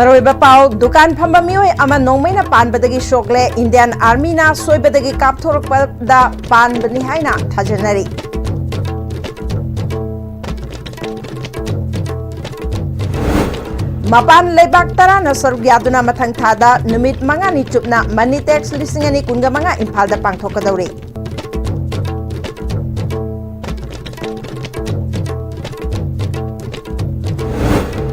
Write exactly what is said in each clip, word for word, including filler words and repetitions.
ꯑꯔꯣꯏꯕ ꯄꯥꯎ, ꯗꯨꯀꯥꯟ ꯐꯝꯕ ꯃꯤꯑꯣꯏ ꯑꯃ ꯅꯣꯡꯃꯩꯅ ꯄꯥꯟꯕꯗꯒꯤ ꯁꯣꯛꯂꯦ꯫ ꯏꯟꯗꯤꯌꯥꯟ ꯑꯥꯔꯃꯤꯅ ꯁꯣꯏꯕꯗꯒꯤ ꯀꯥꯞꯊꯣꯔꯛꯄꯗ ꯄꯥꯟꯕꯅꯤ ꯍꯥꯏꯅ ꯊꯥꯖꯅꯔꯤ꯫ ꯃꯄꯥꯟ ꯂꯩꯕꯥꯛ ꯇꯔꯥꯅ ꯁꯔꯨꯛ ꯌꯥꯗꯨꯅ ꯃꯊꯪ ꯊꯥꯗ ꯅꯨꯃꯤꯠ ꯃꯉꯥꯅꯤ ꯆꯨꯞꯅ ꯃꯅꯤ ꯇꯦꯛꯁ ꯂꯤꯁꯤꯡ ꯑꯅꯤ ꯀꯨꯟꯒ ꯃꯉꯥ ꯏꯝꯐꯥꯜꯗ ꯄꯥꯡꯊꯣꯛꯀꯗꯧꯔꯤ꯫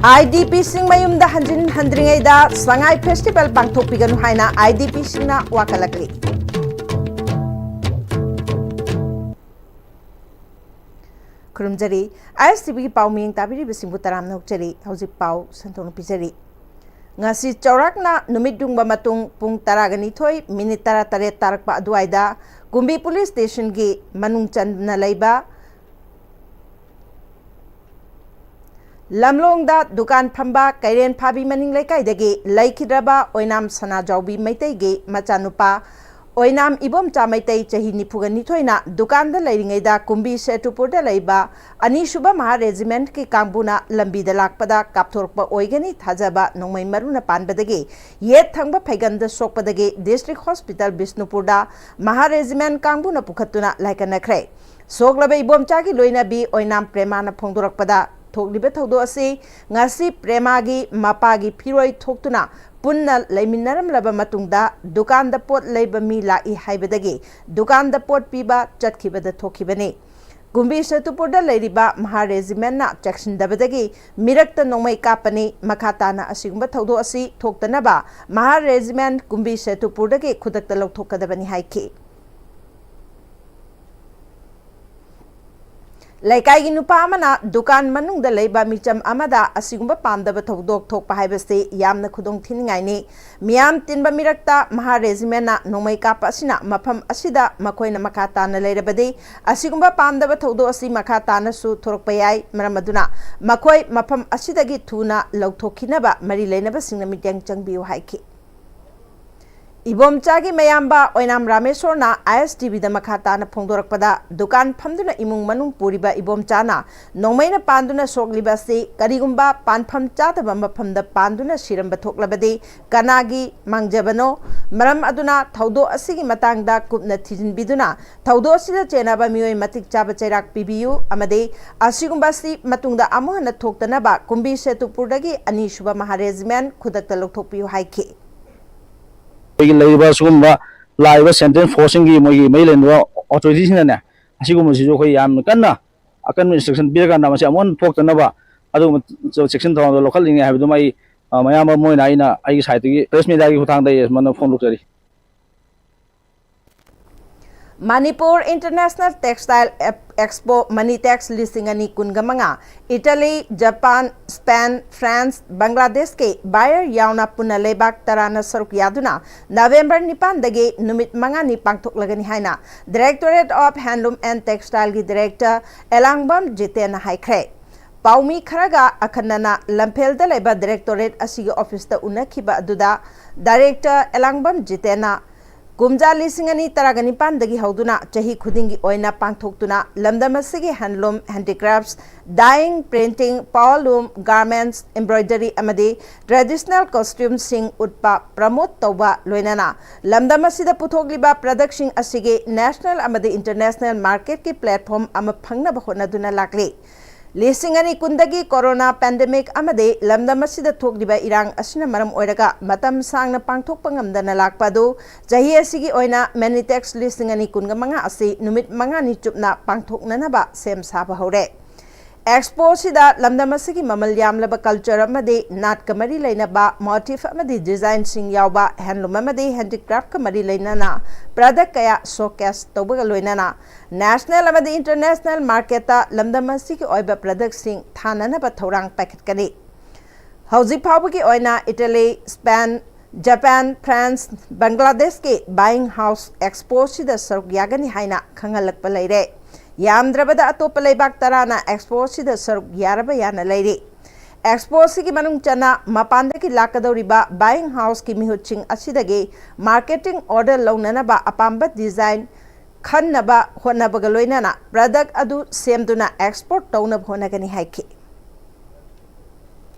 ꯑꯥꯏ ꯗꯤ ꯄꯤꯁꯤꯡ ꯃꯌꯨꯝꯗ ꯍꯟꯖꯤꯟ ꯍꯟꯗ꯭ꯔꯤꯉꯩꯗ ꯁꯉꯥꯏ ꯐꯦꯁꯇꯤꯚꯦꯜ ꯄꯥꯡꯊꯣꯛꯄꯤꯒꯅꯨ ꯍꯥꯏꯅ I D ꯄꯤꯁꯤꯡꯅ ꯋꯥꯀꯠꯂꯛꯂꯤ꯫ ꯈꯨꯔꯨꯝꯖꯔꯤ꯫ I S T ꯚꯤꯒꯤ ꯄꯥꯎ ꯃꯤꯌꯦꯡ ꯇꯥꯕꯤꯔꯤꯕꯁꯤꯡꯕꯨ ꯇꯔꯥꯝꯅ ꯑꯣꯛꯆꯔꯤ꯫ ꯍꯧꯖꯤꯛ ꯄꯥꯎ ꯁꯟꯗꯣꯛꯅ ꯄꯤꯖꯔꯤ꯫ ꯉꯁꯤ ꯆꯥꯎꯔꯥꯛꯅ ꯅꯨꯃꯤꯠ ꯌꯨꯡꯕ ꯃꯇꯨꯡ ꯄꯨꯡ ꯇꯔꯥꯒ ꯅꯤꯊꯣꯏ ꯃꯤꯅꯤꯠ ꯇꯔꯥꯇꯔꯦꯠ ꯇꯥꯔꯛꯄ ꯑꯗꯨꯋꯥꯏꯗ ꯀꯨꯝꯕꯤ ꯄꯨꯂꯤꯁ ꯁ꯭ꯇꯦꯁꯟꯒꯤ ꯃꯅꯨꯡ ꯆꯟꯅ ꯂꯩꯕ ꯂꯝꯂꯣꯡꯗ ꯗꯨꯀꯥꯟ ꯐꯝꯕ ꯀꯩꯔꯦꯟ ꯐꯥꯕꯤ ꯃꯅꯤꯡ ꯂꯩꯀꯥꯏꯗꯒꯤ ꯂꯩꯈꯤꯗ꯭ꯔꯕ ꯑꯣꯏꯅꯥꯝ ꯁꯅꯥꯖꯥꯎꯕꯤ ꯃꯩꯇꯩꯒꯤ ꯃꯆꯥꯅꯨꯄꯥ ꯑꯣꯏꯅꯥꯝ ꯏꯕꯣꯝꯆꯥ ꯃꯩꯇꯩ, ꯆꯍꯤ ꯅꯤꯐꯨꯒ ꯅꯤꯊꯣꯏꯅ ꯗꯨꯀꯥꯟꯗ ꯂꯩꯔꯤꯉꯩꯗ ꯀꯨꯝꯕꯤ ꯁꯦꯇꯨꯄꯨꯔꯗ ꯂꯩꯕ ꯑꯅꯤꯁꯨꯕ ꯃꯍꯥ ꯔꯦꯖꯤꯃꯦꯟꯠꯀꯤ ꯀꯥꯡꯕꯨꯅ ꯂꯝꯕꯤꯗ ꯂꯥꯛꯄꯗ ꯀꯥꯞꯊꯣꯔꯛꯄ ꯑꯣꯏꯒꯅꯤ ꯊꯥꯖꯕ ꯅꯣꯡꯃꯩ ꯃꯔꯨꯅ ꯄꯥꯟꯕꯗꯒꯤ ꯌꯦꯠ ꯊꯪꯕ ꯐꯩꯒꯟꯗ ꯁꯣꯛꯄꯗꯒꯤ ꯗꯤꯁꯇ꯭ꯔꯤꯛ ꯍꯣꯁꯄꯤꯇꯥꯜ ꯕꯤꯁꯅꯨꯄꯨꯔꯗ ꯃꯍꯥ ꯔꯦꯖꯤꯃꯦꯟꯠ ꯀꯥꯡꯕꯨꯅ ꯄꯨꯈꯠꯇꯨꯅ ꯂꯥꯏꯀꯠꯅꯈ꯭ꯔꯦ꯫ ꯁꯣꯛꯂꯕ ꯏꯕꯣꯝꯆꯥꯒꯤ ꯂꯣꯏꯅꯕꯤ ꯑꯣꯏꯅꯥꯝ ꯄ꯭ꯔꯦꯃꯥꯅ ꯐꯣꯡꯗꯣꯔꯛꯄꯗ, ꯊꯣꯛꯂꯤꯕ ꯊꯧꯗꯣꯛ ꯑꯁꯤ ꯉꯁꯤ ꯄ꯭ꯔꯦꯃꯥꯒꯤ ꯃꯄꯥꯒꯤ ꯐꯤꯔꯣꯏ ꯊꯣꯛꯇꯨꯅ ꯄꯨꯟꯅ ꯂꯩꯃꯤꯟꯅꯔꯝꯂꯕ ꯃꯇꯨꯡꯗ ꯗꯨꯀꯥꯟꯗ ꯄꯣꯠ ꯂꯩꯕ ꯃꯤ ꯂꯥꯛꯏ ꯍꯥꯏꯕꯗꯒꯤ ꯗꯨꯀꯥꯟꯗ ꯄꯣꯠ ꯄꯤꯕ ꯆꯠꯈꯤꯕꯗ ꯊꯣꯛꯈꯤꯕꯅꯤ꯫ ꯀꯨꯝꯕꯤ ꯁꯦꯇꯨꯄꯨꯔꯗ ꯂꯩꯔꯤꯕ ꯃꯍꯥ ꯔꯦꯖꯤꯃꯦꯟꯠꯅ ꯆꯦꯛꯁꯤꯟꯗꯕꯗꯒꯤ ꯃꯤꯔꯛꯇ ꯅꯣꯡꯃꯩ ꯀꯥꯞꯄꯅꯤ꯫ ꯃꯈꯥ ꯇꯥꯅ ꯑꯁꯤꯒꯨꯝꯕ ꯊꯧꯗꯣꯛ ꯑꯁꯤ ꯊꯣꯛꯇꯅꯕ ꯃꯍꯥ ꯔꯦꯖꯤꯃꯦꯟꯠ ꯀꯨꯝꯕꯤ ꯁꯦꯇꯨꯄꯨꯔꯗꯒꯤ ꯈꯨꯗꯛꯇ ꯂꯧꯊꯣꯛꯀꯗꯕꯅꯤ ꯍꯥꯏꯈꯤ꯫ ꯂꯩꯀꯥꯏꯒꯤ ꯅꯨꯄꯥ ꯑꯃꯅ ꯗꯨꯀꯥꯟ ꯃꯅꯨꯡꯗ ꯂꯩꯕ ꯃꯤꯆꯝ ꯑꯃꯗ ꯑꯁꯤꯒꯨꯝꯕ ꯄꯥꯝꯗꯕ ꯊꯧꯗꯣꯛ ꯊꯣꯛꯄ ꯍꯥꯏꯕꯁꯤ ꯌꯥꯝꯅ ꯈꯨꯗꯣꯡ ꯊꯤꯅꯤꯡꯉꯥꯏꯅꯤ꯫ ꯃꯤꯌꯥꯝ ꯇꯤꯟꯕ ꯃꯤꯔꯛꯇ ꯃꯍꯥ ꯔꯦꯖꯤꯃꯦꯟꯠꯅ ꯅꯣꯡꯃꯩ ꯀꯥꯞꯄ ꯑꯁꯤꯅ ꯃꯐꯝ ꯑꯁꯤꯗ ꯃꯈꯣꯏꯅ ꯃꯈꯥ ꯇꯥꯅ ꯂꯩꯔꯕꯗꯤ ꯑꯁꯤꯒꯨꯝꯕ ꯄꯥꯝꯗꯕ ꯊꯧꯗꯣꯛ ꯑꯁꯤ ꯃꯈꯥ ꯇꯥꯅꯁꯨ ꯊꯣꯔꯛꯄ ꯌꯥꯏ꯫ ꯃꯔꯝ ꯑꯗꯨꯅ ꯃꯈꯣꯏ ꯃꯐꯝ ꯑꯁꯤꯗꯒꯤ ꯊꯨꯅ ꯂꯧꯊꯣꯛꯈꯤꯅꯕ ꯃꯔꯤ ꯂꯩꯅꯕꯁꯤꯡꯅ ꯃꯤꯠꯌꯦꯡ ꯆꯪꯕꯤꯌꯨ ꯍꯥꯏꯈꯤ꯫ ꯏꯕꯣꯝꯆꯥꯒꯤ ꯃꯌꯥꯝꯕ ꯑꯣꯏꯅꯥꯝ ꯔꯥꯃꯦꯁꯣꯔꯅ ꯑꯥꯏ ꯑꯦꯁ ꯇꯤ ꯚꯤꯗ ꯃꯈꯥ ꯇꯥꯅ ꯐꯣꯡꯗꯣꯔꯛꯄꯗ, ꯗꯨꯀꯥꯟ ꯐꯝꯗꯨꯅ ꯏꯃꯨꯡ ꯃꯅꯨꯡ ꯄꯨꯔꯤꯕ ꯏꯕꯣꯝꯆꯥꯅ ꯅꯣꯡꯃꯩꯅ ꯄꯥꯟꯗꯨꯅ ꯁꯣꯛꯂꯤꯕ ꯑꯁꯤ ꯀꯔꯤꯒꯨꯝꯕ ꯄꯥꯟꯐꯝ ꯆꯥꯗꯕ ꯃꯐꯝꯗ ꯄꯥꯟꯗꯨꯅ ꯁꯤꯔꯝꯕ ꯊꯣꯛꯂꯕꯗꯤ ꯀꯅꯥꯒꯤ ꯃꯥꯡꯖꯕꯅꯣ? ꯃꯔꯝ ꯑꯗꯨꯅ ꯊꯧꯗꯣꯛ ꯑꯁꯤꯒꯤ ꯃꯇꯥꯡꯗ ꯀꯨꯞꯅ ꯊꯤꯖꯤꯟꯕꯤꯗꯨꯅ ꯊꯧꯗꯣꯛ ꯑꯁꯤꯗ ꯆꯦꯟꯅꯕ ꯃꯤꯑꯣꯏ ꯃꯇꯤꯛ ꯆꯥꯕ ꯆꯩꯔꯥꯛ ꯄꯤꯕꯤꯌꯨ ꯑꯃꯗꯤ ꯑꯁꯤꯒꯨꯝꯕ ꯑꯁꯤ ꯃꯇꯨꯡꯗ ꯑꯃꯨꯛ ꯍꯟꯅ ꯊꯣꯛꯇꯅꯕ ꯀꯨꯝꯕꯤ ꯁꯦꯇꯨꯄꯨꯔꯗꯒꯤ ꯑꯅꯤꯁꯨꯕ ꯃꯍꯥ ꯔꯦꯖꯤꯃꯦꯟ ꯈꯨꯗꯛꯇ ꯂꯧꯊꯣꯛꯄꯤꯌꯨ ꯍꯥꯏꯈꯤ꯫ ꯑꯩꯈꯣꯏꯒꯤ ꯂꯩꯔꯤꯕ ꯁꯤꯒꯨꯝꯕ ꯂꯥꯛꯏꯕ ꯁꯦꯟꯇ꯭ꯔꯦꯜ ꯐꯣꯔꯁꯁꯤꯡꯒꯤ ꯃꯣꯏꯒꯤ ꯃꯔꯤ ꯂꯩꯅꯕ ꯑꯣꯊꯣꯔꯤꯇꯤꯁꯤꯡꯅꯅꯦ, ꯑꯁꯤꯒꯨꯝꯕꯁꯤꯁꯨ ꯑꯩꯈꯣꯏ ꯌꯥꯝꯅ ꯀꯟꯅ ꯑꯀꯟꯕ ꯏꯟꯁꯇ꯭ꯔꯛꯁꯟ ꯄꯤꯔꯀꯥꯟꯗ ꯃꯁꯤ ꯑꯃꯨꯛ ꯍꯟꯅ ꯊꯣꯛꯇꯅꯕ ꯑꯗꯨꯒꯨꯝꯕ ꯆꯦꯛꯁꯤꯟ ꯊꯧꯔꯥꯡꯗꯣ ꯂꯧꯈꯠꯂꯤꯅꯦ ꯍꯥꯏꯕꯗꯨꯃ ꯑꯩ, ꯑ, ꯃꯌꯥꯝ ꯑꯃ ꯑꯣꯏꯅ ꯑꯩꯅ ꯑꯩꯒꯤ ꯁꯥꯏꯠꯇꯒꯤ ꯄ꯭ꯔꯦꯁ ꯃꯤꯗꯤꯌꯥꯒꯤ ꯈꯨꯠꯊꯥꯡꯗ ꯑꯩ ꯑꯁꯨꯃꯥꯏꯅ ꯐꯣꯡꯗꯣꯛꯆꯔꯤ꯫ ꯃꯅꯤꯄꯨꯔ ꯏꯟꯇꯔꯅꯦꯁꯅꯦꯜ ꯇꯦꯛꯁꯇꯥꯏꯜ ꯑꯦꯛꯁꯄꯣ ꯃꯅꯤꯇꯦꯛꯁ ꯂꯤꯁꯤꯡ ꯑꯅꯤ ꯀꯨꯟꯒ ꯃꯉꯥ, ꯏꯇꯥꯂꯤ, ꯖꯄꯥꯟ, ꯁ꯭ꯄꯦꯟ, ꯐ꯭ꯔꯥꯟꯁ, ꯕꯪꯒ꯭ꯂꯥꯗꯦꯁꯀꯤ ꯕꯥꯌꯔ ꯌꯥꯎꯅ ꯄꯨꯟꯅ ꯂꯩꯕꯥꯛ ꯇꯔꯥꯅ ꯁꯔꯨꯛ ꯌꯥꯗꯨꯅ ꯅꯕꯦꯝꯕꯔ ꯅꯤꯄꯥꯟꯗꯒꯤ ꯅꯨꯃꯤꯠ ꯃꯉꯥꯅꯤ ꯄꯥꯡꯊꯣꯛꯂꯒꯅꯤ ꯍꯥꯏꯅ Directorate of Handloom and Textileꯒꯤ ꯗꯥꯏꯔꯦꯛꯇꯔ ꯑꯦꯂꯥꯡꯕꯝ ꯖꯤꯇꯦꯟꯅ ꯍꯥꯏꯈ꯭ꯔꯦ꯫ ꯄꯥꯎꯃꯤ ꯈꯔꯒ ꯑꯈꯟꯅꯅ ꯂꯝꯐꯦꯜꯗ ꯂꯩꯕ ꯗꯥꯏꯔꯦꯛꯇꯣꯔꯦꯠ ꯑꯁꯤꯒꯤ ꯑꯣꯐꯤꯁꯇ ꯎꯅꯈꯤꯕ ꯑꯗꯨꯗ ꯗꯥꯏꯔꯦꯛꯇꯔ ꯑꯦꯂꯥꯡꯕꯝ ꯖꯤꯇꯦꯟꯅ ꯀꯨꯝꯖꯥ ꯂꯤꯁꯤꯡ ꯑꯅꯤ ꯇꯔꯥꯒ ꯅꯤꯄꯥꯟꯗꯒꯤ ꯍꯧꯗꯨꯅ ꯆꯍꯤ ꯈꯨꯗꯤꯡꯒꯤ ꯑꯣꯏꯅ ꯄꯥꯡꯊꯣꯛꯇꯨꯅ ꯂꯝꯗꯝ ꯑꯁꯤꯒꯤ handloom, handicrafts, dyeing, printing, powerloom, garments, embroidery ꯑꯃꯗꯤ traditional costumeꯁꯤꯡ ꯎꯠꯄ, promote ꯇꯧꯕ ꯂꯣꯏꯅꯅ ꯂꯝꯗꯝ ꯑꯁꯤꯗ ꯄꯨꯊꯣꯛꯂꯤꯕ productꯁꯤꯡ ꯑꯁꯤꯒꯤ national ꯑꯃꯗꯤ international marketꯀꯤ platform ꯑꯃ ꯐꯪꯅꯕ ꯍꯣꯠꯅꯗꯨꯅ ꯂꯥꯛꯂꯤ꯫ ꯂꯤꯁꯤꯡ ꯑꯅꯤ ꯀꯨꯟꯗꯒꯤ corona pandemic ꯑꯃꯗꯤ ꯂꯝꯗꯝ ꯑꯁꯤꯗ ꯊꯣꯛꯂꯤꯕ ꯏꯔꯥꯡ ꯑꯁꯤꯅ ꯃꯔꯝ ꯑꯣꯏꯔꯒ ꯃꯇꯝ ꯁꯥꯡꯅ ꯄꯥꯡꯊꯣꯛꯄ ꯉꯝꯗꯅ ꯂꯥꯛꯄ ꯑꯗꯨ ꯆꯍꯤ ꯑꯁꯤꯒꯤ ꯑꯣꯏꯅ ꯃꯅꯤꯇꯦꯛꯁ ꯂꯤꯁꯤꯡ ꯑꯅꯤ ꯀꯨꯟꯒ ꯃꯉꯥ ꯑꯁꯤ ꯅꯨꯃꯤꯠ ꯃꯉꯥꯅꯤ ꯆꯨꯞꯅ ꯄꯥꯡꯊꯣꯛꯅꯅꯕ ꯁꯦꯝ ꯁꯥꯕ ꯍꯧꯔꯦ꯫ ꯑꯦꯛꯁꯄꯣ ꯑꯁꯤꯗ ꯂꯝꯗꯝ ꯑꯁꯤꯒꯤ ꯃꯃꯜ ꯌꯥꯝꯂꯕ culture ꯑꯃꯗꯤ ꯅꯥꯠꯀ ꯃꯔꯤ ꯂꯩꯅꯕ motif ꯑꯃꯗꯤ designꯁꯤꯡ ꯌꯥꯎꯕ handloom ꯑꯃꯗꯤ handicraftꯀ ꯃꯔꯤ ꯂꯩꯅꯅ product ꯀꯌꯥ showcase ꯇꯧꯕꯒ ꯂꯣꯏꯅꯅ national ꯑꯃꯗꯤ international marketꯇ ꯂꯝꯗꯝ ꯑꯁꯤꯒꯤ ꯑꯣꯏꯕ productꯁꯤꯡ ꯊꯥꯅꯅꯕ ꯊꯧꯔꯥꯡ ꯄꯥꯏꯈꯠꯀꯅꯤ꯫ ꯍꯧꯖꯤꯛ ꯐꯥꯎꯕꯒꯤ ꯑꯣꯏꯅ ꯏꯇꯥꯂꯤ, ꯁ꯭ꯄꯦꯟ, ꯖꯄꯥꯟ, ꯐ꯭ꯔꯥꯟꯁ, ꯕꯪꯒ꯭ꯂꯥꯗꯦꯁꯀꯤ buying house ꯑꯦꯛꯁꯄꯣ ꯑꯁꯤꯗ ꯁꯔꯨꯛ ꯌꯥꯒꯅꯤ ꯍꯥꯏꯅ ꯈꯪꯍꯜꯂꯛꯄ ꯂꯩꯔꯦ꯫ ꯌꯥꯝꯗ꯭ꯔꯕꯗ ꯑꯇꯣꯞꯄ ꯂꯩꯕꯥꯛ ꯇꯔꯥꯅ ꯑꯦꯛꯁꯄꯣ ꯑꯁꯤꯗ ꯁꯔꯨꯛ ꯌꯥꯔꯕ ꯌꯥꯅ ꯂꯩꯔꯤ꯫ ꯑꯦꯛꯁꯄꯣ ꯑꯁꯤꯒꯤ ꯃꯅꯨꯡ ꯆꯟꯅ ꯃꯄꯥꯟꯗꯒꯤ ꯂꯥꯛꯀꯗꯧꯔꯤꯕ buying houseꯀꯤ ꯃꯤꯍꯨꯠꯁꯤꯡ ꯑꯁꯤꯗꯒꯤ marketing order ꯂꯧꯅꯅꯕ ꯑꯄꯥꯝꯕ design ꯈꯟꯅꯕ ꯍꯣꯠꯅꯕꯒ ꯂꯣꯏꯅꯅ product ꯑꯗꯨ ꯁꯦꯝꯗꯨꯅ export ꯇꯧꯅꯕ ꯍꯣꯠꯅꯒꯅꯤ ꯍꯥꯏꯈꯤ꯫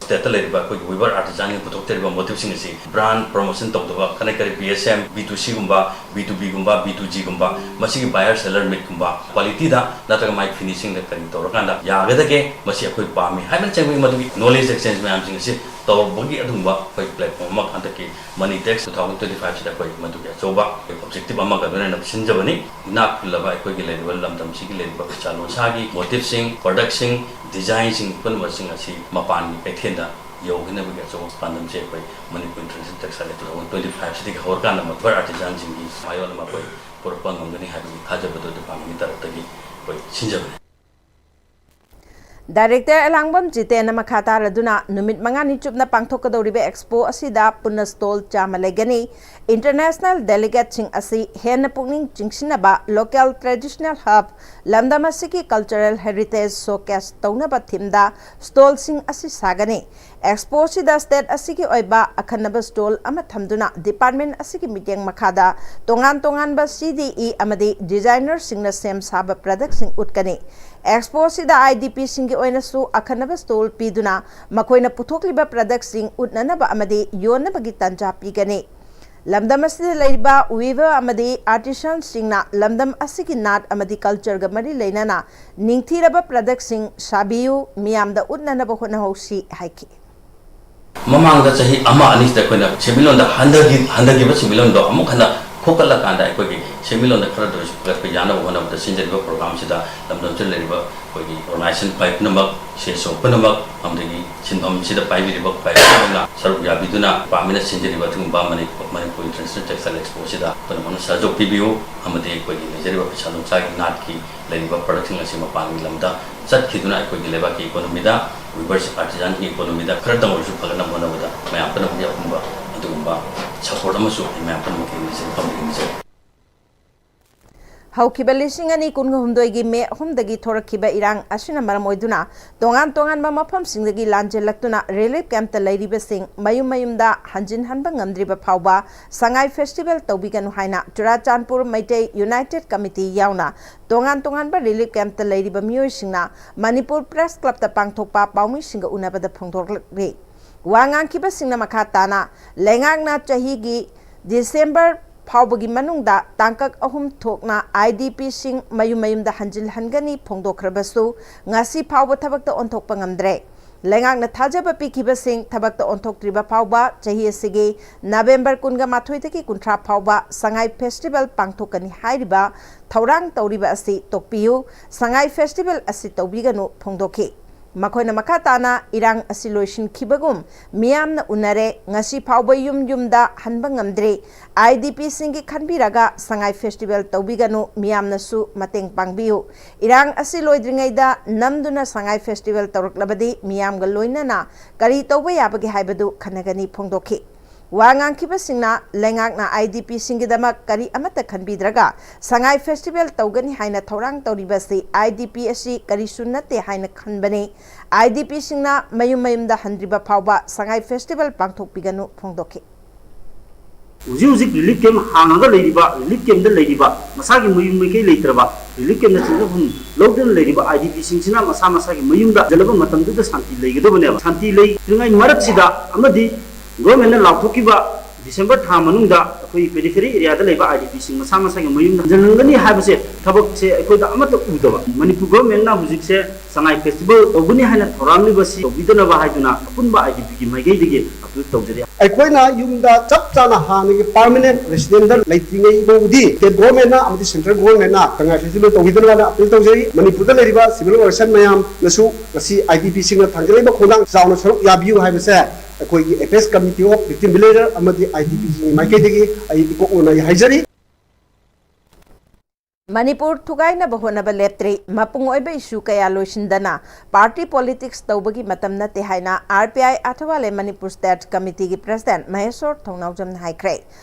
Stateꯇ ꯂꯩꯔꯤꯕ ꯑꯩꯈꯣꯏꯒꯤ weaver artisanꯒꯤ ꯄꯨꯊꯣꯛꯆꯔꯤꯕ motifꯁꯤꯡ ꯑꯁꯤ brand promotion ꯇꯧꯗꯕ, ꯈꯅ ꯀꯔꯤ B S M, B two Cꯒꯨꯝꯕ, B two Bꯒꯨꯝꯕ, B two Gꯒꯨꯝꯕ, ꯃꯁꯤꯒꯤ buyer seller meetꯀꯨꯝꯕ, qualityꯗ ꯅꯠꯇ꯭ꯔꯒ ꯃꯥꯒꯤ finishingꯗ ꯀꯔꯤ ꯇꯧꯔꯀꯥꯟꯗ ꯌꯥꯒꯗꯒꯦ, ꯃꯁꯤ ꯑꯩꯈꯣꯏ ꯄꯥꯝꯃꯤ ꯍꯥꯏꯕꯅꯆꯤꯡꯕꯒꯤ ꯃꯗꯨꯒꯤ knowledge exchange ꯃꯌꯥꯝꯁꯤꯡ ꯑꯁꯤ ꯇꯧꯕꯒꯤ ꯑꯗꯨꯒꯨꯝꯕ ꯑꯩꯈꯣꯏ platform ꯑꯃ ꯍꯟꯗꯛꯀꯤ Money Tex two thousand twenty fiveꯁꯤꯗ ꯑꯩꯈꯣꯏ ꯃꯗꯨꯒꯤ ꯑꯆꯧꯕ objective ꯑꯃꯒ ꯂꯣꯏꯅꯅ ꯁꯤꯟꯖꯕꯅꯤ꯫ ꯏꯅꯥꯛ ꯈꯨꯜꯂꯕ ꯑꯩꯈꯣꯏꯒꯤ ꯂꯩꯔꯤꯕ ꯂꯝꯗꯝꯁꯤꯒꯤ ꯂꯩꯔꯤꯕ ꯐꯤꯁꯥ ꯂꯣꯟꯁꯥꯒꯤ motifꯁꯤꯡ, productꯁꯤꯡ, designꯁꯤꯡ ꯄꯨꯝꯅꯃꯛꯁꯤꯡ ꯑꯁꯤ ꯃꯄꯥꯟꯒꯤ ꯀꯩꯊꯦꯜꯗ ꯌꯧꯍꯟꯅꯕꯒꯤ ꯑꯆꯧꯕ ꯄꯥꯟꯗꯝꯁꯦ ꯑꯩꯈꯣꯏ Manipur International Textile two thousand twenty fiveꯁꯤꯗꯒꯤ ꯍꯧꯔꯀꯥꯟꯗ weaver artisanꯁꯤꯡꯒꯤ ꯃꯥꯌꯣꯟ ꯑꯃ ꯑꯩꯈꯣꯏ ꯄꯨꯔꯛꯄ ꯉꯝꯒꯅꯤ ꯍꯥꯏꯕꯒꯤ ꯊꯥꯖꯕꯗꯨ departmentꯀꯤ ꯇꯔꯞꯇꯒꯤ ꯑꯩꯈꯣꯏ ꯁꯤꯟꯖꯕꯅꯤ꯫ Director ꯑꯦꯂꯥꯡꯕꯝ ꯖꯤꯇꯦꯟꯅ ꯃꯈꯥ ꯇꯥꯔꯗꯨꯅ ꯅꯨꯃꯤꯠ ꯃꯉꯥꯅꯤ ꯆꯨꯞꯅ ꯄꯥꯡꯊꯣꯛꯀꯗꯧꯔꯤꯕ expo ꯑꯁꯤꯗ ꯄꯨꯟꯅ stall ꯆꯥꯝꯃ ꯂꯩꯒꯅꯤ꯫ International delegateꯁꯤꯡ ꯑꯁꯤ ꯍꯦꯟꯅ ꯄꯨꯛꯅꯤꯡ ꯆꯤꯡꯁꯤꯟꯅꯕ local traditional hub, ꯂꯝꯗꯝ ꯑꯁꯤꯒꯤ cultural heritage showcase ꯇꯧꯅꯕ themeꯗ stallꯁꯤꯡ ꯑꯁꯤ ꯁꯥꯒꯅꯤ꯫ Expo ꯑꯁꯤꯗ state ꯑꯁꯤꯒꯤ ꯑꯣꯏꯕ ꯑꯈꯟꯅꯕ stall ꯑꯃ ꯊꯝꯗꯨꯅ department ꯑꯁꯤꯒꯤ ꯃꯤꯠꯌꯦꯡ ꯃꯈꯥꯗ ꯇꯣꯉꯥꯟ ꯇꯣꯉꯥꯟꯕ C D E ꯑꯃꯗꯤ designerꯁꯤꯡꯅ ꯁꯦꯝ ꯁꯥꯕ productꯁꯤꯡ ꯎꯠꯀꯅꯤ꯫ Expo ꯑꯁꯤꯗ I D Pꯁꯤꯡꯒꯤ ꯑꯣꯏꯅꯁꯨ ꯑꯈꯟꯅꯕ stall ꯄꯤꯗꯨꯅ ꯃꯈꯣꯏꯅ ꯄꯨꯊꯣꯛꯂꯤꯕ productꯁꯤꯡ ꯎꯠꯅꯅꯕ ꯑꯃꯗꯤ ꯌꯣꯟꯅꯕꯒꯤ ꯇꯥꯟꯖꯥ ꯄꯤꯒꯅꯤ꯫ ꯂꯝꯗꯝ ꯑꯁꯤꯗ ꯂꯩꯔꯤꯕ weaver ꯑꯃꯗꯤ artisanꯁꯤꯡꯅ ꯂꯝꯗꯝ ꯑꯁꯤꯒꯤ ꯅꯥꯠ ꯑꯃꯗꯤ cultureꯒ ꯃꯔꯤ ꯂꯩꯅꯅ ꯅꯤꯡꯊꯤꯔꯕ productꯁꯤꯡ ꯁꯥꯕꯤꯌꯨ, ꯃꯤꯌꯥꯝꯗ ꯎꯠꯅꯅꯕ ꯍꯣꯠꯅꯍꯧꯁꯤ ꯍꯥꯏꯈꯤ꯫ ꯃꯃꯥꯡꯗ ꯆꯍꯤ ꯑꯃ ꯑꯅꯤꯁꯤꯗ ꯑꯩꯈꯣꯏꯅ ꯁꯦꯟꯃꯤꯠꯂꯣꯟꯗ ꯍꯟꯊꯈꯤ-, ꯍꯟꯊꯈꯤꯕ ꯁꯦꯟꯃꯤꯠꯂꯣꯟꯗꯣ ꯑꯃꯨꯛ ꯍꯟꯅ ꯈꯣꯀꯠꯂꯀꯥꯟꯗ ꯑꯩꯈꯣꯏꯒꯤ ꯁꯦꯟꯃꯤꯠꯂꯣꯟꯗ ꯈꯔꯗ ꯑꯣꯏꯔꯁꯨ ꯄꯨꯈꯠꯄ ꯌꯥꯅꯕ ꯍꯣꯠꯅꯕꯗ ꯁꯤꯟꯖꯔꯤꯕ programꯁꯤꯗ ꯂꯝꯗꯝꯁꯤꯗ ꯂꯩꯔꯤꯕ ꯑꯩꯈꯣꯏꯒꯤ organization ꯄꯨꯝꯅꯃꯛ, C S O ꯄꯨꯝꯅꯃꯛ, ꯑꯃꯗꯤ ꯁꯤꯟꯐꯝꯁꯤꯗ ꯄꯥꯏꯕꯤꯔꯤꯕ ꯈ꯭ꯋꯥꯏ ꯄꯨꯝꯅꯃꯛꯅ ꯁꯔꯨꯛ ꯌꯥꯕꯤꯗꯨꯅ departmentꯅ ꯁꯤꯟꯖꯔꯤꯕ ꯑꯗꯨꯒꯨꯝꯕ ꯃꯅꯤ-, Manipur International Textile Expoꯁꯤꯗ ꯄꯨꯝꯅꯃꯛꯅ ꯁꯍꯖꯣꯛ ꯄꯤꯕꯤꯌꯨ, ꯑꯃꯗꯤ ꯑꯩꯈꯣꯏꯒꯤ ꯂꯩꯖꯔꯤꯕ ꯐꯤꯁꯥ ꯂꯣꯟꯁꯥꯒꯤ ꯅꯥꯠꯀꯤ ꯂꯩꯔꯤꯕ productꯁꯤꯡ ꯑꯁꯤ ꯃꯄꯥꯟꯒꯤ ꯂꯝꯗ ꯆꯠꯈꯤꯗꯨꯅ ꯑꯩꯈꯣꯏꯒꯤ ꯂꯩꯕꯥꯛꯀꯤ economyꯗ, weavers artisanꯒꯤ economyꯗ ꯈꯔꯇꯪ ꯑꯣꯏꯔꯁꯨ ꯐꯒꯠꯅꯕ ꯍꯣꯠꯅꯕꯗ ꯃꯌꯥꯝ ꯄꯨꯝꯅꯃꯛꯀꯤ ꯑꯄꯨꯟꯕ ꯑꯗꯨꯒꯨꯝꯕ support ꯑꯃꯁꯨ ꯑꯩ ꯃꯌꯥꯝ ꯄꯨꯝꯅꯃꯛꯀꯤ ꯅꯤꯡꯁꯤꯡ ꯊꯝꯖꯒꯦ꯫ ꯍꯧꯈꯤꯕ ꯂꯤꯁꯤꯡ ꯑꯅꯤ ꯀꯨꯟꯍꯨꯝꯗꯣꯏꯒꯤ ꯃꯦ ꯑꯍꯨꯝꯗꯒꯤ ꯊꯣꯔꯛꯈꯤꯕ ꯏꯔꯥꯡ ꯑꯁꯤꯅ ꯃꯔꯝ ꯑꯣꯏꯗꯨꯅ ꯇꯣꯉꯥꯟ ꯇꯣꯉꯥꯟꯕ ꯃꯐꯝꯁꯤꯡꯗꯒꯤ ꯂꯥꯟꯖꯦꯜꯂꯛꯇꯨꯅ ꯔꯤꯂꯤꯐ ꯀꯦꯝꯞꯇ ꯂꯩꯔꯤꯕꯁꯤꯡ ꯃꯌꯨꯝ ꯃꯌꯨꯝꯗ ꯍꯟꯖꯤꯟꯍꯟꯕ ꯉꯝꯗ꯭ꯔꯤꯕ ꯐꯥꯎꯕ ꯁꯉꯥꯏ ꯐꯦꯁꯇꯤꯚꯦꯜ ꯇꯧꯕꯤꯒꯅꯨ ꯍꯥꯏꯅ ꯆꯨꯔꯥꯆꯥꯟꯄꯨꯔ ꯃꯩꯇꯩ ꯌꯨꯅꯥꯏꯇꯦꯗ ꯀꯃꯤꯇꯤ ꯌꯥꯎꯅ ꯇꯣꯉꯥꯟ ꯇꯣꯉꯥꯟꯕ ꯔꯤꯂꯤꯐ ꯀꯦꯝꯞꯇ ꯂꯩꯔꯤꯕ ꯃꯤꯑꯣꯏꯁꯤꯡꯅ ꯃꯅꯤꯄꯨꯔ ꯄ꯭ꯔꯦꯁ ꯀ꯭ꯂꯕꯇ ꯄꯥꯡꯊꯣꯛꯄ ꯄꯥꯎꯃꯤꯁꯤꯡꯒ ꯎꯅꯕꯗ ꯐꯣꯡꯗꯣꯔꯛꯂꯤ꯫ ꯋꯥ ꯉꯥꯡꯈꯤꯕꯁꯤꯡꯅ ꯃꯈꯥ ꯇꯥꯅ ꯂꯩꯉꯥꯛꯅ ꯆꯍꯤꯒꯤ ꯗꯤꯁꯦꯝꯕꯔ ꯐꯥꯎꯕꯒꯤ ꯃꯅꯨꯡꯗ ꯇꯥꯡꯀꯛ ꯑꯍꯨꯝ ꯊꯣꯛꯅ ꯑꯥꯏ ꯗꯤ ꯄꯤꯁꯤꯡ ꯃꯌꯨꯝ ꯃꯌꯨꯝꯗ ꯍꯟꯖꯤꯜꯍꯟꯒꯅꯤ ꯐꯣꯡꯗꯣꯛꯈ꯭ꯔꯕꯁꯨ ꯉꯁꯤ ꯐꯥꯎꯕ ꯊꯕꯛꯇ ꯑꯣꯟꯊꯣꯛꯄ ꯉꯝꯗ꯭ꯔꯦ꯫ ꯂꯩꯉꯥꯛꯅ ꯊꯥꯖꯕ ꯄꯤꯈꯤꯕꯁꯤꯡ ꯊꯕꯛꯇ ꯑꯣꯟꯊꯣꯛꯇ꯭ꯔꯤꯕ ꯐꯥꯎꯕ ꯆꯍꯤ ꯑꯁꯤꯒꯤ ꯅꯕꯦꯝꯕꯔ ꯀꯨꯟꯒ ꯃꯥꯊꯣꯏꯗꯒꯤ ꯀꯨꯟꯊ꯭ꯔꯥ ꯐꯥꯎꯕ ꯁꯉꯥꯏ ꯐꯦꯁꯇꯤꯚꯦꯜ ꯄꯥꯡꯊꯣꯛꯀꯅꯤ ꯍꯥꯏꯔꯤꯕ ꯊꯧꯔꯥꯡ ꯇꯧꯔꯤꯕ ꯑꯁꯤ ꯇꯣꯛꯄꯤꯌꯨ, ꯁꯉꯥꯏ ꯐꯦꯁꯇꯤꯚꯦꯜ ꯑꯁꯤ ꯇꯧꯕꯤꯒꯅꯨ ꯐꯣꯡꯗꯣꯛꯈꯤ꯫ ꯃꯈꯣꯏꯅ ꯃꯈꯥ ꯇꯥꯅ ꯏꯔꯥꯡ ꯑꯁꯤ ꯂꯣꯏꯁꯤꯟꯈꯤꯕꯒꯨꯝ ꯃꯤꯌꯥꯝꯅ ꯎꯅꯔꯦ, ꯉꯁꯤ ꯐꯥꯎꯕ ꯌꯨꯝ ꯌꯨꯝꯗ ꯍꯟꯕ ꯉꯝꯗ꯭ꯔꯤ꯫ ꯑꯥꯏ ꯗꯤ ꯄꯤꯁꯤꯡꯒꯤ ꯈꯟꯕꯤꯔꯒ ꯁꯉꯥꯏ ꯐꯦꯁꯇꯤꯚꯦꯜ ꯇꯧꯕꯤꯒꯅꯨ, ꯃꯤꯌꯥꯝꯅꯁꯨ ꯃꯇꯦꯡ ꯄꯥꯡꯕꯤꯌꯨ꯫ ꯏꯔꯥꯡ ꯑꯁꯤ ꯂꯣꯏꯗ꯭ꯔꯤꯉꯩꯗ ꯅꯝꯗꯨꯅ ꯁꯉꯥꯏ ꯐꯦꯁꯇꯤꯚꯦꯜ ꯇꯧꯔꯛꯂꯕꯗꯤ ꯃꯤꯌꯥꯝꯒ ꯂꯣꯏꯅꯅ ꯀꯔꯤ ꯇꯧꯕ ꯌꯥꯕꯒꯦ ꯍꯥꯏꯕꯗꯨ ꯈꯟꯅꯒꯅꯤ ꯐꯣꯡꯗꯣꯛꯈꯤ꯫ ꯋꯥ ꯉꯥꯡꯈꯤꯕꯁꯤꯡꯅ ꯂꯩꯉꯥꯛꯅ ꯑꯥꯏ ꯗꯤ ꯄꯤꯁꯤꯡꯒꯤꯗꯃꯛ ꯀꯔꯤ ꯑꯃꯠꯇ ꯈꯟꯕꯤꯗ꯭ꯔꯒ ꯁꯉꯥꯏ ꯐꯦꯁꯇꯤꯚꯦꯜ ꯇꯧꯒꯅꯤ ꯍꯥꯏꯅ ꯊꯧꯔꯥꯡ ꯇꯧꯔꯤꯕ ꯑꯁꯤ ꯑꯥꯏ ꯗꯤ ꯄꯤ ꯑꯁꯤ ꯀꯔꯤꯁꯨ ꯅꯠꯇꯦ ꯍꯥꯏꯅ ꯈꯟꯕꯅꯤ꯫ ꯑꯥꯏ ꯗꯤ ꯄꯤꯁꯤꯡꯅ ꯃꯌꯨꯝ ꯃꯌꯨꯝꯗ ꯍꯟꯗ꯭ꯔꯤꯕ ꯐꯥꯎꯕ ꯁꯉꯥꯏ ꯐꯦꯁꯇꯤꯚꯦꯜ ꯄꯥꯡꯊꯣꯛꯄꯤꯒꯅꯨ ꯐꯣꯡꯗꯣꯛꯈꯤ꯫ ꯍꯧꯖꯤꯛ ꯍꯧꯖꯤꯛ ꯔꯤꯂꯤꯐ ꯀꯦꯝꯞ ꯍꯥꯡꯉꯒ ꯂꯩꯔꯤꯕ, ꯔꯤꯂꯤꯐ ꯀꯦꯝꯞꯇ ꯂꯩꯔꯤꯕ ꯃꯁꯥꯒꯤ ꯃꯌꯨꯝ ꯃꯩꯀꯩ ꯂꯩꯇ꯭ꯔꯕ, ꯔꯤꯂꯤꯐ ꯀꯦꯝꯞꯅ ꯆꯤꯡꯖꯐꯝ ꯂꯧꯗꯨꯅ ꯂꯩꯔꯤꯕ ꯑꯥꯏ ꯗꯤ ꯄꯤꯁꯤꯡꯁꯤꯅ ꯃꯁꯥ ꯃꯁꯥꯒꯤ ꯃꯌꯨꯝꯗ ꯍꯟꯖꯤꯜꯂꯕ ꯃꯇꯝꯗꯨꯗ ꯁꯥꯟꯇꯤ ꯂꯩꯒꯗꯕꯅꯦꯕ꯫ ꯁꯥꯟꯇꯤ ꯂꯩꯇ꯭ꯔꯤꯉꯩ ꯃꯔꯛꯁꯤꯗ ꯑꯃꯗꯤ ꯒꯣꯔꯃꯦꯟꯅ ꯂꯥꯎꯊꯣꯛꯈꯤꯕ ꯗꯤꯁꯦꯝꯕꯔ ꯊꯥ ꯃꯅꯨꯡꯗ ꯑꯩꯈꯣꯏ ꯄꯦꯔꯤꯐꯦꯔꯤ ꯑꯦꯔꯤꯌꯥꯗ ꯂꯩꯕ ꯑꯥꯏ ꯗꯤ ꯄꯤꯁꯤꯡ ꯃꯁꯥ ꯃꯁꯥꯒꯤ ꯃꯌꯨꯝꯗ ꯍꯟꯖꯤꯜꯍꯟꯒꯅꯤ ꯍꯥꯏꯕꯁꯦ, ꯊꯕꯛꯁꯦ ꯑꯩꯈꯣꯏꯗ ꯑꯃꯠꯇ ꯎꯗꯕ꯫ ꯃꯅꯤꯄꯨꯔ ꯒꯣꯔꯃꯦꯟꯅ ꯍꯧꯖꯤꯛꯁꯦ ꯁꯉꯥꯏ ꯐꯦꯁꯇꯤꯚꯦꯜ ꯇꯧꯒꯅꯤ ꯍꯥꯏꯅ ꯊꯧꯔꯥꯡꯂꯤꯕꯁꯤ ꯇꯧꯕꯤꯗꯅꯕ ꯍꯥꯏꯗꯨꯅ ꯑꯄꯨꯟꯕ ꯑꯥꯏ ꯗꯤ ꯄꯤꯒꯤ ꯃꯥꯏꯀꯩꯗꯒꯤ ꯑꯄꯤꯜ ꯇꯧꯖꯔꯤ꯫ ꯑꯩꯈꯣꯏꯅ ꯌꯨꯝꯗ ꯆꯞ ꯆꯥꯅ ꯍꯥꯟꯅꯒꯤ ꯄꯥꯔꯃꯅꯦꯟ ꯔꯦꯁꯤꯗꯦꯟꯗ ꯂꯩꯇ꯭ꯔꯤꯉꯩ ꯐꯥꯎꯕꯗꯤ ꯁ꯭ꯇꯦꯠ ꯒꯣꯔꯃꯦꯟꯅ ꯑꯃꯗꯤ ꯁꯦꯟꯇ꯭ꯔꯦꯜ ꯒꯣꯔꯃꯦꯟꯅ ꯁꯉꯥꯏ ꯐꯦꯁꯇꯤꯚꯦꯜ ꯇꯧꯕꯤꯗꯅꯕ ꯑꯄꯤꯜ ꯇꯧꯖꯔꯤ꯫ ꯃꯅꯤꯄꯨꯔꯗ ꯂꯩꯔꯤꯕ ꯁꯤꯚꯤꯜ ꯑꯣꯔꯒꯅꯥꯏꯖꯦꯁꯟ ꯃꯌꯥꯝꯅꯁꯨ ꯉꯁꯤ ꯑꯥꯏ ꯗꯤ ꯄꯤꯁꯤꯡꯅ ꯊꯥꯡꯒꯠꯂꯤꯕ ꯈꯣꯡꯊꯥꯡ ꯆꯥꯎꯅ ꯁꯔꯨꯛ ꯌꯥꯕꯤꯌꯨ ꯍꯥꯏꯕꯁꯦ ꯑꯩꯈꯣꯏꯒꯤ apex committee of victim villager ꯑꯃꯗꯤ ꯑꯥꯏ ꯗꯤ ꯄꯤꯁꯤꯡꯒꯤ ꯃꯥꯏꯀꯩꯗꯒꯤ ꯑꯩ ꯏꯀꯣꯛ ꯅꯣꯟꯅ ꯑꯩ ꯍꯥꯏꯖꯔꯤ꯫ ꯃꯅꯤꯄꯨꯔ ꯊꯨꯒꯥꯏꯅꯕ ꯍꯣꯠꯅꯕ ꯂꯦꯞꯇ꯭ꯔꯤ꯫ ꯃꯄꯨꯡ ꯑꯣꯏꯕ issue ꯀꯌꯥ ꯂꯣꯏꯁꯤꯟꯗꯅ party politics ꯇꯧꯕꯒꯤ ꯃꯇꯝ ꯅꯠꯇꯦ ꯍꯥꯏꯅ R P I ꯑꯊꯋꯥꯂꯦ Manipur State Committeeꯒꯤ President ꯃꯍꯦꯁꯣꯔ ꯊꯧꯅꯥꯎꯖꯝꯅ ꯍꯥꯏꯈ꯭ꯔꯦ꯫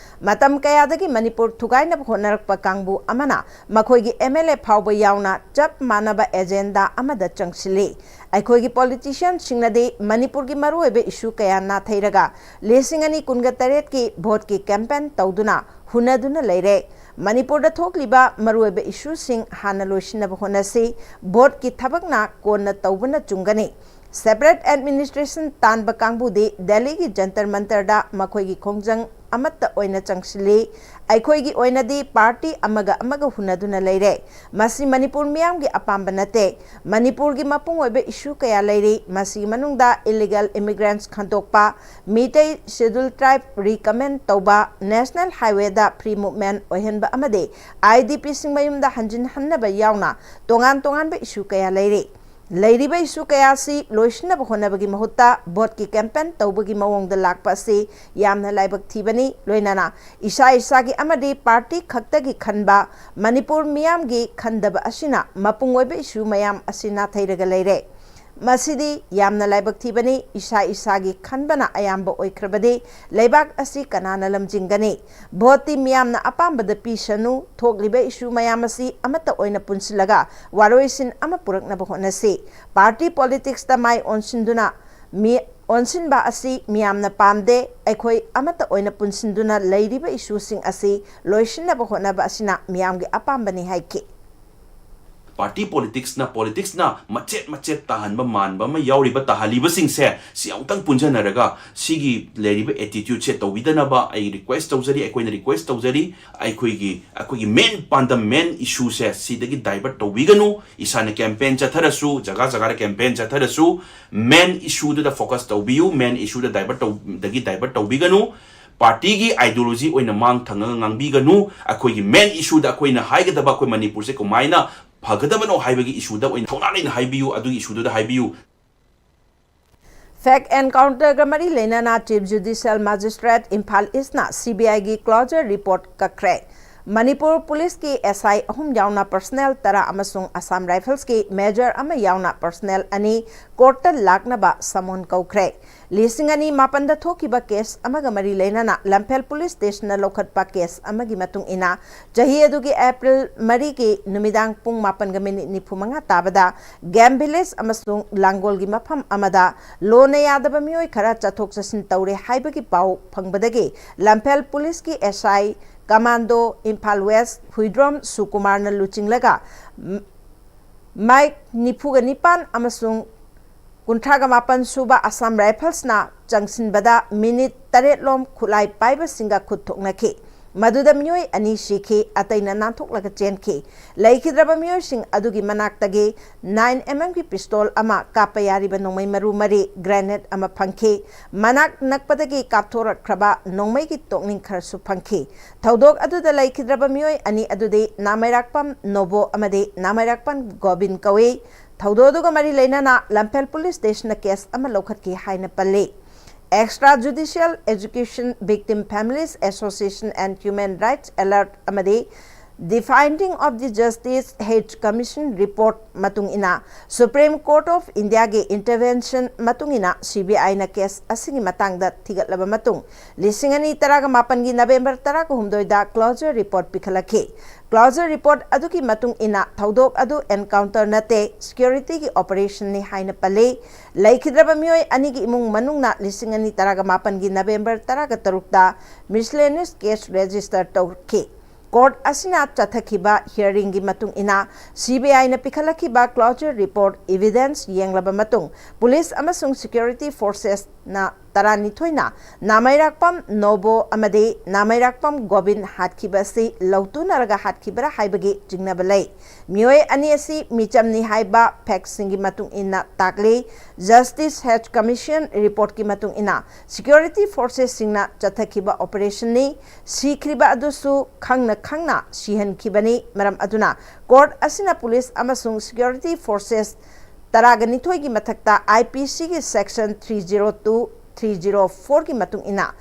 ꯃꯇꯝ ꯀꯌꯥꯗꯒꯤ ꯃꯅꯤꯄꯨꯔ ꯊꯨꯒꯥꯏꯅꯕ ꯍꯣꯠꯅꯔꯛꯄ ꯀꯥꯡꯕꯨ ꯑꯃꯅ ꯃꯈꯣꯏꯒꯤ M L A ꯐꯥꯎꯕ ꯌꯥꯎꯅ ꯆꯞ ꯃꯥꯟꯅꯕ agenda ꯑꯃꯗ ꯆꯪꯁꯤꯜꯂꯤ꯫ ꯑꯩꯈꯣꯏꯒꯤ politicianꯁꯤꯡꯅꯗꯤ ꯃꯅꯤꯄꯨꯔꯒꯤ ꯃꯔꯨꯑꯣꯏꯕ issue ꯀꯌꯥ ꯅꯥꯊꯩꯔꯒ ꯂꯤꯁꯤꯡ ꯑꯅꯤ ꯀꯨꯟꯒ ꯇꯔꯦꯠꯀꯤ voteꯀꯤ campaign ꯇꯧꯗꯨꯅ ꯍꯨꯟꯅꯗꯨꯅ ꯂꯩꯔꯦ꯫ ꯃꯅꯤꯄꯨꯔꯗ ꯊꯣꯛꯂꯤꯕ ꯃꯔꯨꯑꯣꯏꯕ issueꯁꯤꯡ ꯍꯥꯟꯅ ꯂꯣꯏꯁꯤꯟꯅꯕ ꯍꯣꯠꯅꯁꯤ꯫ Voteꯀꯤ ꯊꯕꯛꯅ ꯀꯣꯟꯅ ꯇꯧꯕꯅ ꯆꯨꯝꯒꯅꯤ꯫ Separate administration ꯇꯥꯟꯕ ꯀꯥꯡꯕꯨꯗꯤ ꯗꯦꯜꯂꯤꯒꯤ ꯖꯟꯇꯔ ꯃꯟꯇꯔꯗ ꯃꯈꯣꯏꯒꯤ ꯈꯣꯡꯖꯪ ꯑꯃꯠꯇ ꯑꯣꯏꯅ ꯆꯪꯁꯤꯜꯂꯤ꯫ ꯑꯩꯈꯣꯏꯒꯤ ꯑꯣꯏꯅꯗꯤ party ꯑꯃꯒ ꯑꯃꯒ ꯍꯨꯟꯅꯗꯨꯅ ꯂꯩꯔꯦ꯫ ꯃꯁꯤ ꯃꯅꯤꯄꯨꯔ ꯃꯤꯌꯥꯝꯒꯤ ꯑꯄꯥꯝꯕ ꯅꯠꯇꯦ꯫ ꯃꯅꯤꯄꯨꯔꯒꯤ ꯃꯄꯨꯡ ꯑꯣꯏꯕ issue ꯀꯌꯥ ꯂꯩꯔꯤ꯫ ꯃꯁꯤꯒꯤ ꯃꯅꯨꯡꯗ illegal immigrants ꯈꯟꯗꯣꯛꯄ, Meitei Scheduled Tribe recommend ꯇꯧꯕ, National Highwayꯗ free movement ꯑꯣꯏꯍꯟꯕ ꯑꯃꯗꯤ IDPꯁꯤꯡ ꯃꯌꯨꯝꯗ ꯍꯟꯖꯤꯟꯍꯟꯅꯕ ꯌꯥꯎꯅ ꯇꯣꯉꯥꯟ ꯇꯣꯉꯥꯟꯕ issue ꯀꯌꯥ ꯂꯩꯔꯤ꯫ ꯂꯩꯔꯤꯕ issue ꯀꯌꯥ ꯑꯁꯤ ꯂꯣꯏꯁꯤꯟꯅꯕ ꯍꯣꯠꯅꯕꯒꯤ ꯃꯍꯨꯠꯇ voteꯀꯤ campaign ꯇꯧꯕꯒꯤ ꯃꯑꯣꯡꯗ ꯂꯥꯛꯄ ꯑꯁꯤ ꯌꯥꯝꯅ ꯂꯥꯏꯕꯛ ꯊꯤꯕꯅꯤ꯫ ꯂꯣꯏꯅꯅ ꯏꯁꯥ ꯏꯁꯥꯒꯤ ꯑꯃꯗꯤ party ꯈꯛꯇꯒꯤ ꯈꯟꯕ, ꯃꯅꯤꯄꯨꯔ ꯃꯤꯌꯥꯝꯒꯤ ꯈꯟꯗꯕ ꯑꯁꯤꯅ ꯃꯄꯨꯡ ꯑꯣꯏꯕ issue ꯃꯌꯥꯝ ꯑꯁꯤ ꯅꯥꯊꯩꯔꯒ ꯂꯩꯔꯦ꯫ ꯃꯁꯤꯗꯤ ꯌꯥꯝꯅ ꯂꯥꯏꯕꯛ ꯊꯤꯕꯅꯤ꯫ ꯏꯁꯥ ꯏꯁꯥꯒꯤ ꯈꯟꯕꯅ ꯑꯌꯥꯝꯕ ꯑꯣꯏꯈ꯭ꯔꯕꯗꯤ ꯂꯩꯕꯥꯛ ꯑꯁꯤ ꯀꯅꯥꯅ ꯂꯝꯖꯤꯡꯒꯅꯤ? Voteꯇꯤ ꯃꯤꯌꯥꯝꯅ ꯑꯄꯥꯝꯕꯗ ꯄꯤꯁꯅꯨ꯫ ꯊꯣꯛꯂꯤꯕ issue ꯃꯌꯥꯝ ꯑꯁꯤ ꯑꯃꯠꯇ ꯑꯣꯏꯅ ꯄꯨꯟꯁꯤꯜꯂꯒ ꯋꯥꯔꯣꯏꯁꯤꯟ ꯑꯃ ꯄꯨꯔꯛꯅꯕ ꯍꯣꯠꯅꯁꯤ꯫ Party politicsꯇ ꯃꯥꯏ ꯑꯣꯟꯁꯤꯟꯗꯨꯅ ꯃꯤ ꯑꯣꯟꯁꯤꯟꯕ ꯑꯁꯤ ꯃꯤꯌꯥꯝꯅ ꯄꯥꯝꯗꯦ꯫ ꯑꯩꯈꯣꯏ ꯑꯃꯠꯇ ꯑꯣꯏꯅ ꯄꯨꯟꯁꯤꯟꯗꯨꯅ ꯂꯩꯔꯤꯕ issueꯁꯤꯡ ꯑꯁꯤ ꯂꯣꯏꯁꯤꯟꯅꯕ ꯍꯣꯠꯅꯕ ꯑꯁꯤꯅ ꯃꯤꯌꯥꯝꯒꯤ ꯑꯄꯥꯝꯕꯅꯤ ꯍꯥꯏꯈꯤ꯫ Party politicsꯅ, politicsꯅ ꯃꯆꯦꯠ ꯃꯆꯦꯠ ꯇꯥꯍꯟꯕ ꯃꯥꯟꯕ ꯑꯃ ꯌꯥꯎꯔꯤꯕ, ꯇꯥꯍꯜꯂꯤꯕꯁꯤꯡꯁꯦ ꯁꯤ ꯑꯃꯨꯛꯇꯪ ꯄꯨꯟꯖꯟꯅꯔꯒ ꯁꯤꯒꯤ ꯂꯩꯔꯤꯕ attitudeꯁꯦ ꯇꯧꯕꯤꯗꯅꯕ ꯑꯩ request ꯇꯧꯖꯔꯤ, ꯑꯩꯈꯣꯏꯅ request ꯇꯧꯖꯔꯤ꯫ ꯑꯩꯈꯣꯏꯒꯤ, ꯑꯩꯈꯣꯏꯒꯤ main ꯄꯥꯟꯗꯝ, main issueꯁꯦ ꯁꯤꯗꯒꯤ divert ꯇꯧꯕꯤꯒꯅꯨ꯫ ꯏꯁꯥꯅ campaign ꯆꯠꯊꯔꯁꯨ, ꯖꯒꯥ ꯖꯒꯥꯗ campaign ꯆꯠꯊꯔꯁꯨ, main issueꯗꯨꯗ focus ꯇꯧꯕꯤꯌꯨ, main issueꯗ divert ꯇꯧ-, ꯗꯒꯤ divert ꯇꯧꯕꯤꯒꯅꯨ꯫ Partyꯒꯤ ideology ꯑꯣꯏꯅ ꯃꯥꯡ ꯊꯪꯉꯒ ꯉꯥꯡꯕꯤꯒꯅꯨ꯫ ꯑꯩꯈꯣꯏꯒꯤ main issueꯗ ꯑꯩꯈꯣꯏꯅ ꯍꯥꯏꯒꯗꯕ, ꯑꯩꯈꯣꯏ ꯃꯅꯤꯄꯨꯔꯁꯦ ꯀꯃꯥꯏꯅ ꯐꯒꯗꯕꯅꯣ ꯍꯥꯏꯕꯒꯤ issueꯗ ꯑꯣꯏꯅ ꯊꯧꯅꯥ ꯂꯩꯅ ꯍꯥꯏꯕꯤꯌꯨ, ꯑꯗꯨꯒꯤ issueꯗꯨꯗ ꯍꯥꯏꯕꯤꯌꯨ꯫ Fake encounterꯒ ꯃꯔꯤ ꯂꯩꯅꯅ Chief Judicial Magistrate Imphal Eastꯅ CBIꯒꯤ closure report ꯀꯛꯈ꯭ꯔꯦ꯫ Manipur ꯄꯨꯂꯤꯁꯀꯤ ꯑꯦꯁ ꯑꯥꯏ ꯑꯍꯨꯝ ꯌꯥꯎꯅ ꯄꯔꯁꯅꯦꯜ ꯇꯔꯥ ꯑꯃꯁꯨꯡ ꯑꯁꯥꯝ ꯔꯥꯏꯐꯜꯁꯀꯤ ꯃꯦꯖꯔ ꯑꯃ ꯌꯥꯎꯅ ꯄꯔꯁꯅꯦꯜ ꯑꯅꯤ ꯀꯣꯔꯠꯇ ꯂꯥꯛꯅꯕ ꯁꯃꯣꯟ ꯀꯧꯈ꯭ꯔꯦ꯫ ꯂꯤꯁꯤꯡ ꯑꯅꯤ ꯃꯥꯄꯟꯗ ꯊꯣꯛꯈꯤꯕ ꯀꯦꯁ ꯑꯃꯒ ꯃꯔꯤ ꯂꯩꯅꯅ ꯂꯝꯐꯦꯜ ꯄꯨꯂꯤꯁ ꯁ꯭ꯇꯦꯁꯟꯅ ꯂꯧꯈꯠꯄ ꯀꯦꯁ ꯑꯃꯒꯤ ꯃꯇꯨꯡ ꯏꯟꯅ, ꯆꯍꯤ ꯑꯗꯨꯒꯤ ꯑꯦꯄ꯭ꯔꯤꯜ ꯃꯔꯤꯒꯤ ꯅꯨꯃꯤꯗꯥꯡ ꯄꯨꯡ ꯃꯥꯄꯟꯒ ꯃꯤꯅꯤꯠ ꯅꯤꯐꯨ ꯃꯉꯥ ꯇꯥꯕꯗ ꯒꯦꯝ ꯚꯤꯂꯦꯖ ꯑꯃꯁꯨꯡ ꯂꯥꯡꯒꯣꯜꯒꯤ ꯃꯐꯝ ꯑꯃꯗ ꯂꯣꯟꯅ ꯌꯥꯗꯕ ꯃꯤꯑꯣꯏ ꯈꯔ ꯆꯠꯊꯣꯛ ꯆꯠꯁꯤꯟ ꯇꯧꯔꯦ ꯍꯥꯏꯕꯒꯤ ꯄꯥꯎ ꯐꯪꯕꯗꯒꯤ ꯂꯝꯐꯦꯜ ꯄꯨꯂꯤꯁꯀꯤ S I, commando, Imphal west, Huidrom ꯁꯨꯀꯨꯃꯥꯔꯅ ꯂꯨꯆꯤꯡꯂꯒ ꯃꯥꯏꯛ ꯅꯤꯐꯨꯒ ꯅꯤꯄꯥꯟ ꯑꯃꯁꯨꯡ ꯀꯨꯟꯊ꯭ꯔꯥꯒ ꯃꯥꯄꯟ ꯁꯨꯕ ꯑꯁꯥꯝ ꯔꯥꯏꯐꯜꯁꯅ ꯆꯪꯁꯤꯟꯕꯗ ꯃꯤꯅꯤꯠ ꯇꯔꯦꯠꯂꯣꯝ ꯈꯨꯠꯂꯥꯏ ꯄꯥꯏꯕꯁꯤꯡꯒ ꯈꯨꯠ ꯊꯣꯛꯅꯈꯤ꯫ ꯃꯗꯨꯗ ꯃꯤꯑꯣꯏ ꯑꯅꯤ ꯁꯤꯈꯤ, ꯑꯇꯩꯅ ꯅꯥꯟꯊꯣꯛꯂꯒ ꯆꯦꯟꯈꯤ꯫ ꯂꯩꯈꯤꯗ꯭ꯔꯕ ꯃꯤꯑꯣꯏꯁꯤꯡ ꯑꯗꯨꯒꯤ ꯃꯅꯥꯛꯇꯒꯤ ꯅꯥꯏꯟ ꯑꯦꯝ ꯑꯦꯝꯒꯤ ꯄꯤꯁꯇꯣꯜ ꯑꯃ, ꯀꯥꯞꯄ ꯌꯥꯔꯤꯕ ꯅꯣꯡꯃꯩ ꯃꯔꯨ ꯃꯔꯤ, ꯒ꯭ꯔꯦꯅꯦꯗ ꯑꯃ ꯐꯪꯈꯤ꯫ ꯃꯅꯥꯛ ꯅꯛꯄꯗꯒꯤ ꯀꯥꯞꯊꯣꯔꯛꯈ꯭ꯔꯕ ꯅꯣꯡꯃꯩꯒꯤ ꯇꯣꯛꯅꯤꯡ ꯈꯔꯁꯨ ꯐꯪꯈꯤ꯫ ꯊꯧꯗꯣꯛ ꯑꯗꯨꯗ ꯂꯩꯈꯤꯗ꯭ꯔꯕ ꯃꯤꯑꯣꯏ ꯑꯅꯤ ꯑꯗꯨꯗꯤ ꯅꯥꯃꯩꯔꯥꯛꯄꯝ ꯅꯣꯕꯣ ꯑꯃꯗꯤ ꯅꯥꯃꯩꯔꯥꯛꯄꯝ ꯒꯣꯕꯤꯟ ꯀꯧꯏ꯫ ꯊꯧꯗꯣꯛ ꯑꯗꯨꯒ ꯃꯔꯤ ꯂꯩꯅꯅ ꯂꯝꯐꯦꯜ ꯄꯨꯂꯤꯁ ꯁ꯭ꯇꯦꯁꯟꯅ ꯀꯦꯁ ꯑꯃ ꯂꯧꯈꯠꯈꯤ ꯍꯥꯏꯅ ꯄꯜꯂꯤ꯫ Extra Judicial Execution Victim Families Association and Human Rights Alert ꯑꯃꯗꯤ The Finding of the Justice Hate Commission Report ꯃꯇꯨꯡ ꯏꯟꯅ, Supreme Court of Indiaꯒꯤ intervention ꯃꯇꯨꯡ ꯏꯟꯅ ꯁꯤ ꯕꯤ ꯑꯥꯏꯅ ꯀꯦꯁ ꯑꯁꯤꯒꯤ ꯃꯇꯥꯡꯗ ꯊꯤꯒꯠꯂꯕ ꯃꯇꯨꯡ, ꯂꯤꯁꯤꯡ ꯑꯅꯤ ꯇꯔꯥꯒ ꯃꯥꯄꯟꯒꯤ ꯅꯕꯦꯝꯕꯔ ꯇꯔꯥꯒ ꯍꯨꯝꯗꯣꯏꯗ closure report ꯄꯤꯈꯠꯂꯛꯈꯤ꯫ Closure report ꯑꯗꯨꯒꯤ ꯃꯇꯨꯡ ꯏꯟꯅ ꯊꯧꯗꯣꯛ ꯑꯗꯨ encounter ꯅꯠꯇꯦ, securityꯒꯤ operationꯅꯤ ꯍꯥꯏꯅ ꯄꯜꯂꯤ꯫ ꯂꯩꯈꯤꯗ꯭ꯔꯕ ꯃꯤꯑꯣꯏ ꯑꯅꯤꯒꯤ ꯏꯃꯨꯡ ꯃꯅꯨꯡꯅ ꯂꯤꯁꯤꯡ ꯑꯅꯤ ꯇꯔꯥꯒ ꯃꯥꯄꯟꯒꯤ ꯅꯕꯦꯝꯕꯔ ꯇꯔꯥꯒ ꯇꯔꯨꯛꯇ miscellaneous case register ꯇꯧꯈꯤ꯫ ꯀꯣꯔꯠ ꯑꯁꯤꯅ ꯆꯠꯊꯈꯤꯕ hearingꯒꯤ ꯃꯇꯨꯡ ꯏꯟꯅ ꯁꯤ ꯕꯤ ꯑꯥꯏꯅ ꯄꯤꯈꯠꯂꯛꯈꯤꯕ closure report evidence ꯌꯦꯡꯂꯕ ꯃꯇꯨꯡ, ꯄꯨꯂꯤꯁ ꯑꯃꯁꯨꯡ security forcesꯅ ꯇꯔꯥꯅꯤꯊꯣꯏꯅ ꯅꯥꯃꯩꯔꯥꯛꯄꯝ ꯅꯣꯕꯣ ꯑꯃꯗꯤ ꯅꯥꯃꯩꯔꯥꯛꯄꯝ ꯒꯣꯕꯤꯟ ꯍꯥꯠꯈꯤꯕ ꯑꯁꯤ ꯂꯧꯇꯨꯅꯔꯒ ꯍꯥꯠꯈꯤꯕꯔꯥ ꯍꯥꯏꯕꯒꯤ ꯆꯤꯡꯅꯕ ꯂꯩ꯫ ꯃꯤꯑꯣꯏ ꯑꯅꯤ ꯑꯁꯤ ꯃꯤꯆꯝꯅꯤ ꯍꯥꯏꯕ factꯁꯤꯡꯒꯤ ꯃꯇꯨꯡ ꯏꯟꯅ ꯇꯥꯛꯂꯤ꯫ Justice Hate Commission reportꯀꯤ ꯃꯇꯨꯡ ꯏꯟꯅ security forcesꯁꯤꯡꯅ ꯆꯠꯊꯈꯤꯕ operationꯅꯤ꯫ ꯁꯤꯈ꯭ꯔꯤꯕ ꯑꯗꯨꯁꯨ ꯈꯪꯅ ꯈꯪꯅ ꯁꯤꯍꯟꯈꯤꯕꯅꯤ꯫ ꯃꯔꯝ ꯑꯗꯨꯅ ꯀꯣꯔꯠ ꯑꯁꯤꯅ ꯄꯨꯂꯤꯁ ꯑꯃꯁꯨꯡ security forces ꯇꯔꯥꯒ ꯅꯤꯊꯣꯏꯒꯤ ꯃꯊꯛꯇ I P Cꯒꯤ section three zero two, three zero fourꯒꯤ ꯃꯇꯨꯡ ꯏꯟꯅ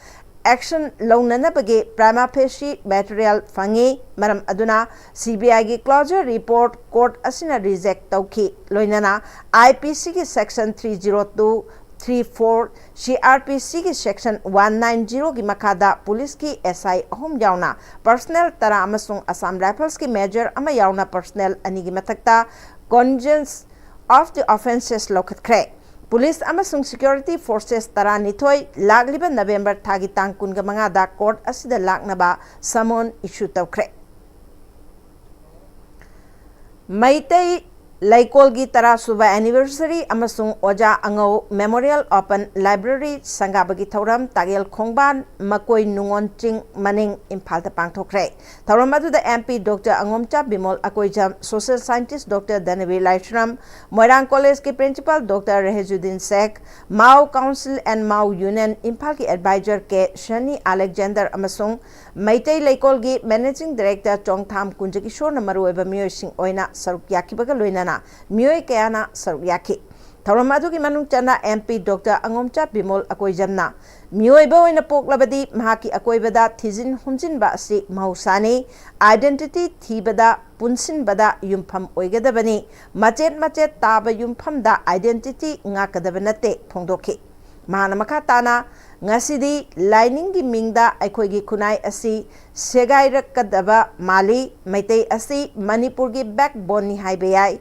action ꯂꯧꯅꯅꯕꯒꯤ prima facie material ꯐꯪꯉꯤ꯫ ꯃꯔꯝ ꯑꯗꯨꯅ CBIꯒꯤ closure report court ꯑꯁꯤꯅ reject ꯇꯧꯈꯤ꯫ ꯂꯣꯏꯅꯅ IPCꯒꯤ section three zero two, three four, CrPCꯒꯤ section one nine zeroꯒꯤ ꯃꯈꯥꯗ ꯄꯨꯂꯤꯁꯀꯤ SI ꯑꯍꯨꯝ ꯌꯥꯎꯅ personnel ꯇꯔꯥ ꯑꯃꯁꯨꯡ Assam Riflesꯀꯤ major ꯑꯃ ꯌꯥꯎꯅ personnel ꯑꯅꯤꯒꯤ ꯃꯊꯛꯇ conjugal of the offences ꯂꯧꯈꯠꯈ꯭ꯔꯦ꯫ ꯄꯨꯂꯤꯁ ꯑꯃꯁꯨꯡ security forces ꯇꯔꯥꯅꯤꯊꯣꯏ ꯂꯥꯛꯂꯤꯕ ꯅꯕꯦꯝꯕꯔ ꯊꯥꯒꯤ ꯇꯥꯡ ꯀꯨꯟꯒ ꯃꯉꯥꯗ court ꯑꯁꯤꯗ ꯂꯥꯛꯅꯕ summon issue ꯇꯧꯈ꯭ꯔꯦ꯫ ꯃꯩꯇꯩ ꯂꯩꯀꯣꯜꯒꯤ ꯇꯔꯥ ꯁꯨꯕ anniversary ꯑꯃꯁꯨꯡ ꯑꯣꯖꯥ ꯑꯉꯧ Memorial Open Library ꯁꯪꯒꯥꯕꯒꯤ ꯊꯧꯔꯝ ꯇꯥꯒꯦꯜ ꯈꯣꯡꯕꯥꯟ ꯃꯀꯣꯏ ꯅꯨꯡꯉꯣꯟ ꯆꯤꯡ ꯃꯅꯤꯡ ꯏꯝꯐꯥꯜꯗ ꯄꯥꯡꯊꯣꯛꯈ꯭ꯔꯦ꯫ ꯊꯧꯔꯝ ꯑꯗꯨꯗ MP Doctor ꯑꯉꯣꯝꯆꯥ Bimol Akoijam, social scientist Doctor ꯙꯅꯕꯤꯔ Laishram, Moirang Collegeꯀꯤ Principal Doctor ꯔꯦꯍꯦꯖꯨꯗꯤꯟ Sheikh, Mao Council and Mao Union ꯏꯝꯐꯥꯜꯒꯤ Advisor ꯀꯦ ꯁꯅꯤ ꯑꯂꯦꯛꯖꯦꯟꯗꯔ ꯑꯃꯁꯨꯡ ꯃꯩꯇꯩ ꯂꯩꯀꯣꯜꯒꯤ Managing Director ꯆꯣꯡꯊꯥꯝ ꯀꯨꯟꯖꯀꯤꯁꯣꯔꯅ ꯃꯔꯨꯑꯣꯏꯕ ꯃꯤꯑꯣꯏꯁꯤꯡ ꯑꯣꯏꯅ ꯁꯔꯨꯛ ꯌꯥꯈꯤꯕꯒ ꯂꯣꯏꯅꯅ ꯃꯤꯑꯣꯏ ꯀꯌꯥꯅ ꯁꯔꯨꯛ ꯌꯥꯈꯤ꯫ ꯊꯧꯔꯝ ꯑꯗꯨꯒꯤ ꯃꯅꯨꯡ ꯆꯟꯅ MP Doctor ꯑꯉꯣꯝꯆꯥ ꯕꯤꯃꯣꯜ ꯑꯀꯣꯏꯖꯝꯅ ꯃꯤꯑꯣꯏꯕ ꯑꯣꯏꯅ ꯄꯣꯛꯂꯕꯗꯤ ꯃꯍꯥꯛꯀꯤ ꯑꯀꯣꯏꯕꯗ ꯊꯤꯖꯤꯟ ꯍꯨꯝꯖꯤꯟꯕ ꯑꯁꯤ ꯃꯍꯧꯁꯥꯅꯤ꯫ Identity ꯊꯤꯕꯗ ꯄꯨꯟꯁꯤꯟꯕꯗ ꯌꯨꯝꯐꯝ ꯑꯣꯏꯒꯗꯕꯅꯤ꯫ ꯃꯆꯦꯠ ꯃꯆꯦꯠ ꯇꯥꯕ ꯌꯨꯝꯐꯝꯗ identity ꯉꯥꯛꯀꯗꯕ ꯅꯠꯇꯦ ꯐꯣꯡꯗꯣꯛꯈꯤ꯫ ꯃꯍꯥꯛꯅ ꯃꯈꯥ ꯇꯥꯅ, ꯉꯁꯤꯗꯤ ꯂꯥꯏꯅꯤꯡꯒꯤ ꯃꯤꯡꯗ ꯑꯩꯈꯣꯏꯒꯤ ꯈꯨꯟꯅꯥꯏ ꯑꯁꯤ ꯁꯦꯒꯥꯏꯔꯛꯀꯗꯕ ꯃꯥꯜꯂꯤ꯫ ꯃꯩꯇꯩ ꯑꯁꯤ ꯃꯅꯤꯄꯨꯔꯒꯤ backboneꯅꯤ ꯍꯥꯏꯕ ꯌꯥꯏ꯫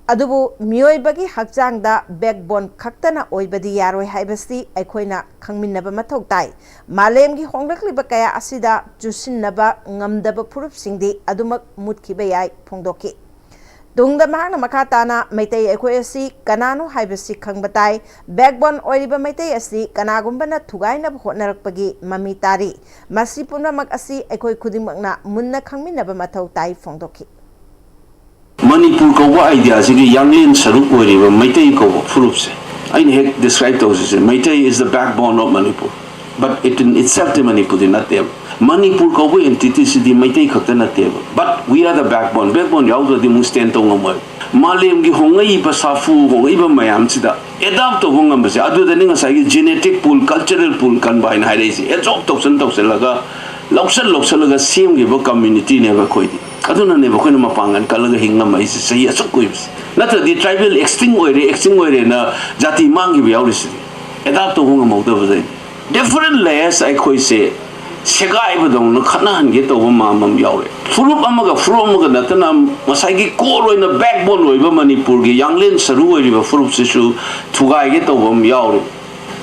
ꯑꯗꯨꯕꯨ ꯃꯤꯑꯣꯏꯕꯒꯤ ꯍꯛꯆꯥꯡꯗ backbone ꯈꯛꯇꯅ ꯑꯣꯏꯕꯗꯤ ꯌꯥꯔꯣꯏ ꯍꯥꯏꯕꯁꯤ ꯑꯩꯈꯣꯏꯅ ꯈꯪꯃꯤꯟꯅꯕ ꯃꯊꯧ ꯇꯥꯏ꯫ ꯃꯥꯂꯦꯝꯒꯤ ꯍꯣꯡꯂꯛꯂꯤꯕ ꯀꯌꯥ ꯑꯁꯤꯗ ꯆꯨꯁꯤꯟꯅꯕ ꯉꯝꯗꯕ ꯐꯨꯔꯨꯞꯁꯤꯡꯗꯤ ꯑꯗꯨꯃꯛ ꯃꯨꯠꯈꯤꯕ ꯌꯥꯏ ꯐꯣꯡꯗꯣꯛꯈꯤ꯫ ꯇꯨꯡꯗ ꯃꯍꯥꯛꯅ ꯃꯈꯥ ꯇꯥꯅ, ꯃꯩꯇꯩ ꯑꯩꯈꯣꯏ ꯑꯁꯤ ꯀꯅꯥꯅꯣ ꯍꯥꯏꯕꯁꯤ ꯈꯪꯕ ꯇꯥꯏ꯫ Backbone ꯑꯣꯏꯔꯤꯕ ꯃꯩꯇꯩ ꯑꯁꯤ ꯀꯅꯥꯒꯨꯝꯕꯅ ꯊꯨꯒꯥꯏꯅꯕ ꯍꯣꯠꯅꯔꯛꯄꯒꯤ ꯃꯃꯤ ꯇꯥꯔꯤ꯫ ꯃꯁꯤ ꯄꯨꯝꯅꯃꯛ ꯑꯁꯤ ꯑꯩꯈꯣꯏ ꯈꯨꯗꯤꯡꯃꯛꯅ ꯃꯨꯟꯅ ꯈꯪꯃꯤꯟꯅꯕ ꯃꯊꯧ ꯇꯥꯏ ꯐꯣꯡꯗꯣꯛꯈꯤ꯫ ꯃꯅꯤꯄꯨꯔ ꯀꯧꯕ ideaꯁꯤꯒꯤ ꯌꯥꯡꯂꯦꯟ ꯁꯔꯨꯛ ꯑꯣꯏꯔꯤꯕ ꯃꯩꯇꯩ ꯀꯧꯕ ꯐꯨꯔꯨꯞꯁꯦ ꯑꯩꯅ ꯍꯦꯛ describe ꯇꯧꯖꯁꯦ, Meitei is the backbone of Manipur꯫ But it in itself ꯗꯤ ꯃꯅꯤꯄꯨꯔꯗꯤ ꯅꯠꯇꯦꯕ꯫ ꯃꯅꯤꯄꯨꯔ ꯀꯧꯕ entity ꯁꯤꯗꯤ ꯃꯩꯇꯩ ꯈꯛꯇ ꯅꯠꯇꯦꯕ꯫ But we are the backbone. Backbone ꯌꯥꯎꯗ꯭ꯔꯗꯤ ꯑꯃꯨꯛ stand ꯇꯧ ꯉꯝꯃꯣꯏ꯫ ꯃꯥꯂꯦꯝꯒꯤ ꯍꯣꯡꯉꯛꯏꯕ ꯁꯥꯐꯨ ꯍꯣꯡꯉꯛꯏꯕ ꯃꯌꯥꯝꯁꯤꯗ adapt ꯇꯧꯕ ꯉꯝꯕꯁꯦ, ꯑꯗꯨꯗꯅꯤ ꯉꯁꯥꯏꯒꯤ genetic pool, cultural pool ꯀꯟꯕ ꯍꯥꯏꯅ ꯍꯥꯏꯔꯛꯏꯁꯦ꯫ Absorb ꯇꯧꯁꯟ ꯇꯧꯁꯜꯂꯒ, ꯂꯧꯁꯜ ꯂꯧꯁꯜꯂꯒ ꯁꯦꯝꯈꯤꯕ communityꯅꯦꯕ ꯑꯩꯈꯣꯏꯗꯤ꯫ ꯑꯗꯨꯅꯅꯦꯕ ꯑꯩꯈꯣꯏꯅ ꯃꯄꯥꯡꯒꯜ ꯀꯜꯂꯒ ꯍꯤꯡ ꯉꯝꯃꯛꯏꯁꯦ ꯆꯍꯤ ꯑꯁꯨꯛ ꯀꯨꯏꯕꯁꯦ꯫ ꯅꯠꯇ꯭ꯔꯗꯤ tribal extinct ꯑꯣꯏꯔꯦ, extinct ꯑꯣꯏꯔꯦꯅ ꯖꯥꯇꯤ ꯃꯥꯡꯈꯤꯕ ꯌꯥꯎꯔꯤꯁꯤꯗꯤ꯫ Adapt ꯇꯧꯕ ꯉꯝꯍꯧꯗꯕꯗꯩ꯫ Different layers ꯑꯩꯈꯣꯏꯁꯦ ꯁꯦꯒꯥꯏꯕꯗꯧꯅ ꯈꯠꯅꯍꯟꯒꯦ ꯇꯧꯕ ꯃꯥꯝ ꯑꯃ ꯌꯥꯎꯔꯦ꯫ ꯐꯨꯔꯨꯞ ꯑꯃꯒ ꯐꯨꯔꯨꯞ ꯑꯃꯒ ꯅꯠꯇꯅ ꯉꯁꯥꯏꯒꯤ core ꯑꯣꯏꯅ backbone ꯑꯣꯏꯕ ꯃꯅꯤꯄꯨꯔꯒꯤ ꯌꯥꯡꯂꯦꯟ ꯁꯔꯨ ꯑꯣꯏꯔꯤꯕ ꯐꯨꯔꯨꯞꯁꯤꯁꯨ ꯊꯨꯒꯥꯏꯒꯦ ꯇꯧꯕ ꯑꯃ ꯌꯥꯎꯔꯦ꯫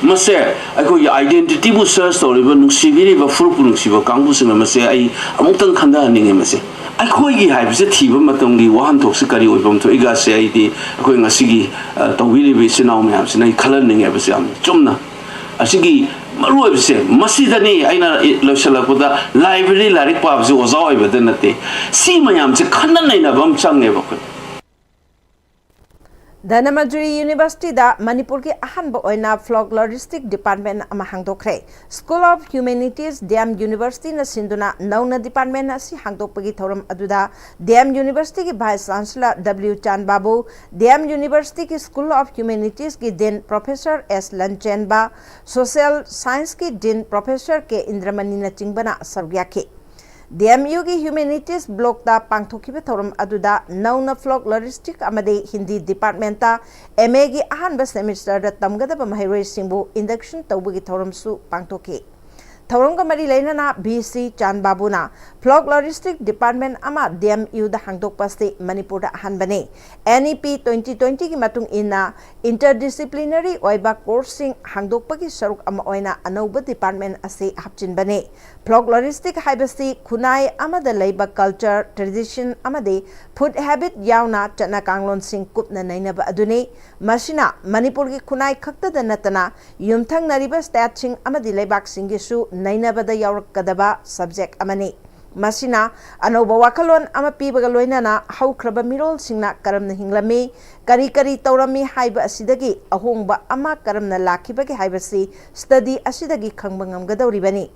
ꯃꯁꯦ ꯑꯩꯈꯣꯏꯒꯤ identityꯕꯨ search ꯇꯧꯔꯤꯕ, ꯅꯨꯡꯁꯤꯕꯤꯔꯤꯕ, ꯐꯨꯔꯨꯞꯄꯨ ꯅꯨꯡꯁꯤꯕ ꯀꯥꯡꯕꯨꯁꯤꯡꯅ ꯃꯁꯦ ꯑꯩ ꯑꯃꯨꯛꯇꯪ ꯈꯟꯊꯍꯟꯅꯤꯡꯉꯦ꯫ ꯃꯁꯦ ꯑꯩꯈꯣꯏꯒꯤ ꯍꯥꯏꯕꯁꯦ ꯊꯤꯕ ꯃꯇꯝꯒꯤ ꯋꯥꯍꯟꯊꯣꯛꯁꯦ ꯀꯔꯤ ꯑꯣꯏꯐꯝ ꯊꯣꯛꯏꯒꯁꯦ ꯑꯩꯗꯤ ꯑꯩꯈꯣꯏ ꯉꯁꯤꯒꯤ, ꯑ, ꯇꯧꯕꯤꯔꯤꯕ ꯏꯆꯤꯟ ꯏꯅꯥꯎ ꯃꯌꯥꯝꯁꯤꯅ ꯑꯩ ꯈꯜꯍꯟꯅꯤꯡꯉꯦꯕꯁꯦ ꯌꯥꯝꯅ ꯆꯨꯝꯅ꯫ ꯑꯁꯤꯒꯤ ꯃꯔꯨꯑꯣꯏꯕꯁꯦ ꯃꯁꯤꯗꯅꯤ꯫ ꯑꯩꯅ ꯂꯣꯏꯁꯤꯜꯂꯛꯄꯗ library ꯂꯥꯏꯔꯤꯛ ꯄꯥꯕꯁꯦ ꯑꯣꯖꯥ ꯑꯣꯏꯕꯗ ꯅꯠꯇꯦ, ꯁꯤ ꯃꯌꯥꯝꯁꯦ ꯈꯟꯅ ꯅꯩꯅꯕ ꯑꯃ ꯆꯪꯉꯦꯕ ꯑꯩꯈꯣꯏ꯫ ꯙꯅꯃꯟꯖꯨꯔꯤ ꯌꯨꯅꯤꯚꯔꯁꯤꯇꯤꯗ ꯃꯅꯤꯄꯨꯔꯒꯤ ꯑꯍꯥꯟꯕ ꯑꯣꯏꯅ ꯐ꯭ꯂꯣꯛꯂꯣꯔꯤꯁ꯭ꯇꯤꯛ ꯗꯤꯄꯥꯔꯠꯃꯦꯟ ꯑꯃ ꯍꯥꯡꯗꯣꯛꯈ꯭ꯔꯦ꯫ School of Humanities, D M Universityꯅ ꯁꯤꯟꯗꯨꯅ ꯅꯧꯅ ꯗꯤꯄꯥꯔꯠꯃꯦꯟ ꯑꯁꯤ ꯍꯥꯡꯗꯣꯛꯄꯒꯤ ꯊꯧꯔꯝ ꯑꯗꯨꯗ D M Universityꯒꯤ Vice Chancellor W ꯆꯥꯟꯕꯥꯕꯨ, D M Universityꯒꯤ School of Humanitiesꯀꯤ Dean Professor S ꯂꯟꯆꯦꯟꯕ, Social Scienceꯀꯤ Dean Professor K ꯏꯟꯗ꯭ꯔꯃꯅꯤꯅꯆꯤꯡꯕꯅ ꯁꯔꯨꯛ ꯌꯥꯈꯤ꯫ D M Uꯒꯤ Humanities Blockꯇ ꯄꯥꯡꯊꯣꯛꯈꯤꯕ ꯊꯧꯔꯝ ꯑꯗꯨꯗ ꯅꯧꯅ ꯐ꯭ꯂꯣꯛꯂꯣꯔꯤꯁ꯭ꯇꯤꯛ ꯑꯃꯗꯤ ꯍꯤꯟꯗꯤ ꯗꯤꯄꯥꯔꯠꯃꯦꯟꯇ M Aꯒꯤ ꯑꯍꯥꯟꯕ ꯁꯦꯃꯤꯁꯇꯔꯗ ꯇꯝꯒꯗꯕ ꯃꯍꯩꯔꯣꯏꯁꯤꯡꯕꯨ induction ꯇꯧꯕꯒꯤ ꯊꯧꯔꯝꯁꯨ ꯄꯥꯡꯊꯣꯛꯈꯤ꯫ ꯊꯧꯔꯝꯒ ꯃꯔꯤ ꯂꯩꯅꯅ V C ꯆꯥꯟꯕꯥꯕꯨꯅ ꯐ꯭ꯂꯣꯛꯂꯣꯔꯤꯁ꯭ꯇꯤꯛ ꯗꯤꯄꯥꯔꯠꯃꯦꯟ ꯑꯃ D M Uꯗ ꯍꯥꯡꯗꯣꯛꯄ ꯑꯁꯤ ꯃꯅꯤꯄꯨꯔꯗ ꯑꯍꯥꯟꯕꯅꯤ꯫ N E P twenty twentyꯒꯤ ꯃꯇꯨꯡ ꯏꯟꯅ interdisciplinary ꯑꯣꯏꯕ ꯀꯣꯔꯁꯁꯤꯡ ꯍꯥꯡꯗꯣꯛꯄꯒꯤ ꯁꯔꯨꯛ ꯑꯃ ꯑꯣꯏꯅ ꯑꯅꯧꯕ ꯗꯤꯄꯥꯔꯠꯃꯦꯟ ꯑꯁꯤ ꯍꯥꯞꯆꯤꯟꯕꯅꯤ꯫ ꯐ꯭ꯂꯣꯛꯂꯣꯔꯤꯁ꯭ꯇꯤꯛ ꯍꯥꯏꯕꯁꯤ ꯈꯨꯟꯅꯥꯏ ꯑꯃꯗ ꯂꯩꯕ culture, tradition ꯑꯃꯗꯤ food habit ꯌꯥꯎꯅ ꯆꯠꯅ ꯀꯥꯡꯂꯣꯟꯁꯤꯡ ꯀꯨꯞꯅ ꯅꯩꯅꯕ ꯑꯗꯨꯅꯤ꯫ ꯃꯁꯤꯅ ꯃꯅꯤꯄꯨꯔꯒꯤ ꯈꯨꯟꯅꯥꯏ ꯈꯛꯇꯗ ꯅꯠꯇꯅ ꯌꯨꯝꯊꯪꯅꯔꯤꯕ stateꯁꯤꯡ ꯑꯃꯗꯤ ꯂꯩꯕꯥꯛꯁꯤꯡꯒꯤꯁꯨ ꯅꯩꯅꯕꯗ ꯌꯥꯎꯔꯛꯀꯗꯕ subject ꯑꯃꯅꯤ꯫ ꯃꯁꯤꯅ ꯑꯅꯧꯕ ꯋꯥꯈꯜꯂꯣꯟ ꯑꯃ ꯄꯤꯕꯒ ꯂꯣꯏꯅꯅ ꯍꯧꯈ꯭ꯔꯕ ꯃꯤꯔꯣꯜꯁꯤꯡꯅ ꯀꯔꯝꯅ ꯍꯤꯡꯂꯝꯃꯤ, ꯀꯔꯤ ꯀꯔꯤ ꯇꯧꯔꯝꯃꯤ ꯍꯥꯏꯕ ꯑꯁꯤꯗꯒꯤ ꯑꯍꯣꯡꯕ ꯑꯃ ꯀꯔꯝꯅ ꯂꯥꯛꯈꯤꯕꯒꯦ ꯍꯥꯏꯕꯁꯤ ꯁ꯭ꯇꯗꯤ ꯑꯁꯤꯗꯒꯤ ꯈꯪꯕ ꯉꯝꯒꯗꯧꯔꯤꯕꯅꯤ꯫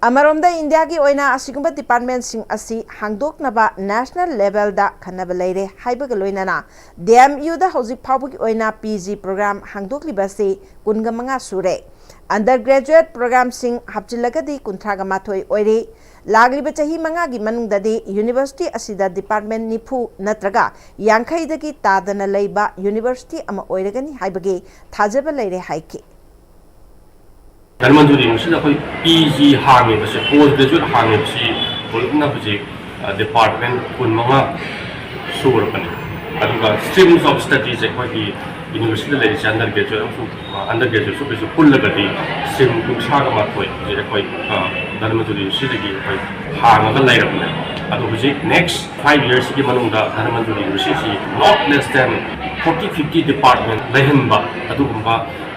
ꯑꯃꯔꯣꯝꯗ ꯏꯟꯗꯤꯌꯥꯒꯤ ꯑꯣꯏꯅ ꯑꯁꯤꯒꯨꯝꯕ ꯗꯤꯄꯥꯔꯠꯃꯦꯟꯁꯤꯡ ꯑꯁꯤ ꯍꯥꯡꯗꯣꯛꯅꯕ ꯅꯦꯁꯅꯦꯜ ꯂꯦꯚꯦꯜꯗ ꯈꯟꯅꯕ ꯂꯩꯔꯦ ꯍꯥꯏꯕꯒ ꯂꯣꯏꯅꯅ ꯗꯤ ꯑꯦꯝ ꯌꯨꯗ ꯍꯧꯖꯤꯛ ꯐꯥꯎꯕꯒꯤ ꯑꯣꯏꯅ ꯄꯤ ꯖꯤ ꯄ꯭ꯔꯣꯒ꯭ꯔꯥꯝ ꯍꯥꯡꯗꯣꯛꯂꯤꯕ ꯑꯁꯤ ꯀꯨꯟꯒ ꯃꯉꯥ ꯁꯨꯔꯦ꯫ ꯑꯟꯗꯔ ꯒ꯭ꯔꯦꯖꯨꯑꯦꯠ ꯄ꯭ꯔꯣꯒ꯭ꯔꯥꯝꯁꯤꯡ ꯍꯥꯞꯆꯤꯜꯂꯒꯗꯤ ꯀꯨꯟꯊ꯭ꯔꯥꯒ ꯃꯥꯊꯣꯏ ꯑꯣꯏꯔꯦ꯫ ꯂꯥꯛꯂꯤꯕ ꯆꯍꯤ ꯃꯉꯥꯒꯤ ꯃꯅꯨꯡꯗꯗꯤ ꯌꯨꯅꯤꯚꯔꯁꯤꯇꯤ ꯑꯁꯤꯗ ꯗꯤꯄꯥꯔꯠꯃꯦꯟ ꯅꯤꯐꯨ ꯅꯠꯇ꯭ꯔꯒ ꯌꯥꯡꯈꯩꯗꯒꯤ ꯇꯥꯗꯅ ꯂꯩꯕ ꯌꯨꯅꯤꯚꯔꯁꯤꯇꯤ ꯑꯃ ꯑꯣꯏꯔꯒꯅꯤ ꯍꯥꯏꯕꯒꯤ ꯊꯥꯖꯕ ꯂꯩꯔꯦ ꯍꯥꯏꯈꯤ꯫ ꯙꯔꯃꯟꯖꯨꯔꯤ ꯌꯨꯅꯤꯚꯔꯁꯤꯇꯤꯗ ꯑꯩꯈꯣꯏ ꯄꯤ ꯖꯤ ꯍꯥꯡꯉꯤꯕꯁꯦ, ꯄꯣꯁ ꯒ꯭ꯔꯦꯖꯨꯑꯦꯠ ꯍꯥꯡꯉꯤꯕꯁꯤ ꯄꯨꯂꯞꯅ ꯍꯧꯖꯤꯛ ꯗꯤꯄꯥꯔꯠꯃꯦꯟ ꯀꯨꯟꯃꯉꯥ ꯁꯨꯔꯕꯅꯤ꯫ ꯑꯗꯨꯒ streams of studies ꯑꯩꯈꯣꯏꯒꯤ ꯌꯨꯅꯤꯚꯔꯁꯤꯇꯤꯗ ꯂꯩꯔꯤꯁꯦ ꯑꯟꯗꯔ ꯒ꯭ꯔꯦꯖꯨꯑꯦꯠ ꯑꯃꯁꯨꯡ ꯑꯟꯗꯔ ꯒ꯭ꯔꯦꯖꯨꯑꯦꯠꯁꯨ ꯀꯩꯁꯨ ꯄꯨꯜꯂꯒꯗꯤ stream ꯀꯨꯟꯊ꯭ꯔꯥꯒ ꯃꯥꯊꯣꯏ ꯍꯧꯖꯤꯛ ꯑꯩꯈꯣꯏ ꯙꯔꯃꯟꯖꯨꯔꯤ ꯌꯨꯅꯤꯚꯔꯁꯤꯇꯤꯗꯒꯤ ꯑꯩꯈꯣꯏ ꯍꯥꯡꯉꯒ ꯂꯩꯔꯕꯅꯦ꯫ ꯑꯗꯣ ꯍꯧꯖꯤꯛ next five yearsꯀꯤ ꯃꯅꯨꯡꯗ ꯙꯔꯃꯟꯖꯨꯔꯤ ꯌꯨꯅꯤꯚꯔꯁꯤꯇꯤꯁꯤ not less than forty fifty department ꯂꯩꯍꯟꯕ, ꯑꯗꯨꯒꯨꯝꯕ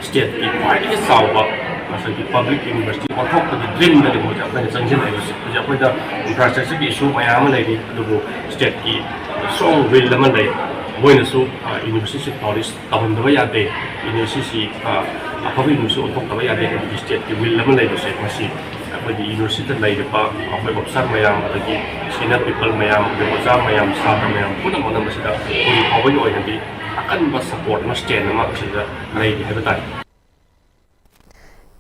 stateꯀꯤ ꯈ꯭ꯋꯥꯏꯗꯒꯤ ꯆꯥꯎꯕ ꯉꯁꯥꯏꯒꯤ public university ꯑꯣꯟꯊꯣꯛꯄꯒꯤ dreamꯗꯅꯤ ꯍꯧꯖꯤꯛ ꯑꯩꯈꯣꯏꯅ ꯆꯪꯁꯤꯜꯂꯛꯏꯕꯁꯦ꯫ ꯍꯧꯖꯤꯛ ꯑꯩꯈꯣꯏꯗ infrastructureꯒꯤ issue ꯃꯌꯥꯝ ꯑꯃ ꯂꯩꯔꯤ, ꯑꯗꯨꯕꯨ stateꯀꯤ strong will ꯑꯃ ꯂꯩ꯫ ꯃꯣꯏꯅꯁꯨ universityꯁꯤ flourish ꯇꯧꯍꯟꯗꯕ ꯌꯥꯗꯦ, universityꯁꯤ ꯑꯐꯕ university ꯑꯣꯟꯊꯣꯛꯇꯕ ꯌꯥꯗꯦ ꯍꯥꯏꯕꯒꯤ stateꯀꯤ will ꯑꯃ ꯂꯩꯕꯁꯦ, ꯃꯁꯤ ꯑꯩꯈꯣꯏꯒꯤ universityꯗ ꯂꯩꯔꯤꯕ ꯑꯩꯈꯣꯏ officer ꯃꯌꯥꯝ, ꯑꯗꯒꯤ senior people ꯃꯌꯥꯝ, ꯑꯗꯒꯤ ꯑꯣꯖꯥ ꯃꯌꯥꯝ, ꯁꯥꯇ꯭ꯔ ꯃꯌꯥꯝ ꯄꯨꯝꯅꯃꯛꯅ ꯃꯁꯤꯗ ꯍꯧꯖꯤꯛ ꯐꯥꯎꯕꯒꯤ ꯑꯣꯏꯅꯗꯤ ꯑꯀꯟꯕ support ꯑꯃ, strength ꯑꯃ ꯁꯤꯗ ꯂꯩꯔꯤ ꯍꯥꯏꯕ ꯇꯥꯔꯦ꯫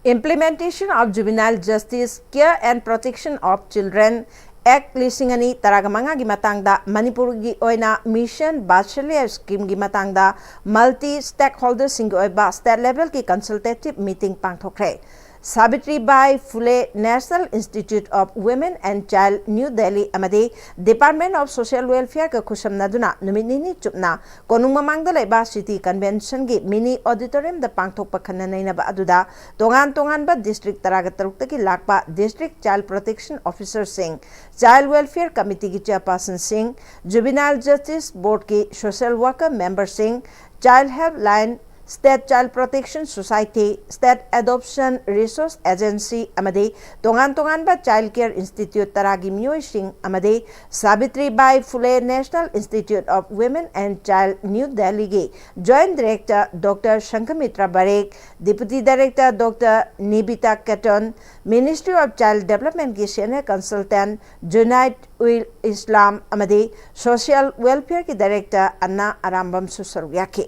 Implementation of Juvenile Justice, Care and Protection of Children Act ꯂꯤꯁꯤꯡ ꯑꯅꯤ ꯇꯔꯥꯃꯉꯥꯒꯤ ꯃꯇꯥꯡꯗ ꯃꯅꯤꯄꯨꯔꯒꯤ ꯑꯣꯏꯅ Mission Vatsalya Schemeꯒꯤ ꯃꯇꯥꯡꯗ multi stakeholderꯁꯤꯡꯒꯤ ꯑꯣꯏꯕ state levelꯒꯤ consultative meeting ꯄꯥꯡꯊꯣꯛꯈ꯭ꯔꯦ꯫ ꯁꯥꯕꯤꯇ꯭ꯔꯤꯕꯥꯏ ꯐꯨꯂꯦ National Institute of Women and Child, New Delhi ꯑꯃꯗꯤ Department of Social Welfareꯒ ꯈꯨꯠꯁꯝꯅꯗꯨꯅ ꯅꯨꯃꯤꯠ ꯅꯤꯅꯤ ꯆꯨꯞꯅ ꯀꯣꯅꯨꯡ ꯃꯃꯥꯡꯗ ꯂꯩꯕ City Conventionꯒꯤ mini auditoriumꯗ ꯄꯥꯡꯊꯣꯛꯄ ꯈꯟꯅ ꯅꯩꯅꯕ ꯑꯗꯨꯗ ꯇꯣꯉꯥꯟ ꯇꯣꯉꯥꯟꯕ district ꯇꯔꯥꯒ ꯇꯔꯨꯛꯇꯒꯤ ꯂꯥꯛꯄ District Child Protection Officerꯁꯤꯡ, Child Welfare Committeeꯒꯤ chairpersonꯁꯤꯡ, Juvenile Justice Boardꯀꯤ social worker memberꯁꯤꯡ, Child Helpline State Child Protection Society, State Adoption Resource Agency ꯑꯃꯗꯤ ꯇꯣꯉꯥꯟ ꯇꯣꯉꯥꯟꯕ child care institute ꯇꯔꯥꯒꯤ ꯃꯤꯑꯣꯏꯁꯤꯡ ꯑꯃꯗꯤ ꯁꯥꯕꯤꯇ꯭ꯔꯤꯕꯥꯏ ꯐꯨꯂꯦ National Institute of Women and Child, New Delhi ꯒꯤ Joint Director Doctor Shankamitra Barik, Deputy Director Doctor Nibita Keton, Ministry of Child Development ꯒꯤ Senior Consultant Junaid ul Islam ꯑꯃꯗꯤ Social Welfare ꯒꯤ Director Anna Arambam ꯁꯨ ꯁꯔꯨꯛ ꯌꯥꯈꯤ꯫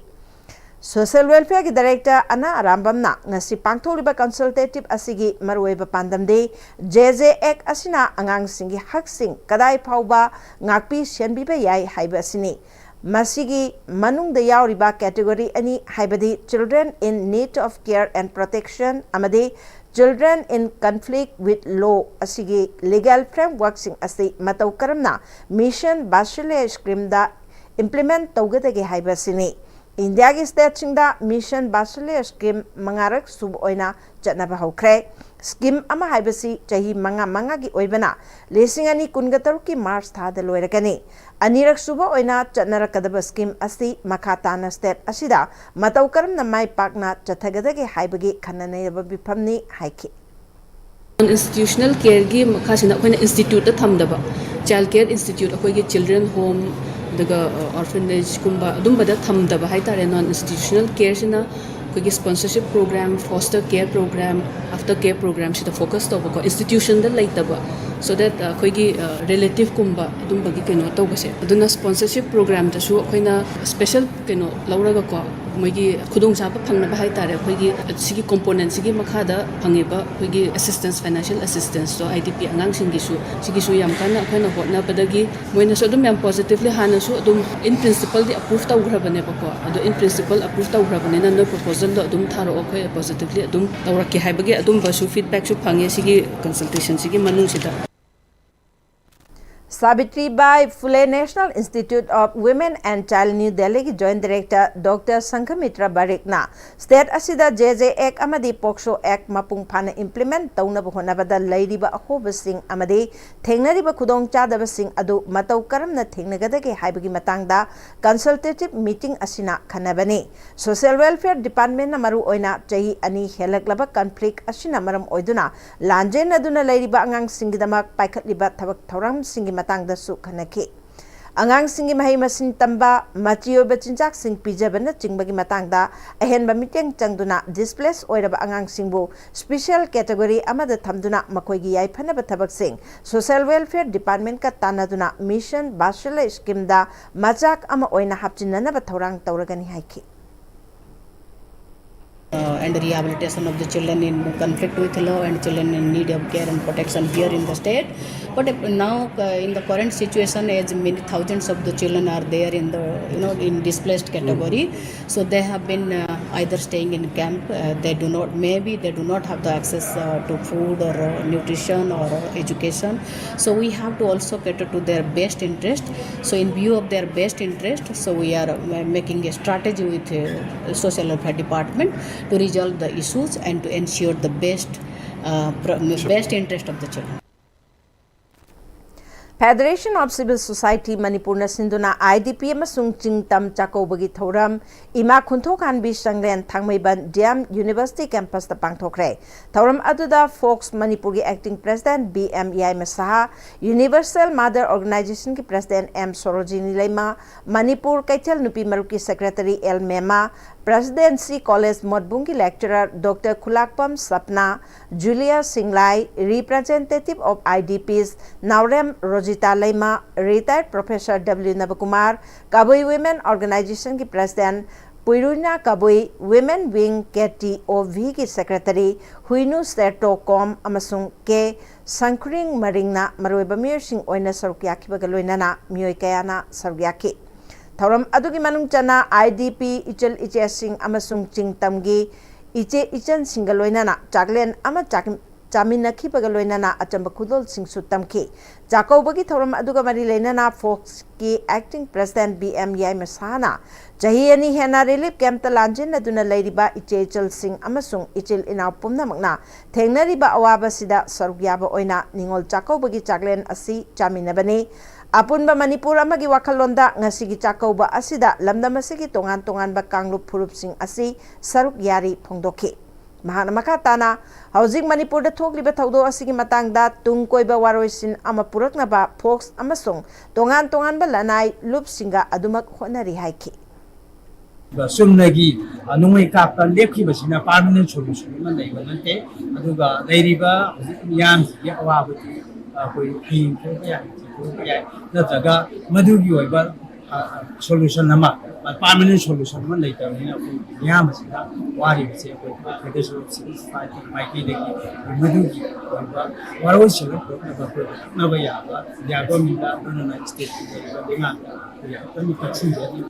Social Welfare ꯒꯤ Director Anna Arambam ꯅ ꯉꯁꯤ ꯄꯥꯡꯊꯣꯛꯂꯤꯕ consultative ꯑꯁꯤꯒꯤ ꯃꯔꯨꯑꯣꯏꯕ ꯄꯥꯟꯗꯝꯗꯤ J J Act ꯑꯁꯤꯅ ꯑꯉꯥꯡꯁꯤꯡꯒꯤ ꯍꯛꯁꯤꯡ ꯀꯗꯥꯏ ꯐꯥꯎꯕ ꯉꯥꯛꯄꯤ ꯁꯦꯟꯕꯤꯕ ꯌꯥꯏ ꯍꯥꯏꯕ ꯑꯁꯤꯅꯤ꯫ ꯃꯁꯤꯒꯤ ꯃꯅꯨꯡꯗ ꯌꯥꯎꯔꯤꯕ category ꯑꯅꯤ, ꯍꯥꯏꯕꯗꯤ Children in Need of Care and Protection ꯑꯃꯗꯤ Children in Conflict with Law ꯑꯁꯤꯒꯤ legal framework ꯁꯤꯡ ꯑꯁꯤ ꯃꯇꯧ ꯀꯔꯝꯅ Mission Vatsalya Scheme ꯗ implement ꯇꯧꯒꯗꯒꯦ ꯍꯥꯏꯕ ꯑꯁꯤꯅꯤ꯫ ꯏꯟꯗꯤꯌꯥꯒꯤ state ꯁꯤꯡꯗ Mission Vatsalya Scheme ꯃꯉꯥꯔꯛ ꯁꯨꯕ ꯑꯣꯏꯅ ꯆꯠꯅꯕ ꯍꯧꯈ꯭ꯔꯦ꯫ Scheme ꯑꯃ ꯍꯥꯏꯕꯁꯤ ꯆꯍꯤ ꯃꯉꯥ ꯃꯉꯥꯒꯤ ꯑꯣꯏꯕꯅ ꯂꯤꯁꯤꯡ ꯑꯅꯤ ꯀꯨꯟꯒ ꯇꯔꯨꯛꯀꯤ March ꯊꯥꯗ ꯂꯣꯏꯔꯒꯅꯤ꯫ ꯑꯅꯤꯔꯛ ꯁꯨꯕ ꯑꯣꯏꯅ ꯆꯠꯅꯔꯛꯀꯗꯕ scheme ꯑꯁꯤ ꯃꯈꯥ ꯇꯥꯅ state ꯑꯁꯤꯗ ꯃꯇꯧ ꯀꯔꯝꯅ ꯃꯥꯏ ꯄꯥꯛꯅ ꯆꯠꯊꯒꯗꯒꯦ ꯍꯥꯏꯕꯒꯤ ꯈꯟꯅ ꯅꯩꯅꯕ ꯃꯤꯐꯝꯅꯤ ꯍꯥꯏꯈꯤ꯫ Non institutional care ꯒꯤ ꯃꯈꯥꯁꯤꯅ ꯑꯩꯈꯣꯏꯅ institute ꯇ ꯊꯝꯗꯕ, child care institute, ꯑꯩꯈꯣꯏꯒꯤ children home, ꯑꯗꯨꯒ orphanage ꯀꯨꯝꯕ ꯑꯗꯨꯝꯕꯗ ꯊꯝꯗꯕ ꯍꯥꯏꯇꯥꯔꯦ꯫ Non institutional care ꯁꯤꯅ ꯑꯩꯈꯣꯏꯒꯤ sponsorship program, foster care program, after care program ꯁꯤꯗ focus ꯇꯧꯕꯀꯣ, institution ꯗ ꯂꯩꯇꯕ, so that ꯑꯩꯈꯣꯏꯒꯤ relative ꯀꯨꯝꯕ ꯑꯗꯨꯝꯕꯒꯤ ꯀꯩꯅꯣ ꯇꯧꯕꯁꯦ꯫ ꯑꯗꯨꯅ sponsorship program ꯗꯁꯨ ꯑꯩꯈꯣꯏꯅ special ꯀꯩꯅꯣ ꯂꯧꯔꯒꯀꯣ, ꯃꯣꯏꯒꯤ ꯈꯨꯗꯣꯡꯆꯥꯕ ꯐꯪꯅꯕ ꯍꯥꯏꯇꯥꯔꯦ, ꯑꯩꯈꯣꯏꯒꯤ ꯁꯤꯒꯤ component ꯁꯤꯒꯤ ꯃꯈꯥꯗ ꯐꯪꯉꯤꯕ ꯑꯩꯈꯣꯏꯒꯤ assistance, financial assistance to I D P ꯑꯉꯥꯡꯁꯤꯡꯒꯤꯁꯨ, ꯁꯤꯒꯤꯁꯨ ꯌꯥꯝ ꯀꯟꯅ ꯑꯩꯈꯣꯏꯅ ꯍꯣꯠꯅꯕꯗꯒꯤ ꯃꯣꯏꯅꯁꯨ ꯑꯗꯨꯝ ꯌꯥꯝ positively, ꯍꯥꯟꯅꯁꯨ ꯑꯗꯨꯝ in principle ꯗꯤ approve ꯇꯧꯈ꯭ꯔꯕꯅꯦꯕꯀꯣ, ꯑꯗꯣ in principle approve ꯇꯧꯈ꯭ꯔꯕꯅꯤꯅ ꯅꯣꯏ proposal ꯗꯣ ꯑꯗꯨꯝ ꯊꯥꯔꯛꯑꯣ, ꯑꯩꯈꯣꯏ positively ꯑꯗꯨꯝ ꯇꯧꯔꯛꯀꯦ ꯍꯥꯏꯕꯒꯤ ꯑꯗꯨꯝꯕꯁꯨ feedback ꯁꯨ ꯐꯪꯉꯦ ꯁꯤꯒꯤ consultation ꯁꯤꯒꯤ ꯃꯅꯨꯡꯁꯤꯗ꯫ Savitribai Phule National Institute of Women and Child, New Delhi ꯒꯤ Joint Director Doctor Sanghamitra Barikna state ꯑꯁꯤꯗ JJ Act ꯑꯃꯗꯤ POCSO Act ꯃꯄꯨꯡ ꯐꯥꯅ implement ꯇꯧꯅꯕ ꯍꯣꯠꯅꯕꯗ ꯂꯩꯔꯤꯕ ꯑꯍꯣꯕꯁꯤꯡ ꯑꯃꯗꯤ ꯊꯦꯡꯅꯔꯤꯕ ꯈꯨꯗꯣꯡꯆꯥꯗꯕꯁꯤꯡ ꯑꯗꯨ ꯃꯇꯧ ꯀꯔꯝꯅ ꯊꯦꯡꯅꯒꯗꯒꯦ ꯍꯥꯏꯕꯒꯤ ꯃꯇꯥꯡꯗ consultative meeting ꯑꯁꯤꯅ ꯈꯟꯅꯕꯅꯤ꯫ Social Welfare Department ꯅ ꯃꯔꯨ ꯑꯣꯏꯅ ꯆꯍꯤ ꯑꯅꯤ ꯍꯦꯜꯂꯛꯂꯕ conflict ꯑꯁꯤꯅ ꯃꯔꯝ ꯑꯣꯏꯗꯨꯅ ꯂꯥꯟꯖꯦꯟꯅꯗꯨꯅ ꯂꯩꯔꯤꯕ ꯑꯉꯥꯡꯁꯤꯡꯒꯤꯗꯃꯛ ꯄꯥꯏꯈꯠꯂꯤꯕ ꯊꯕꯛ ꯊꯧꯔꯝꯁꯤꯡꯒꯤ ꯃꯇꯥꯡꯗꯁꯨ ꯈꯟꯅꯈꯤ꯫ ꯑꯉꯥꯡꯁꯤꯡꯒꯤ ꯃꯍꯩ ꯃꯁꯤꯡ ꯇꯝꯕ, ꯃꯆꯤ ꯑꯣꯏꯕ ꯆꯤꯟꯖꯥꯛꯁꯤꯡ ꯄꯤꯖꯕꯅꯆꯤꯡꯕꯒꯤ ꯃꯇꯥꯡꯗ ꯑꯍꯦꯟꯕ ꯃꯤꯠꯌꯦꯡ ꯆꯪꯗꯨꯅ displace ꯑꯣꯏꯔꯕ ꯑꯉꯥꯡꯁꯤꯡꯕꯨ special category ꯑꯃꯗ ꯊꯝꯗꯨꯅ ꯃꯈꯣꯏꯒꯤ ꯌꯥꯏꯐꯅꯕ ꯊꯕꯛꯁꯤꯡ Social Welfare Department ꯀ ꯇꯥꯟꯅꯗꯨꯅ Mission Vatsalya Scheme ꯗ ꯃꯆꯥꯛ ꯑꯃ ꯑꯣꯏꯅ ꯍꯥꯞꯆꯤꯟꯅꯅꯕ ꯊꯧꯔꯥꯡ ꯇꯧꯔꯒꯅꯤ ꯍꯥꯏꯈꯤ꯫ Uh, and rehabilitation of the children in conflict with law and children in need of care and protection here in the state. But if now, uh, in the current situation, as many thousands of the children are there in the, you know, in displaced category, so they have been uh, either staying in camp, uh, they do not, maybe they do not have the access uh, to food or uh, nutrition or uh, education. So we have to also cater to their best interest. So in view of their best interest, so we are uh, making a strategy with uh, social welfare department to resolve the issues and to ensure the best, uh, pro- best interest of the children. Federation of Civil Society ꯃꯅꯤꯄꯨꯔꯅ ꯁꯤꯟꯗꯨꯅ IDP ꯑꯃꯁꯨꯡ ꯆꯤꯡ ꯇꯝ ꯆꯥꯛꯀꯧꯕꯒꯤ ꯊꯧꯔꯝ ꯏꯃꯥ ꯈꯨꯟꯊꯣꯛꯍꯥꯟꯕꯤ ꯁꯪꯂꯦꯟ ꯊꯥꯡꯃꯩꯕꯟ D M University campus ꯇ ꯄꯥꯡꯊꯣꯛꯈ꯭ꯔꯦ꯫ ꯊꯧꯔꯝ ꯑꯗꯨꯗ ꯐꯣꯛꯁ ꯃꯅꯤꯄꯨꯔꯒꯤ Acting President B M ꯌꯥꯏꯃ ꯁꯍꯥ, Universal Mother Organization ꯒꯤ President M ꯁꯣꯔꯣꯖꯤꯅꯤ ꯂꯩꯃ, ꯃꯅꯤꯄꯨꯔ ꯀꯩꯊꯦꯜ ꯅꯨꯄꯤ ꯃꯔꯨꯞꯀꯤ Secretary L ꯃꯦꯃꯥ, Presidency College ꯃꯣꯠꯕꯨꯡꯒꯤ Lecturer Doctor ꯈꯨꯂꯥꯛꯄꯝ ꯁꯞꯅꯥ, Julia ꯁꯤꯡꯂꯥꯏ, Representative of IDPs Naorem Rozita Leima, Retired Professor W ꯅꯕꯀꯨꯃꯥꯔ, Kabui Women Organization ꯒꯤ President ꯄꯨꯏꯔꯨꯅꯥ ꯀꯕꯨꯏ, Women Wing K T O V ꯒꯤ Secretary ꯍꯨꯏꯅꯨ ꯁꯦꯔꯇꯣꯀꯣꯝ ꯑꯃꯁꯨꯡ K ꯁꯪꯈ꯭ꯔꯤꯡ ꯃꯔꯤꯡꯅ ꯃꯔꯨꯑꯣꯏꯕ ꯃꯤꯑꯣꯏꯁꯤꯡ ꯑꯣꯏꯅ ꯁꯔꯨꯛ ꯌꯥꯈꯤꯕꯒ ꯂꯣꯏꯅꯅ ꯃꯤꯑꯣꯏ ꯀꯌꯥꯅ ꯁꯔꯨꯛ ꯌꯥꯈꯤ꯫ ꯊꯧꯔꯝ ꯑꯗꯨꯒꯤ ꯃꯅꯨꯡ ꯆꯟꯅ IDP ꯏꯆꯜ ꯏꯆꯦꯁꯤꯡ ꯑꯃꯁꯨꯡ ꯆꯤꯡ ꯇꯝꯒꯤ ꯏꯆꯦ ꯏꯆꯟꯁꯤꯡꯒ ꯂꯣꯏꯅꯅ ꯆꯥꯛꯂꯦꯟ ꯑꯃ ꯆꯥꯛ ꯆꯥꯃꯤꯟꯅꯈꯤꯕꯒ ꯂꯣꯏꯅꯅ ꯑꯆꯝꯕ ꯈꯨꯗꯣꯜꯁꯤꯡꯁꯨ ꯇꯝꯈꯤ꯫ ꯆꯥꯛꯀꯧꯕꯒꯤ ꯊꯧꯔꯝ ꯑꯗꯨꯒ ꯃꯔꯤ ꯂꯩꯅꯅ ꯐꯣꯛꯁꯀꯤ acting president ꯕꯤ ꯑꯦꯝ ꯌꯥꯏꯃꯁꯥꯅ ꯆꯍꯤ ꯑꯅꯤ ꯍꯦꯟꯅ ꯔꯤꯂꯤꯐ ꯀꯦꯝꯞꯇ ꯂꯥꯟꯖꯦꯟꯅꯗꯨꯅ ꯂꯩꯔꯤꯕ ꯏꯆꯦ ꯏꯆꯜꯁꯤꯡ ꯑꯃꯁꯨꯡ ꯏꯆꯤꯜ ꯏꯅꯥꯎ ꯄꯨꯝꯅꯃꯛꯅ ꯊꯦꯡꯅꯔꯤꯕ ꯑꯋꯥꯕꯁꯤꯗ ꯁꯔꯨꯛ ꯌꯥꯕ ꯑꯣꯏꯅ ꯅꯤꯉꯣꯜ ꯆꯥꯛꯀꯧꯕꯒꯤ ꯆꯥꯛꯂꯦꯟ ꯑꯁꯤ ꯆꯥꯃꯤꯟꯅꯕꯅꯤ꯫ ꯑꯄꯨꯟꯕ ꯃꯅꯤꯄꯨꯔ ꯑꯃꯒꯤ ꯋꯥꯈꯜꯂꯣꯟꯗ ꯉꯁꯤꯒꯤ ꯆꯥꯛꯀꯧꯕ ꯑꯁꯤꯗ ꯂꯝꯗꯝ ꯑꯁꯤꯒꯤ ꯇꯣꯉꯥꯟ ꯇꯣꯉꯥꯟꯕ ꯀꯥꯡꯂꯨꯞ ꯐꯨꯔꯨꯞꯁꯤꯡ ꯑꯁꯤ ꯁꯔꯨꯛ ꯌꯥꯔꯤ ꯐꯣꯡꯗꯣꯛꯈꯤ꯫ ꯃꯍꯥꯛꯅ ꯃꯈꯥ ꯇꯥꯅ, ꯍꯧꯖꯤꯛ ꯃꯅꯤꯄꯨꯔꯗ ꯊꯣꯛꯂꯤꯕ ꯊꯧꯗꯣꯛ ꯑꯁꯤꯒꯤ ꯃꯇꯥꯡꯗ ꯇꯨꯡ ꯀꯣꯏꯕ ꯋꯥꯔꯣꯏꯁꯤꯟ ꯑꯃ ꯄꯨꯔꯛꯅꯕ ꯐꯣꯛꯁ ꯑꯃꯁꯨꯡ ꯇꯣꯉꯥꯟ ꯇꯣꯉꯥꯟꯕ ꯂꯅꯥꯏ ꯂꯨꯞꯁꯤꯡꯒ ꯑꯗꯨꯃꯛ ꯍꯣꯠꯅꯔꯤ ꯍꯥꯏꯈꯤ꯫ ꯆꯨꯝꯅꯒꯤ, ꯑ, ꯅꯣꯡꯃꯩ ꯀꯥꯞꯄ ꯂꯦꯞꯈꯤꯕꯁꯤꯅ permanent solution ꯑꯃ ꯂꯩꯕ ꯅꯠꯇꯦ꯫ ꯑꯗꯨꯒ ꯂꯩꯔꯤꯕ ꯍꯧꯖꯤꯛ ꯃꯤꯌꯥꯝꯁꯤꯒꯤ ꯑꯋꯥꯕꯗꯤ, ꯑ, ꯑꯩꯈꯣꯏ ꯍꯌꯦꯡ ꯊꯣꯛꯄ ꯌꯥꯏ, ꯍꯪꯆꯤꯠ ꯊꯣꯛꯄ ꯌꯥꯏ, ꯅꯠꯇ꯭ꯔꯒ ꯃꯗꯨꯒꯤ ꯑꯣꯏꯕ, ꯑ, solution ꯑꯃ, permanent solution ꯑꯃ ꯂꯩꯇꯕꯅꯤꯅ ꯑꯩꯈꯣꯏ ꯃꯤꯌꯥꯝ ꯑꯁꯤꯗ ꯋꯥꯔꯤꯕꯁꯦ ꯑꯩꯈꯣꯏ Federation of Civil Society ꯃꯥꯏꯀꯩꯗꯒꯤ ꯃꯗꯨꯒꯤ ꯑꯣꯏꯕ ꯋꯥꯔꯣꯏꯁꯤꯟ ꯄꯨꯔꯛꯅꯕ ꯑꯩꯈꯣꯏ ꯑꯀꯛꯅꯕ ꯌꯥꯕ ꯏꯟꯗꯤꯌꯥ ꯒꯣꯔꯃꯦꯟꯗ ꯂꯣꯏꯅꯅ ꯁ꯭ꯇꯦꯠꯀꯤ ꯑꯣꯏꯕ ꯂꯩꯉꯥꯛꯇ ꯑꯩꯈꯣꯏ ꯑꯃꯨꯛꯇꯪ ꯇꯛꯁꯤꯟꯖꯔꯤ꯫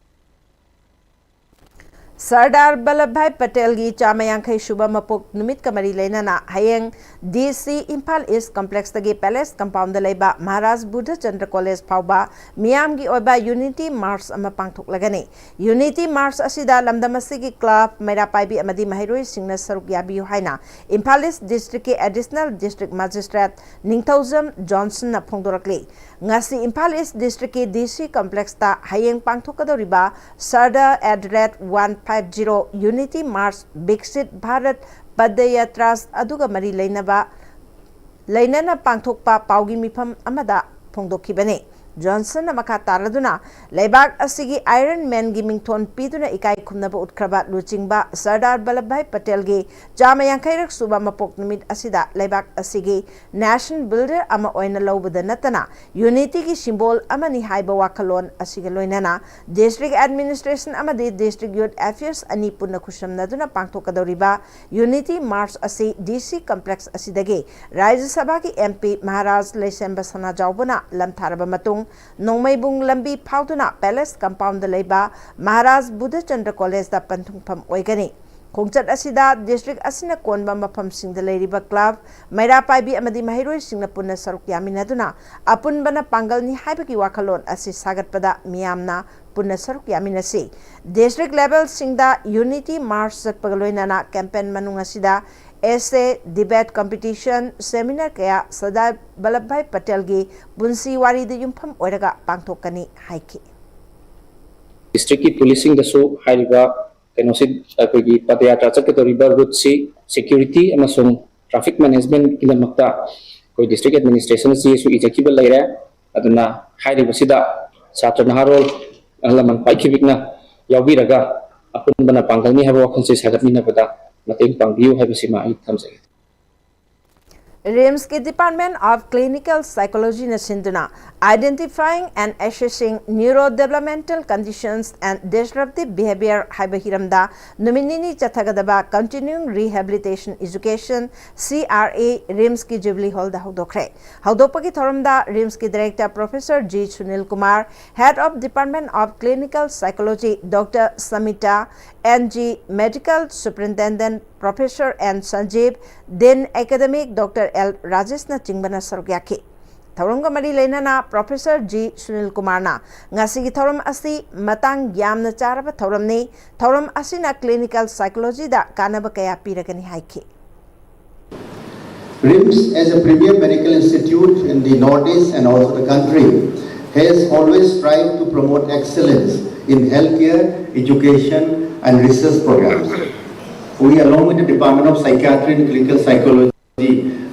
ꯁꯔꯗꯥꯔ ꯚꯜꯂꯚꯚꯥꯏ ꯄꯇꯦꯜꯒꯤ ꯆꯥꯝꯃ ꯌꯥꯡꯈꯩ ꯁꯨꯕ ꯃꯄꯣꯛ ꯅꯨꯃꯤꯠꯀ ꯃꯔꯤ ꯂꯩꯅꯅ ꯍꯌꯦꯡ ꯗꯤ ꯁꯤ ꯏꯝꯐꯥꯜ ꯏꯁ ꯀꯝꯄ꯭ꯂꯦꯛꯁꯇꯒꯤ ꯄꯦꯂꯦꯁ ꯀꯝꯄꯥꯎꯟꯗ ꯂꯩꯕ ꯃꯍꯥꯔꯥꯖ ꯕꯨꯙꯆꯟꯗ꯭ꯔ ꯀꯣꯂꯦꯖ ꯐꯥꯎꯕ ꯃꯤꯌꯥꯝꯒꯤ ꯑꯣꯏꯕ ꯌꯨꯅꯤꯇꯤ ꯃꯥꯔꯆ ꯑꯃ ꯄꯥꯡꯊꯣꯛꯂꯒꯅꯤ꯫ ꯌꯨꯅꯤꯇꯤ ꯃꯥꯔꯆ ꯑꯁꯤꯗ ꯂꯝꯗꯝ ꯑꯁꯤꯒꯤ ꯀ꯭ꯂꯕ, ꯃꯩꯔꯥ ꯄꯥꯏꯕꯤ ꯑꯃꯗꯤ ꯃꯍꯩꯔꯣꯏꯁꯤꯡꯅ ꯁꯔꯨꯛ ꯌꯥꯕꯤꯌꯨ ꯍꯥꯏꯅ ꯏꯝꯐꯥꯜ ꯏꯁ ꯗꯤꯁꯇ꯭ꯔꯤꯛꯀꯤ ꯑꯦꯗꯤꯁꯅꯦꯜ ꯗꯤꯁꯇ꯭ꯔꯤꯛ ꯃꯦꯖꯤꯁꯇ꯭ꯔꯦꯠ ꯅꯤꯡꯊꯧꯖꯝ ꯖꯣꯟꯁꯟꯅ ꯐꯣꯡꯗꯣꯔꯛꯂꯤ꯫ ꯉꯁꯤ ꯏꯝꯐꯥꯜ ꯏꯁ ꯗꯤꯁꯇ꯭ꯔꯤꯛꯀꯤ ꯗꯤ ꯁꯤ ꯀꯝꯄ꯭ꯂꯦꯛꯁꯇ ꯍꯌꯦꯡ ꯄꯥꯡꯊꯣꯛꯀꯗꯧꯔꯤꯕ ꯁꯔꯗꯥꯔ at the rate one five zero ꯌꯨꯅꯤꯇꯤ ꯃꯥꯔꯆ ꯕꯤꯛꯁꯤꯠ ꯚꯥꯔꯠ ꯄꯗꯌꯥꯇ꯭ꯔꯥꯁ ꯑꯗꯨꯒ ꯃꯔꯤ ꯂꯩꯅꯕ, ꯂꯩꯅꯅ ꯄꯥꯡꯊꯣꯛꯄ ꯄꯥꯎꯒꯤ ꯃꯤꯐꯝ ꯑꯃꯗ ꯐꯣꯡꯗꯣꯛꯈꯤꯕꯅꯤ꯫ ꯖꯣꯟꯁꯟꯅ ꯃꯈꯥ ꯇꯥꯔꯗꯨꯅ, ꯂꯩꯕꯥꯛ ꯑꯁꯤꯒꯤ ꯑꯥꯏꯔꯟ ꯃꯦꯟꯒꯤ ꯃꯤꯡꯊꯣꯟ ꯄꯤꯗꯨꯅ ꯏꯀꯥꯏ ꯈꯨꯝꯅꯕ ꯎꯠꯈ꯭ꯔꯕ ꯂꯨꯆꯤꯡꯕ ꯁꯔꯗꯥꯔ ꯚꯜꯂꯚꯚꯥꯏ ꯄꯇꯦꯜꯒꯤ ꯆꯥꯝꯃ ꯌꯥꯡꯈꯩꯔꯛ ꯁꯨꯕ ꯃꯄꯣꯛ ꯅꯨꯃꯤꯠ ꯑꯁꯤꯗ ꯂꯩꯕꯥꯛ ꯑꯁꯤꯒꯤ ꯅꯦꯁꯟ ꯕꯤꯜꯗꯔ ꯑꯃ ꯑꯣꯏꯅ ꯂꯧꯕꯗ ꯅꯠꯇꯅ ꯌꯨꯅꯤꯇꯤꯒꯤ ꯁꯤꯝꯕꯣꯜ ꯑꯃꯅꯤ ꯍꯥꯏꯕ ꯋꯥꯈꯜꯂꯣꯟ ꯑꯁꯤꯒ ꯂꯣꯏꯅꯅ ꯗꯤꯁꯇ꯭ꯔꯤꯛ ꯑꯦꯗꯃꯤꯅꯤꯁꯇ꯭ꯔꯦꯁꯟ ꯑꯃꯗꯤ ꯗꯤꯁꯇ꯭ꯔꯤꯛ ꯌꯨꯠ ꯑꯦꯐꯤꯌꯔꯁ ꯑꯅꯤ ꯄꯨꯟꯅ ꯈꯨꯠꯁꯝꯅꯗꯨꯅ ꯄꯥꯡꯊꯣꯛꯀꯗꯧꯔꯤꯕ ꯌꯨꯅꯤꯇꯤ ꯃꯥꯔꯆ ꯑꯁꯤ ꯗꯤ ꯁꯤ ꯀꯝꯄ꯭ꯂꯦꯛꯁ ꯑꯁꯤꯗꯒꯤ ꯔꯥꯖ꯭ꯌ ꯁꯚꯥꯒꯤ ꯑꯦꯝ ꯄꯤ ꯃꯍꯥꯔꯥꯖ ꯂꯩꯁꯦꯝꯕ ꯁꯅꯥꯖꯥꯎꯕꯅ ꯂꯝꯊꯥꯔꯕ ꯃꯇꯨꯡ ꯅꯣꯡꯃꯩꯕꯨꯡ ꯂꯝꯕꯤ ꯐꯥꯎꯗꯨꯅ ꯄꯦꯂꯦꯁ ꯀꯝꯄꯥꯎꯟꯗ ꯂꯩꯕ ꯃꯍꯥꯔꯥꯖ ꯕꯨꯙꯆꯟꯗ꯭ꯔ ꯀꯣꯂꯦꯖꯇ ꯄꯟꯊꯨꯡꯐꯝ ꯑꯣꯏꯒꯅꯤ꯫ ꯈꯣꯡꯆꯠ ꯑꯁꯤꯗ ꯗꯤꯁꯇ꯭ꯔꯤꯛ ꯑꯁꯤꯅ ꯀꯣꯟꯕ ꯃꯐꯝꯁꯤꯡꯗ ꯂꯩꯔꯤꯕ ꯀ꯭ꯂꯕ, ꯃꯩꯔꯥ ꯄꯥꯏꯕꯤ ꯑꯃꯗꯤ ꯃꯍꯩꯔꯣꯏꯁꯤꯡꯅ ꯄꯨꯟꯅ ꯁꯔꯨꯛ ꯌꯥꯃꯤꯟꯅꯗꯨꯅ ꯑꯄꯨꯟꯕꯅ ꯄꯥꯡꯒꯜꯅꯤ ꯍꯥꯏꯕꯒꯤ ꯋꯥꯈꯜꯂꯣꯟ ꯑꯁꯤ ꯁꯥꯒꯠꯄꯗ ꯃꯤꯌꯥꯝꯅ ꯄꯨꯟꯅ ꯁꯔꯨꯛ ꯌꯥꯃꯤꯟꯅꯁꯤ꯫ ꯗꯤꯁꯇ꯭ꯔꯤꯛ ꯂꯦꯚꯦꯜꯁꯤꯡꯗ ꯌꯨꯅꯤꯇꯤ ꯃꯥꯔꯆ ꯆꯠꯄꯒ ꯂꯣꯏꯅꯅ ꯀꯦꯝꯄꯦꯟ ꯃꯅꯨꯡ ꯑꯁꯤꯗ essay, debate competition, seminar ꯀꯌꯥ ꯁꯔꯗꯥꯔ ꯚꯜꯂꯚꯚꯥꯏ ꯄꯇꯦꯜꯒꯤ ꯄꯨꯟꯁꯤ ꯋꯥꯔꯤꯗ ꯌꯨꯝꯐꯝ ꯑꯣꯏꯔꯒ ꯄꯥꯡꯊꯣꯛꯀꯅꯤ ꯍꯥꯏꯈꯤ꯫ ꯗꯤꯁꯇ꯭ꯔꯤꯛꯀꯤ ꯄꯨꯂꯤꯁꯁꯤꯡꯗꯁꯨ ꯍꯥꯏꯔꯤꯕ ꯀꯩꯅꯣꯁꯤ, ꯑꯩꯈꯣꯏꯒꯤ ꯄꯗꯌꯥꯇ꯭ꯔꯥ ꯆꯠꯀꯗꯧꯔꯤꯕ ꯔꯨꯠꯁꯤ ꯁꯦꯀ꯭ꯌꯨꯔꯤꯇꯤ ꯑꯃꯁꯨꯡ ꯇ꯭ꯔꯥꯐꯤꯛ ꯃꯦꯅꯦꯖꯃꯦꯟꯠꯀꯤꯗꯃꯛꯇ ꯑꯩꯈꯣꯏ ꯗꯤꯁꯇ꯭ꯔꯤꯛ ꯑꯦꯗꯃꯤꯅꯤꯁꯇ꯭ꯔꯦꯁꯟꯅ ꯆꯦꯁꯨ ꯏꯖꯈꯤꯕ ꯂꯩꯔꯦ꯫ ꯑꯗꯨꯅ ꯍꯥꯏꯔꯤꯕꯁꯤꯗ ꯁꯥꯇ꯭ꯔ ꯅꯍꯥꯔꯣꯜ, ꯑꯍꯜ ꯂꯃꯟ ꯈ꯭ꯋꯥꯏ ꯈꯤꯕꯤꯛꯅ ꯌꯥꯎꯕꯤꯔꯒ ꯑꯄꯨꯟꯕꯅ ꯄꯥꯡꯒꯜꯅꯤ ꯍꯥꯏꯕ ꯋꯥꯈꯜꯁꯦ ꯁꯥꯒꯠꯃꯤꯟꯅꯕꯗ ꯃꯇꯦꯡ ꯄꯥꯡꯕꯤꯌꯨ ꯍꯥꯏꯕꯁꯤꯃ ꯑꯩ ꯊꯝꯖꯒꯦ꯫ ꯔꯤꯝꯁꯀꯤ Department of Clinical Psychologyꯅ ꯁꯤꯟꯗꯨꯅ Identifying and Assessing Neurodevelopmental Conditions and Disruptive Behavior ꯍꯥꯏꯕ ꯍꯤꯔꯝꯗ ꯅꯨꯃꯤꯠ ꯅꯤꯅꯤ ꯆꯠꯊꯒꯗꯕ Continuing Rehabilitation Education, C R A, ꯔꯤꯝꯁꯀꯤ ꯖꯨꯕꯤꯂꯤ ꯍꯣꯜꯗ ꯍꯧꯗꯣꯛꯈ꯭ꯔꯦ꯫ ꯍꯧꯗꯣꯛꯄꯒꯤ ꯊꯧꯔꯝꯗ ꯔꯤꯝꯁꯀꯤ director professor G Sunil Kumar, Head of Department of Clinical Psychology Doctor Samita, N G, Medical Superintendent Professor N Sanjeev, Dean Academic Doctor L ꯔꯥꯖꯦꯁꯅꯆꯤꯡꯕꯅ ꯁꯔꯨꯛ ꯌꯥꯈꯤ꯫ ꯊꯧꯔꯝꯒ ꯃꯔꯤ ꯂꯩꯅꯅ ꯄ꯭ꯔꯣꯐꯦꯁꯔ ꯖꯤ ꯁꯨꯅꯤꯜ ꯀꯨꯃꯥꯔꯅ ꯉꯁꯤꯒꯤ ꯊꯧꯔꯝ ꯑꯁꯤ ꯃꯇꯥꯡ ꯌꯥꯝꯅ ꯆꯥꯔꯕ ꯊꯧꯔꯝꯅꯤ꯫ ꯊꯧꯔꯝ ꯑꯁꯤꯅ clinical psychologyꯗ ꯀꯥꯟꯅꯕ ꯀꯌꯥ ꯄꯤꯔꯒꯅꯤ ꯍꯥꯏꯈꯤ꯫ RIMS, as a premier medical institute in the Northeast and also the country, has always strived to promote excellence in healthcare, education, and research programs. We, along with the Department of Psychiatry and Clinical Psychology,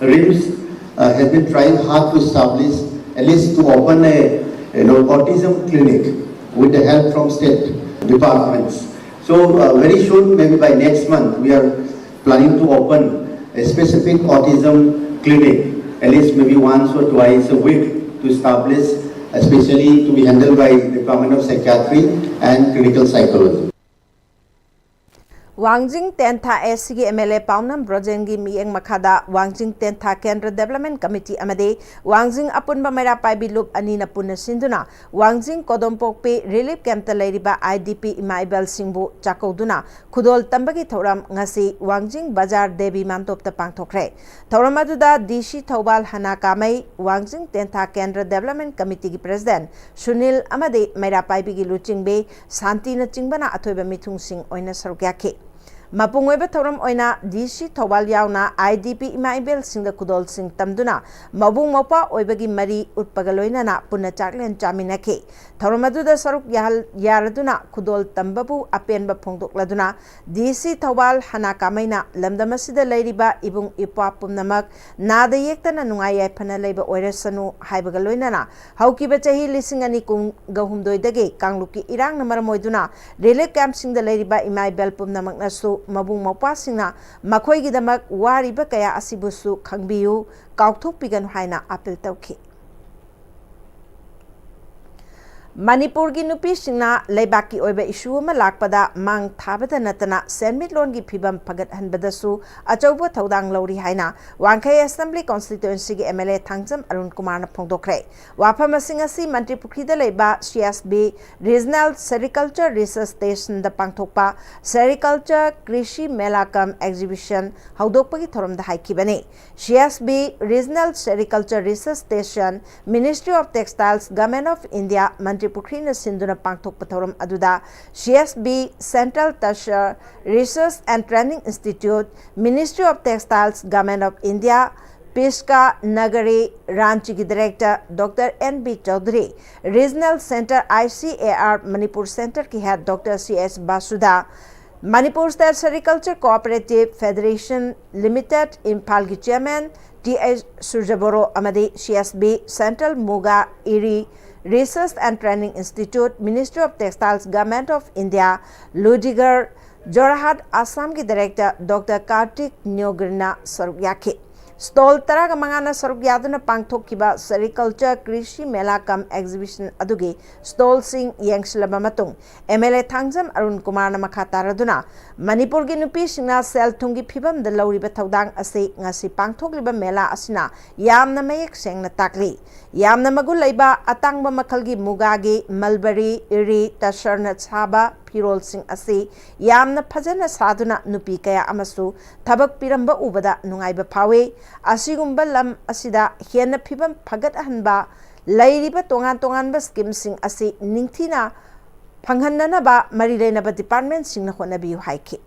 RIMS, uh, has been trying hard to establish, at least to open a, you know, autism clinic with the help from state departments. So, uh, very soon, maybe by next month, we are planning to open a specific autism clinic, at least maybe once or twice a week, to establish, especially to be handled by Department of Psychiatry and Clinical Psychology. ꯋꯥꯡꯖꯤꯡ ꯇꯦꯟꯊꯥ ꯑꯦꯁ ꯁꯤꯒꯤ M L ꯑꯦ ꯄꯥꯎꯅꯝ ꯕ꯭ꯔꯣꯖꯦꯟꯒꯤ ꯃꯤꯠꯌꯦꯡ ꯃꯈꯥꯗ ꯋꯥꯡꯖꯤꯡ ꯇꯦꯟꯊꯥ ꯀꯦꯟꯗ꯭ꯔ development committee ꯑꯃꯗꯤ ꯋꯥꯡꯖꯤꯡ ꯑꯄꯨꯟꯕ ꯃꯩꯔꯥ ꯄꯥꯏꯕꯤ ꯂꯨꯞ ꯑꯅꯤꯅ ꯄꯨꯟꯅ ꯁꯤꯟꯗꯨꯅ ꯋꯥꯡꯖꯤꯡ ꯀꯣꯗꯣꯝꯄꯣꯛꯄꯤ ꯔꯤꯂꯤꯐ ꯀꯦꯝꯞꯇ ꯂꯩꯔꯤꯕ ꯑꯥꯏ ꯗꯤ ꯄꯤ ꯏꯃꯥ ꯏꯕꯦꯜꯁꯤꯡꯕꯨ ꯆꯥꯛꯀꯧꯗꯨꯅ ꯈꯨꯗꯣꯜ ꯇꯝꯕꯒꯤ ꯊꯧꯔꯝ ꯉꯁꯤ ꯋꯥꯡꯖꯤꯡ ꯕꯖꯥꯔ ꯗꯦꯕꯤ ꯃꯥꯟꯇꯣꯞꯇ ꯄꯥꯡꯊꯣꯛꯈ꯭ꯔꯦ꯫ ꯊꯧꯔꯝ ꯑꯗꯨꯗ ꯗꯤ ꯁꯤ ꯊꯧꯕꯥꯜ ꯍꯅꯥ ꯀꯥꯃꯩ, ꯋꯥꯡꯖꯤꯡ ꯇꯦꯟꯊꯥ ꯀꯦꯟꯗ꯭ꯔ ꯗꯦꯕꯂꯞꯃꯦꯟ ꯀꯃꯤꯇꯤꯒꯤ ꯄ꯭ꯔꯦꯁꯤꯗꯦꯟꯠ ꯁꯨꯅꯤꯜ ꯑꯃꯗꯤ ꯃꯩꯔꯥ ꯄꯥꯏꯕꯤꯒꯤ ꯂꯨꯆꯤꯡꯕꯤ ꯁꯥꯟꯇꯤꯅꯆꯤꯡꯕꯅ ꯑꯊꯣꯏꯕ ꯃꯤꯊꯨꯡꯁꯤꯡ ꯑꯣꯏꯅ ꯁꯔꯨꯛ ꯌꯥꯈꯤ꯫ ꯃꯄꯨꯡ ꯑꯣꯏꯕ ꯊꯧꯔꯝ ꯑꯣꯏꯅ ꯗꯤ ꯁꯤ ꯊꯧꯕꯥꯜ ꯌꯥꯎꯅ ꯑꯥꯏ ꯗꯤ ꯄꯤ ꯏꯃꯥ ꯏꯕꯦꯜꯁꯤꯡꯗ ꯈꯨꯗꯣꯜꯁꯤꯡ ꯇꯝꯗꯨꯅ ꯃꯕꯨꯡ ꯃꯧꯄ꯭ꯋꯥ ꯑꯣꯏꯕꯒꯤ ꯃꯔꯤ ꯎꯠꯄꯒ ꯂꯣꯏꯅꯅ ꯄꯨꯟꯅ ꯆꯥꯛꯂꯦꯟ ꯆꯥꯃꯤꯟꯅꯈꯤ꯫ ꯊꯧꯔꯝ ꯑꯗꯨꯗ ꯁꯔꯨꯛ ꯌꯥꯍꯜ-, ꯌꯥꯔꯗꯨꯅ ꯈꯨꯗꯣꯜ ꯇꯝꯕꯕꯨ ꯑꯄꯦꯟꯕ ꯐꯣꯡꯗꯣꯛꯂꯗꯨꯅ ꯗꯤ ꯁꯤ ꯊꯧꯕꯥꯜ ꯍꯅꯥ ꯀꯥꯃꯩꯅ ꯂꯝꯗꯝ ꯑꯁꯤꯗ ꯂꯩꯔꯤꯕ ꯏꯕꯨꯡ ꯏꯄ꯭ꯋꯥ ꯄꯨꯝꯅꯃꯛ ꯅꯥꯗ ꯌꯦꯛꯇꯅ ꯅꯨꯡꯉꯥꯏ ꯌꯥꯏꯐꯅ ꯂꯩꯕ ꯑꯣꯏꯔꯁꯅꯨ ꯍꯥꯏꯕꯒ ꯂꯣꯏꯅꯅ ꯍꯧꯈꯤꯕ ꯆꯍꯤ ꯂꯤꯁꯤꯡ ꯑꯅꯤ ꯀꯨꯟꯒ ꯍꯨꯝꯗꯣꯏꯗꯒꯤ ꯀꯥꯡꯂꯨꯞꯀꯤ ꯏꯔꯥꯡꯅ ꯃꯔꯝ ꯑꯣꯏꯗꯨꯅ ꯔꯤꯂꯤꯐ ꯀꯦꯝꯞꯁꯤꯡꯗ ꯂꯩꯔꯤꯕ ꯏꯃꯥ ꯏꯕꯦꯜ ꯄꯨꯝꯅꯃꯛꯅꯁꯨ ꯃꯕꯨꯡ ꯃꯧꯄ꯭ꯋꯥꯁꯤꯡꯅ ꯃꯈꯣꯏꯒꯤꯗꯃꯛ ꯋꯥꯔꯤꯕ ꯀꯌꯥ ꯑꯁꯤꯕꯨꯁꯨ ꯈꯪꯕꯤꯌꯨ, ꯀꯥꯎꯊꯣꯛꯄꯤꯒꯅꯨ ꯍꯥꯏꯅ ꯑꯥꯄꯤꯜ ꯇꯧꯈꯤ꯫ ꯃꯅꯤꯄꯨꯔꯒꯤ ꯅꯨꯄꯤꯁꯤꯡꯅ ꯂꯩꯕꯥꯛꯀꯤ ꯑꯣꯏꯕ ꯏꯁꯨ ꯑꯃ ꯂꯥꯛꯄꯗ ꯃꯥꯡ ꯊꯥꯕꯗ ꯅꯠꯇꯅ ꯁꯦꯟꯃꯤꯠꯂꯣꯟꯒꯤ ꯐꯤꯕꯝ ꯐꯒꯠꯍꯟꯕꯗꯁꯨ ꯑꯆꯧꯕ ꯊꯧꯗꯥꯡ ꯂꯧꯔꯤ ꯍꯥꯏꯅ ꯋꯥꯡꯈꯩ ꯑꯦꯁꯦꯝꯕ꯭ꯂꯤ ꯀꯣꯟꯁꯇꯤꯇ꯭ꯋꯦꯟꯁꯤꯒꯤ M L A Thangjam Arun ꯀꯨꯃꯥꯔꯅ ꯐꯣꯡꯗꯣꯛꯈ꯭ꯔꯦ꯫ ꯋꯥꯐꯝꯁꯤꯡ ꯑꯁꯤ ꯃꯟꯇ꯭ꯔꯤ ꯄꯨꯈ꯭ꯔꯤꯗ ꯂꯩꯕ C S B regional sericulture research ꯁ꯭ꯇꯦꯁꯟꯗ ꯄꯥꯡꯊꯣꯛꯄ ꯁꯦꯔꯤꯀꯜꯆꯔ ꯀ꯭ꯔꯤꯁꯤ ꯃꯦꯂꯥ ꯀꯝ ꯑꯦꯛꯖꯤꯕꯤꯁꯟ ꯍꯧꯗꯣꯛꯄꯒꯤ ꯊꯧꯔꯝꯗ ꯍꯥꯏꯈꯤꯕꯅꯤ꯫ C S B regional sericulture research station, Ministry of Textiles, Government of India, ꯃꯟꯇ꯭ꯔꯤ ꯄꯨꯈ꯭ꯔꯤꯅ ꯁꯤꯟꯗꯨꯅ ꯄꯥꯡꯊꯣꯛꯄ ꯊꯧꯔꯝ ꯑꯗꯨꯗ ꯁꯤ S B Central Tertiary Research and Training Institute, Ministry of Textiles, Government of India, Piska Nagri ꯔꯥꯟꯆꯤꯒꯤ director doctor N B Choudhury, regional centre I C A R Manipur ꯁꯦꯟꯇꯔꯒꯤ head doctor C S ꯕꯥꯁꯨꯗꯥ, Manipur state sericulture cooperative federation limited ꯏꯝꯐꯥꯜꯒꯤ chairman T H Surajboro ꯑꯃꯗꯤ C S B Central Muga Eri Research and Training Institute, Ministry of Textiles, Government of India, Ladoigarh, Jorhat, ꯑꯁꯥꯝꯒꯤ director doctor Kartik ꯅ꯭ꯌꯣꯒ꯭ꯔꯤꯅ ꯁꯔꯨꯛ ꯌꯥꯈꯤ꯫ Stall ꯇꯔꯥꯒ ꯃꯉꯥꯅ ꯁꯔꯨꯛ ꯌꯥꯗꯨꯅ ꯄꯥꯡꯊꯣꯛꯈꯤꯕ ꯁꯦꯔꯤꯀꯜꯆꯔ ꯀ꯭ꯔꯤꯁꯤ ꯃꯦꯂꯥ ꯀꯝ ꯑꯦꯛꯖꯤꯕꯤꯁꯟ ꯑꯗꯨꯒꯤ ꯁ꯭ꯇꯣꯜꯁꯤꯡ ꯌꯦꯡꯁꯤꯜꯂꯕ ꯃꯇꯨꯡ, M L A Thangjam Arun ꯀꯨꯃꯥꯔꯅ ꯃꯈꯥ ꯇꯥꯔꯗꯨꯅ, ꯃꯅꯤꯄꯨꯔꯒꯤ ꯅꯨꯄꯤꯁꯤꯡꯅ ꯁꯦꯜ ꯊꯨꯝꯒꯤ ꯐꯤꯕꯝꯗ ꯂꯧꯔꯤꯕ ꯊꯧꯗꯥꯡ ꯑꯁꯤ ꯉꯁꯤ ꯄꯥꯡꯊꯣꯛꯂꯤꯕ ꯃꯦꯂꯥ ꯑꯁꯤꯅ ꯌꯥꯝꯅ ꯃꯌꯦꯛ ꯁꯦꯡꯅ ꯇꯥꯛꯂꯤ꯫ ꯌꯥꯝꯅ ꯃꯒꯨꯟ ꯂꯩꯕ ꯑꯇꯥꯡꯕ ꯃꯈꯜꯒꯤ ꯃꯨꯒꯥꯒꯤ, ꯃꯜꯕꯔꯤ, ꯏꯔꯤ, ꯇꯁꯔꯅ ꯁꯥꯕ ꯐꯤꯔꯣꯜꯁꯤꯡ ꯑꯁꯤ ꯌꯥꯝꯅ ꯐꯖꯅ ꯁꯥꯗꯨꯅ ꯅꯨꯄꯤ ꯀꯌꯥ ꯑꯃꯁꯨ ꯊꯕꯛ ꯄꯤꯔꯝꯕ ꯎꯕꯗ ꯅꯨꯡꯉꯥꯏꯕ ꯐꯥꯎꯏ꯫ ꯑꯁꯤꯒꯨꯝꯕ ꯂꯝ ꯑꯁꯤꯗ ꯍꯦꯟꯅ ꯐꯤꯕꯝ ꯐꯒꯠꯍꯟꯕ, ꯂꯩꯔꯤꯕ ꯇꯣꯉꯥꯟ ꯇꯣꯉꯥꯟꯕ ꯁ꯭ꯀꯤꯝꯁꯤꯡ ꯑꯁꯤ ꯅꯤꯡꯊꯤꯅ ꯐꯪꯍꯟꯅꯅꯕ ꯃꯔꯤ ꯂꯩꯅꯕ ꯗꯤꯄꯥꯔꯠꯃꯦꯟꯁꯤꯡꯅ ꯍꯣꯠꯅꯕꯤꯌꯨ ꯍꯥꯏꯈꯤ꯫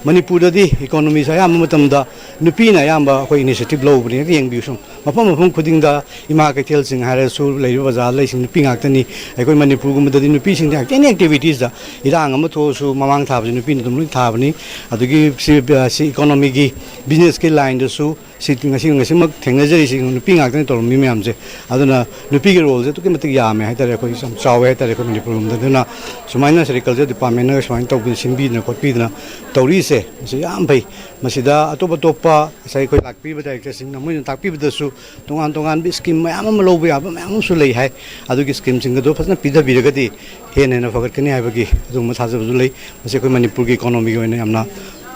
ꯃꯅꯤꯄꯨꯔꯗꯗꯤ ꯏꯀꯣꯅꯣꯃꯤꯁꯦ ꯑꯌꯥꯝꯕ ꯃꯇꯝꯗ ꯅꯨꯄꯤꯅ ꯑꯌꯥꯝꯕ ꯑꯩꯈꯣꯏ ꯏꯅꯤꯁꯤꯌꯦꯇꯤꯚ ꯂꯧꯕꯅꯦ꯫ ꯍꯦꯛꯇ ꯌꯦꯡꯕꯤꯌꯨ ꯁꯨꯝ, ꯃꯐꯝ ꯃꯐꯝ ꯈꯨꯗꯤꯡꯗ ꯏꯃꯥ ꯀꯩꯊꯦꯜꯁꯤꯡ ꯍꯥꯏꯔꯁꯨ, ꯂꯩꯔꯤꯕ ꯕꯖꯥꯔꯗ ꯂꯩꯁꯤꯡ ꯅꯨꯄꯤ ꯉꯥꯛꯇꯅꯤ꯫ ꯑꯩꯈꯣꯏ ꯃꯅꯤꯄꯨꯔꯒꯨꯝꯕꯗꯗꯤ ꯅꯨꯄꯤꯁꯤꯡꯗꯤ ꯑꯦꯅꯤ ꯑꯦꯛꯇꯤꯚꯤꯇꯤꯁꯇ, ꯏꯔꯥꯡ ꯑꯃ ꯊꯣꯛꯑꯁꯨ ꯃꯃꯥꯡ ꯊꯥꯕꯁꯦ ꯅꯨꯄꯤꯅ ꯑꯗꯨꯝ ꯂꯣꯏ ꯊꯥꯕꯅꯤ꯫ ꯑꯗꯨꯒꯤ ꯁꯤ, ꯁꯤ ꯏꯀꯣꯅꯣꯃꯤꯒꯤ, ꯕꯤꯖꯤꯅꯦꯁꯀꯤ ꯂꯥꯏꯟꯗꯁꯨ ꯁꯤ ꯉꯁꯤ, ꯉꯁꯤꯃꯛ ꯊꯦꯡꯅꯖꯔꯤꯁꯤ ꯅꯨꯄꯤ ꯉꯥꯛꯇꯅꯤ ꯇꯧꯔꯝꯃꯤ ꯃꯌꯥꯝꯁꯦ꯫ ꯑꯗꯨꯅ ꯅꯨꯄꯤꯒꯤ ꯔꯣꯜꯁꯦ ꯑꯗꯨꯛꯀꯤ ꯃꯇꯤꯛ ꯌꯥꯝꯃꯦ ꯍꯥꯏꯇꯥꯔꯦ, ꯑꯩꯈꯣꯏ ꯌꯥꯝ ꯆꯥꯎꯋꯦ ꯍꯥꯏꯇꯥꯔꯦ ꯑꯩꯈꯣꯏ ꯃꯅꯤꯄꯨꯔ ꯂꯣꯝꯗ꯫ ꯑꯗꯨꯅ ꯁꯨꯃꯥꯏꯅ ꯁꯦꯔꯤꯀꯜꯆꯔ ꯗꯤꯄꯥꯔꯠꯃꯦꯟꯅꯒ ꯁꯨꯃꯥꯏꯅ ꯇꯧꯕꯤ, ꯁꯤꯟꯕꯤꯗꯅ ꯈꯣꯠꯄꯤꯗꯅ ꯇꯧꯔꯤꯁꯦ, ꯃꯁꯤ ꯌꯥꯝ ꯐꯩ꯫ ꯃꯁꯤꯗ ꯑꯇꯣꯞ ꯑꯇꯣꯞꯄ ꯉꯁꯥꯏ ꯑꯩꯈꯣꯏ ꯂꯥꯛꯄꯤꯔꯤꯕ ꯗꯥꯏꯔꯦꯛꯇꯔꯁꯤꯡꯅ ꯃꯣꯏꯅ ꯇꯥꯛꯄꯤꯕꯗꯁꯨ ꯇꯣꯉꯥꯟ ꯇꯣꯉꯥꯟꯕ ꯁ꯭ꯀꯤꯝ ꯃꯌꯥꯝ ꯑꯃ ꯂꯧꯕ ꯌꯥꯕ ꯃꯌꯥꯝ ꯑꯃꯁꯨ ꯂꯩ ꯍꯥꯏ꯫ ꯑꯗꯨꯒꯤ ꯁ꯭ꯀꯤꯝꯁꯤꯡ ꯑꯗꯨ ꯐꯖꯅ ꯄꯤꯊꯕꯤꯔꯒꯗꯤ ꯍꯦꯟꯅ ꯍꯦꯟꯅ ꯐꯒꯠꯀꯅꯤ ꯍꯥꯏꯕꯒꯤ ꯑꯗꯨꯒꯨꯝꯕ ꯊꯥꯖꯕꯁꯨ ꯂꯩ꯫ ꯃꯁꯤ ꯑꯩꯈꯣꯏ ꯃꯅꯤꯄꯨꯔꯒꯤ ꯏꯀꯣꯅꯣꯃꯤꯒꯤ ꯑꯣꯏꯅ ꯌꯥꯝꯅ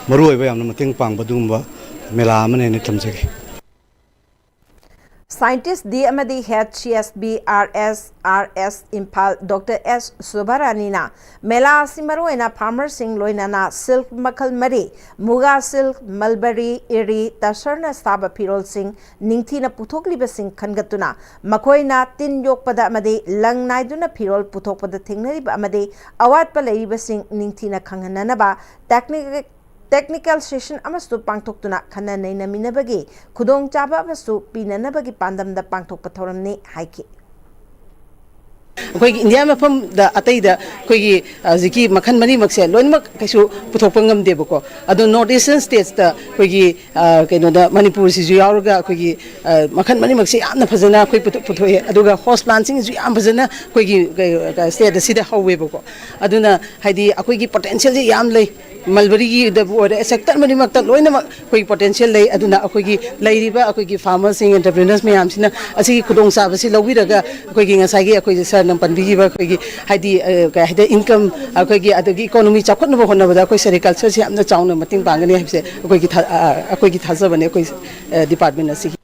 ꯃꯔꯨꯑꯣꯏꯕ, ꯌꯥꯝꯅ ꯃꯇꯦꯡ ꯄꯥꯡꯕ ꯑꯗꯨꯒꯨꯝꯕ ꯃꯦꯂꯥ ꯑꯃꯅꯦꯅ ꯊꯝꯖꯒꯦ꯫ ꯁꯥꯏꯟꯇꯤꯁ ꯗꯤ ꯑꯃꯗꯤ head C S B R S R S Imphal doctor S ꯁꯣꯚꯥꯔꯥꯅꯤꯅ ꯃꯦꯂꯥ ꯑꯁꯤ ꯃꯔꯨꯑꯣꯏꯅ ꯐꯥꯔꯃꯔꯁꯤꯡ, ꯂꯣꯏꯅꯅ ꯁꯤꯜꯛ ꯃꯈꯜ ꯃꯔꯤ, ꯃꯨꯒꯥ ꯁꯤꯜꯛ, ꯃꯜꯕꯔꯤ, ꯏꯔꯤ, ꯇꯁꯔꯅ ꯁꯥꯕ ꯐꯤꯔꯣꯜꯁꯤꯡ ꯅꯤꯡꯊꯤꯅ ꯄꯨꯊꯣꯛꯂꯤꯕꯁꯤꯡ ꯈꯟꯒꯠꯇꯨꯅ ꯃꯈꯣꯏꯅ ꯇꯤꯟ ꯌꯣꯛꯄꯗ ꯑꯃꯗꯤ ꯂꯪ ꯅꯥꯏꯗꯨꯅ ꯐꯤꯔꯣꯜ ꯄꯨꯊꯣꯛꯄꯗ ꯊꯦꯡꯅꯔꯤꯕ ꯑꯃꯗꯤ ꯑꯋꯥꯠꯄ ꯂꯩꯔꯤꯕꯁꯤꯡ ꯅꯤꯡꯊꯤꯅ ꯈꯪꯍꯟꯅꯅꯕ ꯇꯦꯛꯅꯤꯛ ꯇꯦꯛꯅꯤꯀꯦꯜ ꯁꯦꯁꯟ ꯑꯃꯁꯨ ꯄꯥꯡꯊꯣꯛꯇꯨꯅ ꯈꯟꯅ ꯅꯩꯅꯃꯤꯟꯅꯕꯒꯤ ꯈꯨꯗꯣꯡꯆꯥꯕ ꯑꯃꯁꯨ ꯄꯤꯅꯅꯕꯒꯤ ꯄꯥꯟꯗꯝꯗ ꯄꯥꯡꯊꯣꯛꯄ ꯊꯧꯔꯝꯅꯤ ꯍꯥꯏꯈꯤ꯫ ꯑꯩꯈꯣꯏꯒꯤ ꯏꯟꯗꯤꯌꯥ ꯃꯐꯝꯗ ꯑꯇꯩꯗ ꯑꯩꯈꯣꯏꯒꯤ ꯍꯧꯖꯤꯛꯀꯤ ꯃꯈꯜ ꯃꯔꯤꯃꯛꯁꯦ ꯂꯣꯏꯅꯃꯛ ꯀꯩꯁꯨ ꯄꯨꯊꯣꯛꯄ ꯉꯝꯗꯦꯕꯀꯣ꯫ ꯑꯗꯣ ꯅꯣꯔꯠ ꯏꯁꯇꯔꯟ ꯁ꯭ꯇꯦꯠꯁꯇ ꯑꯩꯈꯣꯏꯒꯤ ꯀꯩꯅꯣꯗ ꯃꯅꯤꯄꯨꯔꯁꯤꯁꯨ ꯌꯥꯎꯔꯒ ꯑꯩꯈꯣꯏꯒꯤ ꯃꯈꯜ ꯃꯔꯤꯃꯛꯁꯦ ꯌꯥꯝꯅ ꯐꯖꯅ ꯑꯩꯈꯣꯏ ꯄꯨꯊꯣꯛꯑꯦ꯫ ꯑꯗꯨꯒ ꯍꯣꯁ ꯄ꯭ꯂꯥꯟꯁꯤꯡꯁꯨ ꯌꯥꯝ ꯐꯖꯅ ꯑꯩꯈꯣꯏꯒꯤ ꯁ꯭ꯇꯦꯠ ꯑꯁꯤꯗ ꯍꯧꯋꯦꯕꯀꯣ꯫ ꯑꯗꯨꯅ ꯍꯥꯏꯗꯤ ꯑꯩꯈꯣꯏꯒꯤ ꯄꯣꯇꯦꯟꯁꯤꯌꯦꯜꯁꯦ ꯌꯥꯝ ꯂꯩ꯫ ꯃꯜꯕꯔꯤꯒꯤꯗꯕꯨ ꯑꯣꯏꯔꯦ, ꯁꯦꯛꯇꯔ ꯈꯨꯗꯤꯡꯃꯛꯇ ꯂꯣꯏꯅꯃꯛ ꯑꯩꯈꯣꯏꯒꯤ ꯄꯣꯇꯦꯟꯁꯤꯌꯦꯜ ꯂꯩ꯫ ꯑꯗꯨꯅ ꯑꯩꯈꯣꯏꯒꯤ ꯂꯩꯔꯤꯕ ꯑꯩꯈꯣꯏꯒꯤ ꯐꯥꯔꯃꯔꯁꯤꯡ, ꯑꯦꯟꯇꯔꯄ꯭ꯔꯤꯅꯔꯁ ꯃꯌꯥꯝꯁꯤꯅ ꯑꯁꯤꯒꯤ ꯈꯨꯗꯣꯡꯆꯥꯕꯁꯤ ꯂꯧꯕꯤꯔꯒ, ꯑꯩꯈꯣꯏꯒꯤ ꯉꯁꯥꯏꯒꯤ ꯑꯩꯈꯣꯏꯒꯤ ꯁꯥꯔꯅ ꯄꯟꯕꯤꯈꯤꯕ ꯑꯩꯈꯣꯏꯒꯤ ꯍꯥꯏꯗꯤ, ꯑ, ꯀꯩ ꯍꯥꯏꯗꯤ, ꯏꯟꯀꯝ, ꯑꯩꯈꯣꯏꯒꯤ ꯑꯗꯒꯤ ꯏꯀꯣꯅꯣꯃꯤ ꯆꯥꯎꯈꯠꯅꯕ ꯍꯣꯠꯅꯕꯗ ꯑꯩꯈꯣꯏ ꯁꯦꯔꯤꯀꯜꯆꯔꯁꯤ ꯌꯥꯝꯅ ꯆꯥꯎꯅ ꯃꯇꯦꯡ ꯄꯥꯡꯒꯅꯤ ꯍꯥꯏꯕꯁꯦ ꯑꯩꯈꯣꯏꯒꯤ ꯊꯥ-, ꯑ, ꯑꯩꯈꯣꯏꯒꯤ ꯊꯥꯖꯕꯅꯦ, ꯑꯩꯈꯣꯏ, ꯑ, ꯗꯤꯄꯥꯔꯠꯃꯦꯟ ꯑꯁꯤꯒꯤ꯫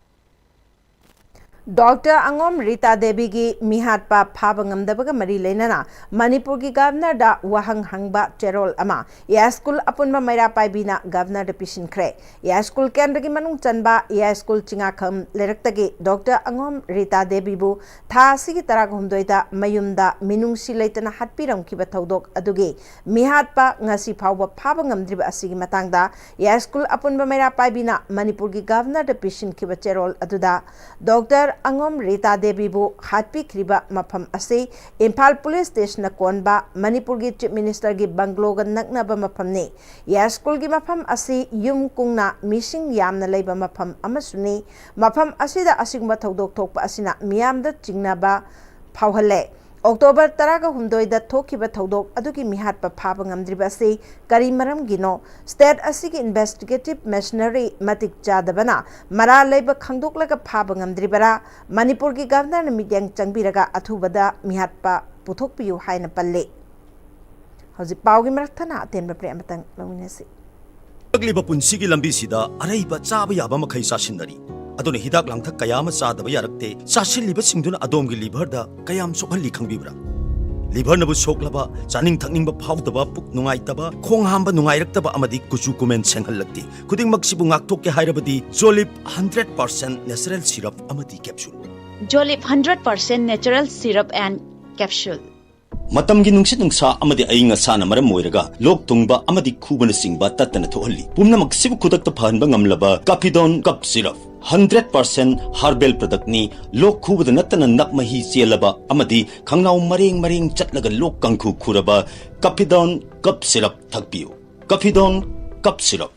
ꯗꯣꯛꯇꯔ ꯑꯉꯣꯝ ꯔꯤꯇꯥ ꯗꯦꯕꯤꯒꯤ ꯃꯤꯍꯥꯠꯄ ꯐꯥꯕ ꯉꯝꯗꯕꯒ ꯃꯔꯤ ꯂꯩꯅꯅ ꯃꯅꯤꯄꯨꯔꯒꯤ ꯒꯕꯔꯅꯔꯗ ꯋꯥꯍꯪ ꯍꯪꯕ ꯆꯦꯔꯣꯜ ꯑꯃ ꯌꯥꯏꯁ꯭ꯀꯨꯜ ꯑꯄꯨꯟꯕ ꯃꯩꯔꯥ ꯄꯥꯏꯕꯤꯅ ꯒꯕꯔꯅꯔꯗ ꯄꯤꯁꯤꯟꯈ꯭ꯔꯦ꯫ ꯌꯥꯏꯁ꯭ꯀꯨꯜ ꯀꯦꯟꯗ꯭ꯔꯒꯤ ꯃꯅꯨꯡ ꯆꯟꯕ ꯌꯥꯏꯁ꯭ꯀꯨꯜ ꯆꯤꯉꯥꯈꯝ ꯂꯩꯔꯛꯇꯒꯤ ꯗꯣꯛꯇꯔ ꯑꯉꯣꯝ ꯔꯤꯇꯥ ꯗꯦꯕꯤꯕꯨ ꯊꯥ ꯑꯁꯤꯒꯤ ꯇꯔꯥꯍꯨꯝꯗꯣꯏꯗ ꯃꯌꯨꯝꯗ ꯃꯤꯅꯨꯡꯁꯤ ꯂꯩꯇꯅ ꯍꯥꯠꯄꯤꯔꯝꯈꯤꯕ ꯊꯧꯗꯣꯛ ꯑꯗꯨꯒꯤ ꯃꯤꯍꯥꯠꯄ ꯉꯁꯤ ꯐꯥꯎꯕ ꯐꯥꯕ ꯉꯝꯗ꯭ꯔꯤꯕ ꯑꯁꯤꯒꯤ ꯃꯇꯥꯡꯗ ꯌꯥꯏꯁ꯭ꯀꯨꯜ ꯑꯄꯨꯟꯕ ꯃꯩꯔꯥ ꯄꯥꯏꯕꯤꯅ ꯃꯅꯤꯄꯨꯔꯒꯤ ꯒꯕꯔꯅꯔꯗ ꯄꯤꯁꯤꯟꯈꯤꯕ ꯆꯦꯔꯣꯜ ꯑꯗꯨꯗ ꯗꯣꯛꯇꯔ ꯑꯉꯣꯝ ꯔꯤꯇꯥ ꯗꯦꯕꯤꯕꯨ ꯍꯥꯠꯄꯤꯈ꯭ꯔꯤꯕ ꯃꯐꯝ ꯑꯁꯤ ꯏꯝꯐꯥꯜ ꯄꯨꯂꯤꯁ ꯁ꯭ꯇꯦꯁꯟꯅ ꯀꯣꯟꯕ ꯃꯅꯤꯄꯨꯔꯒꯤ ꯆꯤꯐ ꯃꯤꯅꯤꯁꯇꯔꯒꯤ ꯕꯪꯒ꯭ꯂꯣꯒ ꯅꯛꯅꯕ ꯃꯐꯝꯅꯤ꯫ ꯌꯥꯏꯁ꯭ꯀꯨꯜꯒꯤ ꯃꯐꯝ ꯑꯁꯤ ꯌꯨꯝ ꯀꯨꯡꯅ ꯃꯤꯁꯤꯡ ꯌꯥꯝꯅ ꯂꯩꯕ ꯃꯐꯝ ꯑꯃꯁꯨꯅꯤ꯫ ꯃꯐꯝ ꯑꯁꯤꯗ ꯑꯁꯤꯒꯨꯝꯕ ꯊꯧꯗꯣꯛ ꯊꯣꯛꯄ ꯑꯁꯤꯅ ꯃꯤꯌꯥꯝꯗ ꯆꯤꯡꯅꯕ ꯐꯥꯎꯍꯜꯂꯦ꯫ ꯑꯣꯛꯇꯣꯕꯔ ꯇꯔꯥꯒ ꯍꯨꯝꯗꯣꯏꯗ ꯊꯣꯛꯈꯤꯕ ꯊꯧꯗꯣꯛ ꯑꯗꯨꯒꯤ ꯃꯤꯍꯥꯠꯄ ꯐꯥꯕ ꯉꯝꯗ꯭ꯔꯤꯕ ꯑꯁꯤ ꯀꯔꯤ ꯃꯔꯝꯒꯤꯅꯣ? ꯁ꯭ꯇꯦꯠ ꯑꯁꯤꯒꯤ ꯏꯟꯚꯦꯁꯇꯤꯒꯦꯇꯤꯚ ꯃꯦꯁꯤꯅꯔꯤ ꯃꯇꯤꯛ ꯆꯥꯗꯕꯅ ꯃꯔꯥꯜ ꯂꯩꯕ ꯈꯪꯗꯣꯛꯂꯒ ꯐꯥꯕ ꯉꯝꯗ꯭ꯔꯤꯕꯔꯥ? ꯃꯅꯤꯄꯨꯔꯒꯤ ꯒꯕꯔꯅꯔꯅ ꯃꯤꯠꯌꯦꯡ ꯆꯪꯕꯤꯔꯒ ꯑꯊꯨꯕꯗ ꯃꯤꯍꯥꯠꯄ ꯄꯨꯊꯣꯛꯄꯤꯌꯨ ꯍꯥꯏꯅ ꯄꯜꯂꯤ꯫ ꯍꯧꯖꯤꯛ ꯄꯥꯎꯒꯤ ꯃꯔꯛ ꯊꯠꯅ ꯑꯇꯦꯟꯕ ꯕ꯭ꯔꯦꯛ ꯑꯃꯇꯪ ꯂꯧꯃꯤꯟꯅꯁꯤ꯫ ꯍꯤꯡꯂꯛꯂꯤꯕ ꯄꯨꯟꯁꯤꯒꯤ ꯂꯝꯕꯤꯁꯤꯗ ꯑꯔꯩꯕ ꯆꯥꯕ ꯌꯥꯕ ꯃꯈꯩ ꯆꯥꯁꯤꯟꯅꯔꯤ꯫ ꯑꯗꯨꯅ ꯍꯤꯗꯥꯛ ꯂꯥꯡꯊꯛ ꯀꯌꯥ ꯑꯃ ꯆꯥꯗꯕ ꯌꯥꯔꯛꯇꯦ꯫ ꯆꯥꯁꯤꯜꯂꯤꯕꯁꯤꯡꯗꯨꯅ ꯑꯗꯣꯝꯒꯤ ꯂꯤꯚꯔꯗ ꯀꯌꯥꯝ ꯁꯣꯛꯍꯜꯂꯤ ꯈꯪꯕꯤꯕ꯭ꯔꯥ? ꯂꯤꯚꯔꯅꯕꯨ ꯁꯣꯛꯂꯕ, ꯆꯥꯅꯤꯡ ꯊꯛꯅꯤꯡꯕ ꯐꯥꯎꯗꯕ, ꯄꯨꯛ ꯅꯨꯡꯉꯥꯏꯇꯕ, ꯈꯣꯡ ꯍꯥꯝꯕ ꯅꯨꯡꯉꯥꯏꯔꯛꯇꯕ ꯑꯃꯗꯤ ꯀꯨꯆꯨ ꯀꯨꯃꯦꯟ ꯁꯦꯡꯍꯜꯂꯛꯇꯦ꯫ ꯈꯨꯗꯤꯡꯃꯛꯁꯤꯕꯨ ꯉꯥꯛꯊꯣꯛꯀꯦ ꯍꯥꯏꯔꯕꯗꯤ ꯖꯣꯂꯤꯞ ꯍꯟꯗ꯭ꯔꯦꯠ ꯄꯥꯔꯁꯦꯟ ꯅꯦꯆꯔꯦꯜ ꯁꯤꯔꯞ ꯑꯃꯗꯤ capsule. Jolip hundred percent natural syrup and capsule. ꯃꯇꯝꯒꯤ ꯅꯨꯡꯁꯤꯠ ꯅꯨꯡꯁꯥ ꯑꯃꯗꯤ ꯑꯏꯪ ꯑꯁꯥꯅ ꯃꯔꯝ ꯑꯣꯏꯔꯒ ꯂꯣꯛ ꯊꯨꯡꯕ ꯑꯃꯗꯤ ꯈꯨꯕꯅꯆꯤꯡꯕ ꯇꯠꯇꯅ ꯊꯣꯛꯍꯜꯂꯤ꯫ ꯄꯨꯝꯅꯃꯛꯁꯤꯕꯨ ꯈꯨꯗꯛꯇ ꯐꯍꯟꯕ ꯉꯝꯂꯕ ꯀꯥꯐꯤꯗꯣꯟ cough syrup. Hundred percent herbal ꯄ꯭ꯔꯗꯛꯅꯤ꯫ ꯂꯣꯛ ꯈꯨꯕꯗ ꯅꯠꯇꯅ ꯅꯞ ꯃꯍꯤ ꯆꯦꯜꯂꯕ ꯑꯃꯗꯤ ꯈꯪꯅꯥꯎ ꯃꯔꯦꯡ ꯃꯔꯦꯡ ꯆꯠꯂꯒ ꯂꯣꯛ ꯀꯥꯡꯈꯨ ꯈꯨꯔꯕ ꯀꯥꯐꯤꯗꯣꯟ ꯀꯞ ꯁꯤꯔꯞ ꯊꯛꯄꯤꯌꯨ꯫ ꯀꯥꯐꯤꯗꯣꯟ cough syrup.